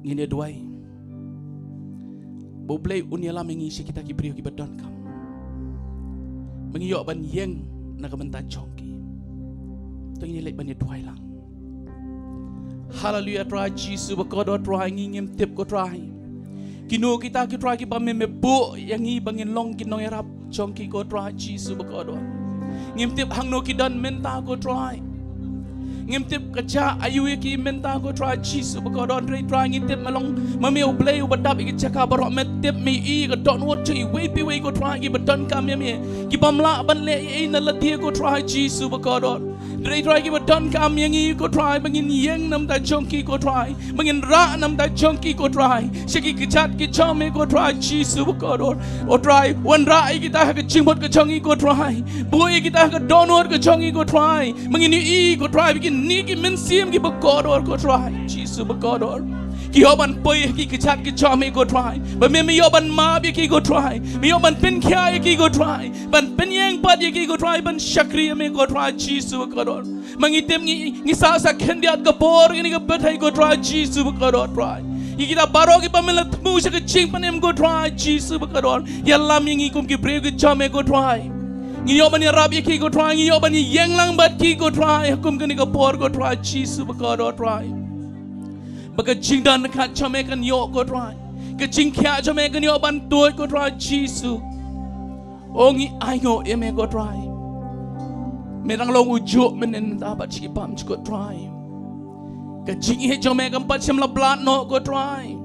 ngin ïa duwai ba U Blei un ïalam ïa ngi sha kita ki briew kiba donkam, ba ngi ïoh ban ïeng na ka bynta jong ki. To ngin ïa leit ban ïa duwai lang. Haleluia, Trai Jisu ba kordor, Trai ngi ngim tip ko Trai. Kino kita ki Trai kiba me me buh ïa ngi ba ngin long ki nongïarap jong ki ko Trai Jisu ba kordor. Ngim tip hangno ki don mynta ko Trai. Ngim tip ka jaka aïu ïa ki mynta ko Trai Jisu ba kordor. Hynrei Trai ngi tip me long ma me U Blei uba dap ïa ki jaka baroh, me tip me ïohi ïa ka dohnud jong iwei pa iwei ko Trai kiba donkam ïa me. Ki bym lah ban leh ei ei na lade ko Trai Jisu ba kordor. Hynrei Trai kiba donkam ïa ngi ko Trai ba ngin ïeng na bynta jong ki ko Trai, ba ngin rah na bynta jong ki ko Trai sha ki kjat ki jong me ko Trai Jisu ba kordor. O Trai wanrah ïa kita ha ka jingmut ka jong ngi ko Trai. Buh ïa kita ha ka dohnud ka jong ngi ko Trai, ba ngin ïohi ko Trai ba kine ki mynsiem kiba kordor ko Trai Jisu ba kordor ki ïoh ban poi ha ki kjat ki jong me ko Trai, ba me me ïoh ban map ïa ki ko Trai, me ïoh ban pynkhiah ïa ki ko Trai, ban pynïeng pat ïa ki ko Trai ban shakri ïa me ko Trai Jisu ba kordor. Ma ngi tip ngi, ngi sah sa khyndiat ka por kane ka pyrthei ko Trai Jisu ba kordor Trai. Ïa kita baroh kiba me la thmu sha ka jingpynim ko Trai Jisu ba kordor, ïalam ïa ngi kum ki briew ki jong me ko Trai. Ngi ïoh ban ïarap ïa ki ko Trai, ngi ïoh ban ïeng lang bad ki ko Trai ha kum kane ka por ko Trai Jisu ba kordor Trai. Ba ka jingdon ka jong me kan ïoh ko Trai, ka jingkhiah jong me kan ïoh ban tuid ko Trai Jisu. O ngi ainguh ïa me ko Trai. Me dang long u juh mynnin mynta bad shi bam shi ko Trai. Ka jingïeit jong me kam pat shym la blad noh ko Trai.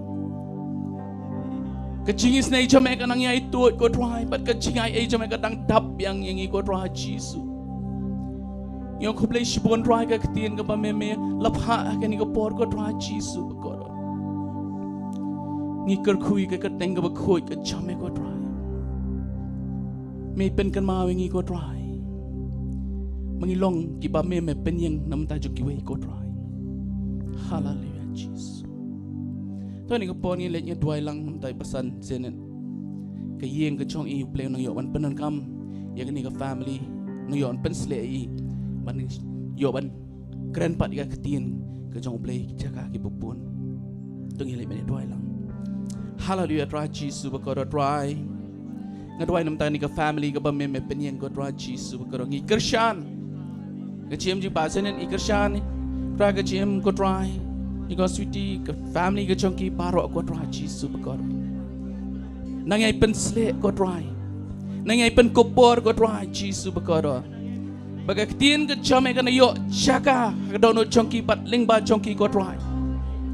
Ka jingisynei jong me ka nang ïai tuid ko Trai, bad ka jingaiei jong me ka dang dap biang ïa ngi ko Trai Jisu. Ngi ong khublei shibun Trai ka ktien kaba me me la phah ha kane ka por ko Trai Jisu ba kordor. Ngi kyrkhu ïa ka kyrteng kaba khuid ka jong me ko Trai. Me pynkynmaw ïa ngi ko Trai, ba ngi long kiba me me pynïeng na bynta jong kiwei ko Trai. Haleluia Jisu. To kane ka por ngi leit ngi duwai lang na bynta i Basan Zenet. Ka ïing ka jong i, U Blei nang ïoh ban pyndonkam ïa kane ka family, nang ïoh ban pynshlur i ban ïoh ban kren pat ïa ka ktien ka jong U Blei ki jaka kiba bun. To ngin leit ban ïa duwai lang. Haleluia Trai Jisu ba kordor Trai. Nga duwai na bynta kane ka family kaba me me pynïeng ko Trai Jisu ba kordor. Ngi kyrshan ka jingim jong i Basan, ngi kyrshan Trai ka jingim ko Trai. Ngi ko Sweety, ka family ka jong ki baroh ko Trai Jisu ba kordor. Nang ïai pynshlur ko Trai, nang ïai pynkupbor ko Trai Jisu ba kordor. Ba ka ktien ka jong me kan ïoh jaka ha ka dohnud jong ki bad lyngba jong ki ko Trai,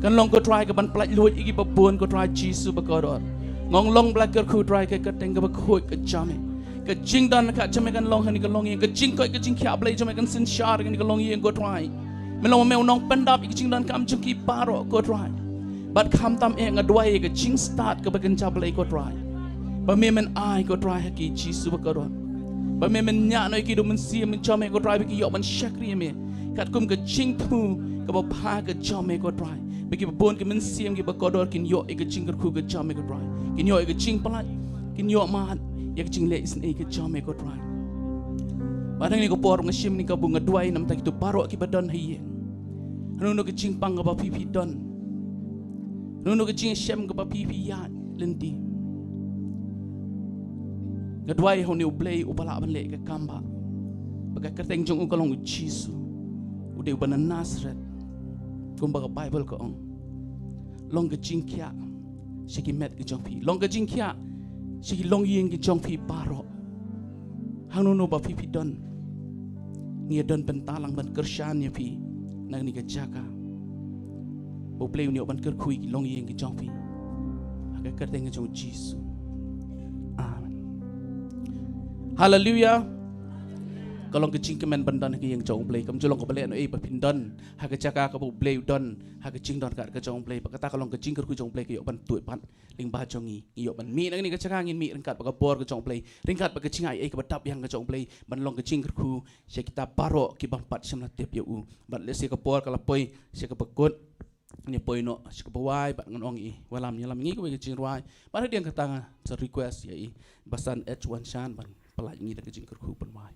kan long ko Trai kaban pyllait luid ïa kiba bun ko Trai Jisu ba kordor. Nga ong long ba la kyrkhu Trai ka kyrteng kaba khuid ka jong me. Ka jingdon ka jong me kan long ha kane ka longïing, ka jingkoit ka jingkhiah Blei jong me kan synshar ha kane ka longïing ko Trai. Me long me u nongpyndap ïa ka jingdonkam jong ki baroh ko Trai. Bad khamtam eh nga duwai ïa ka jingstad kaba kynja Blei ko Trai, ba me men ai ko Trai ha ki Jisu ba kordor. Ba me men ñiah noh ïa ki da u Mynsiem jong me ko Trai, ba ki ïoh ban shakri ïa me katkum ka jingthmu kaba bha ka jong me ko Trai. Ba kiba bun ki mynsiem kiba kordor kin ïoh ïa ka jingkyrkhu ka jong me ko Trai. Kin ïoh ïa ka jingpyllait, kin ïoh mad ïa ka jingleh isynei ka jong me ko Trai. Bad hangne ka por nga shim ïa kane ka bynta, nga duwai namar kito baroh kiba don ha ïing. Hangno ka jingpang kaba phi phi don, hangno ka jingshem kaba phi phi ïaid lynti, nga duwai ha une u Blei uba lah ban leh ka kam ba, ba ka kyrteng jong u ka long u Jisu, u dei uba na Nasareth, kumba ka Baibl ka ong. Long ka jingkhiah sha ki met ki jong phi, long ka jingkhiah sha ki longïing ki jong phi baroh. Hangno hangno ba phi phi don, ngi ïa don bynta lang ban kyrshan ïa phi na kane ka jaka, ba u Blei un ïoh ban kyrkhu ïa ki longïing ki jong phi. Ha ka kyrteng ka jong u Jisu. Amen. Haleluia. Ka long ka jingkmen ban don ha ka ïing jong u Blei. Kam ju long kaba lehnohei ba phin don ha ka jaka kaba u Blei u don, ha ka jingdonkam ka jong u Blei. Bad kata ka long ka jingkyrkhu jong u Blei ka ïoh ban tuid pat lyngba jong ngi. Ngi ïoh ban mih na kane ka jaka, ngin mih ryngkat bad ka bor ka jong u Blei, ryngkat bad ka jingaiei kaba dap biang ka jong u Blei, ban long ka jingkyrkhu sha kita baroh ki bym pat shym la tip ïa u. Bad lehse ka por ka la poi sha kaba kut, ngi poi noh sha kaba wai, bad ngan ong ïa i, wallam ïalam ïa ngi kawei ka jingrwai. Bad hadien kata nga sa request ïa i Basan H Wanshan ban pyllait ïa ngi da ka jingkyrkhu ban wai.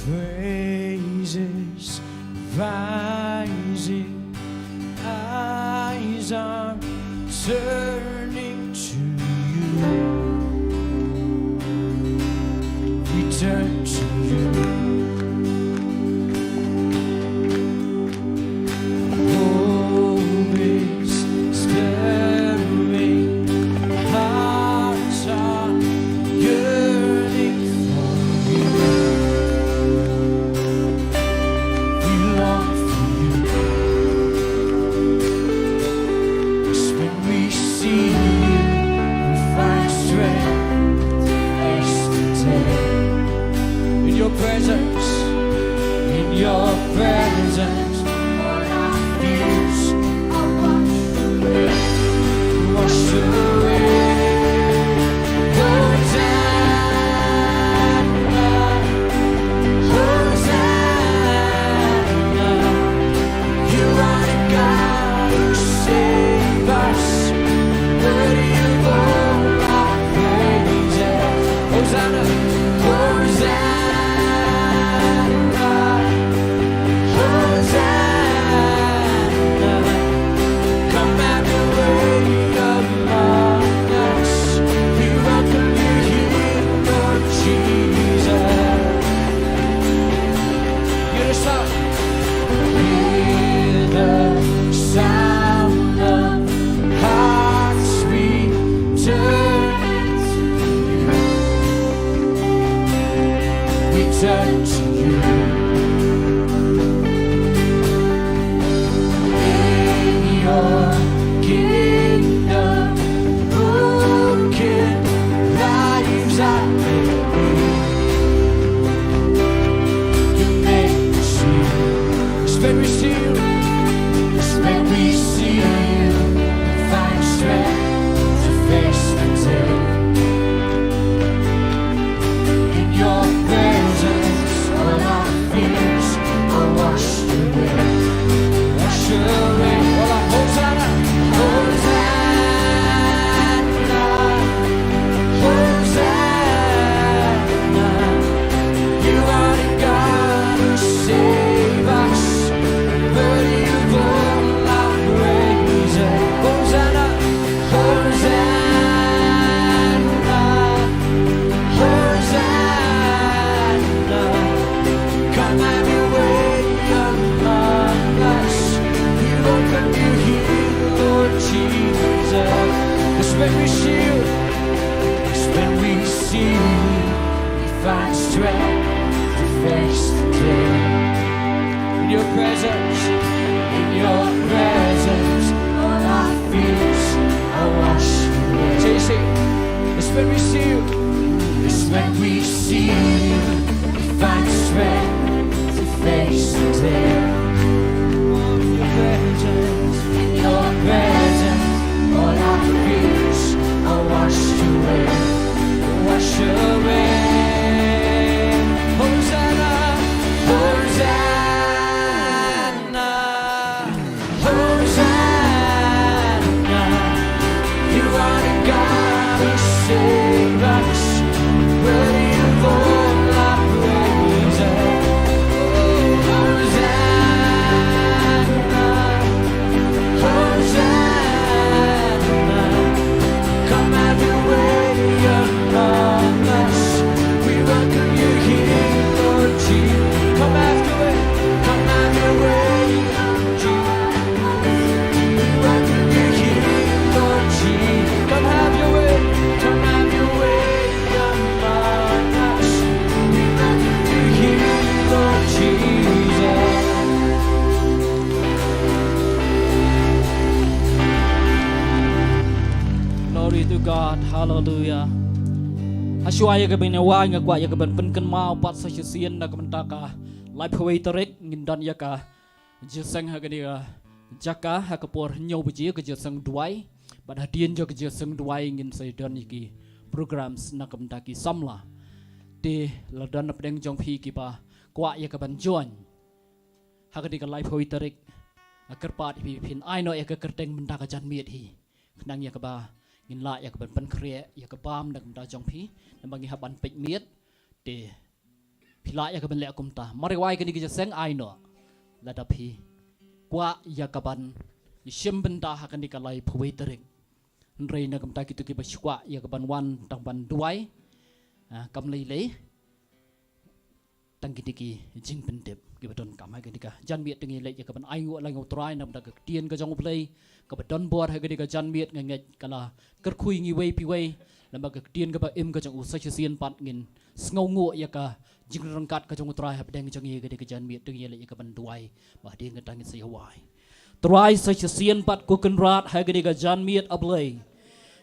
Praises rising, eyes are turning to you. We turn to you. Hope is stirring, hearts are yearning for you. We long for you. 'Cause when we see you, we find strength to face the day. In your presence, in your presence, all our fears are washed away, washed away. Hosanna, Hosanna. You are the God who saved us, worthy of all our praises. Hosanna, Hosanna, Hosanna. Come have your way among us. We welcome you here, Lord Jesus. Hear us out. Hear the sound of hearts returning to you. We turn to you. In your kingdom, broken lives are made new. You make me see. 'Cause when we see you, 'cause when we see you, we find strength to face the day. In your presence, all It's when we see you. It's when we see you. We find strength to face the day. In your presence. In your presence. All our fears are washed away. Chasing. It's when we see you. It's when we see you. We find strength to face the day. In your presence, in your presence, all our fears are washed away, washed away. Hosanna, Hosanna, Hosanna. You are the God who saved us. Worthy of all our praises. Hosanna, Hosanna. Come have your way among us. We welcome you here, Lord Jesus. Come have your way. Come have your way. Come have your way, come have your way among us. We welcome you here, Lord Jesus. Glory to God, hallelujah. Hashwa ïa ka bynta nga kwah ïa ka ban pynkynmaw pat sa shisien na ka bynta ka laiphew wei tarik ngin don ïa ka jingïaseng ha kane ka jaka ha ka por hynñiew baje ka jingïaseng duwai. Bad hadien jong ka jingïaseng duwai ngin sa don ïa ki programs na ka bynta ki samla. Te lada don na pdeng jong phi kiba kwah ïa ka ban join ha kane ka laiphew wei tarik, nga kyrpad ïa phi phin ai noh ïa ka kyrteng mynta ka janmiet hi. Khnang ïa kaba ngin lah ïa ka ban pynkhreh ïa ka bam na ka bynta jong phi. Namar ngi hap ban peit miet. Te phi lah ïa ka ban leh kumta. Mar ïa wai kane ka jingïaseng ai noh. Lada phi kwah ïa ka ban shim bynta ha kane ka laiphew wei tarik. Hynrei na ka bynta kito kiba shu kwah ïa ka ban wan tang ban duwai, ah, kam lei lei. Tang kine ki jingpyntip kiba donkam ha kane ka janmiet, te ngi leit ïa ka ban ainguh lang ïa u Trai na ka bynta ka ktien ka jong u Blei kaba don bor ha kane ka janmiet. Nga ngeit ka la kyrkhu ïa ngi wei pa wei. Namar ka ktien kaba im ka jong u, sa shisien pat ngin sngewnguh ïa ka jingryngkat ka jong u Trai hapdeng jong ngi ha kane ka janmiet. Te ngi leit ïa ka ban duwai. Ba hadien kata ngin sa ïa wai. Trai, sa shisien pat ko Kynrad ha kane ka janmiet, A Blei,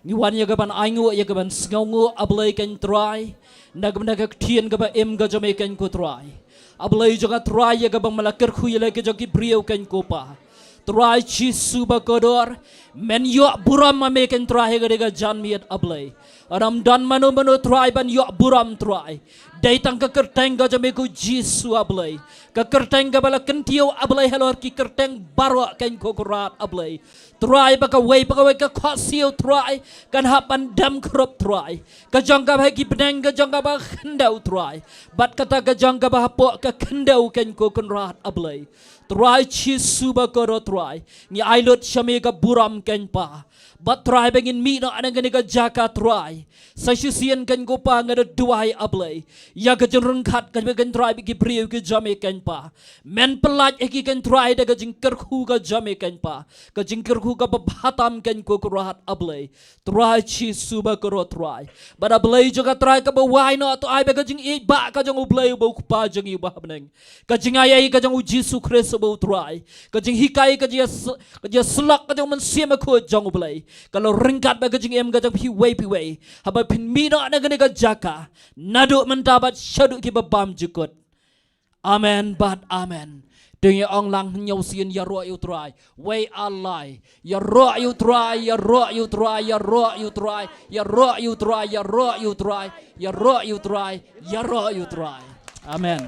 ngi wan ïa ka ban ainguh, ïa ka ban sngewnguh, A Blei ko Trai, na ka bynta ka ktien kaba im ka jong me ko Trai. A Blei jong nga Trai, ïa kaba me la kyrkhu ïa la ka jong ki briew ko Pa. Trai Jisu bakordor, men ïoh burom ma me ko Trai ha kane ka janmiet, A Blei. Ym don mano mano Trai ban ïoh burom Trai. Dei tang ka kyrteng ka jong me ko Jisu, A Blei. Ka kyrteng kaba la kyntiew, A Blei, halor ki kyrteng baroh ko Kynrad, A Blei. Trai, ba kawei pa kawei ka khohsiew Trai kan hap ban dem khrup Trai. Ka jong kaba ha ki bneng, ka jong kaba khyndew Trai. Bad kata ka jong kaba hapoh ka khyndew ko Kynrad, A Blei. Trai Jisu bakordor Trai, ngi ai lut sha me ka burom ko Pa. Bad Trai, ba ngin mih noh na kane ka jaka Trai, sa shisien ko Pa, nga da duwai, A Blei, ïa ka jingryngkat ka jong me ko Trai bad ki briew ki jong me ko Pa. Men pyllait ïa ki ko Trai da ka jingkyrkhu ka jong me ko Pa, ka jingkyrkhu kaba bha tam ko Kynrad, A Blei. Trai Jisu bakordor Trai, bad A Blei jong nga Trai, kaba wai noh to ai ba ka jingïeit ba ka jong U Blei uba U Kpa jong ngi uba ha bneng, ka jingaiei ka jong U Jisu Khrist uba U Trai, ka jinghikai, ka jingïas-, ka jingïasyllok ka jong U Mynsiem Bakhuid jong U Blei, ka la ryngkat bad ka jingim ka jong phi wei pa wei, haba phin mih noh na kane ka jaka, naduh mynta bad shaduh kiba bymjukut. Amen bad amen. Te ngi ong lang hynñiew sien, ïaroh ïa U Trai. Wei ar lai. Ïaroh ïa U Trai, ïaroh ïa U Trai, ïaroh ïa U Trai, ïaroh ïa U Trai, ïaroh ïa U Trai, ïaroh ïa U Trai, ïaroh ïa U Trai. Amen.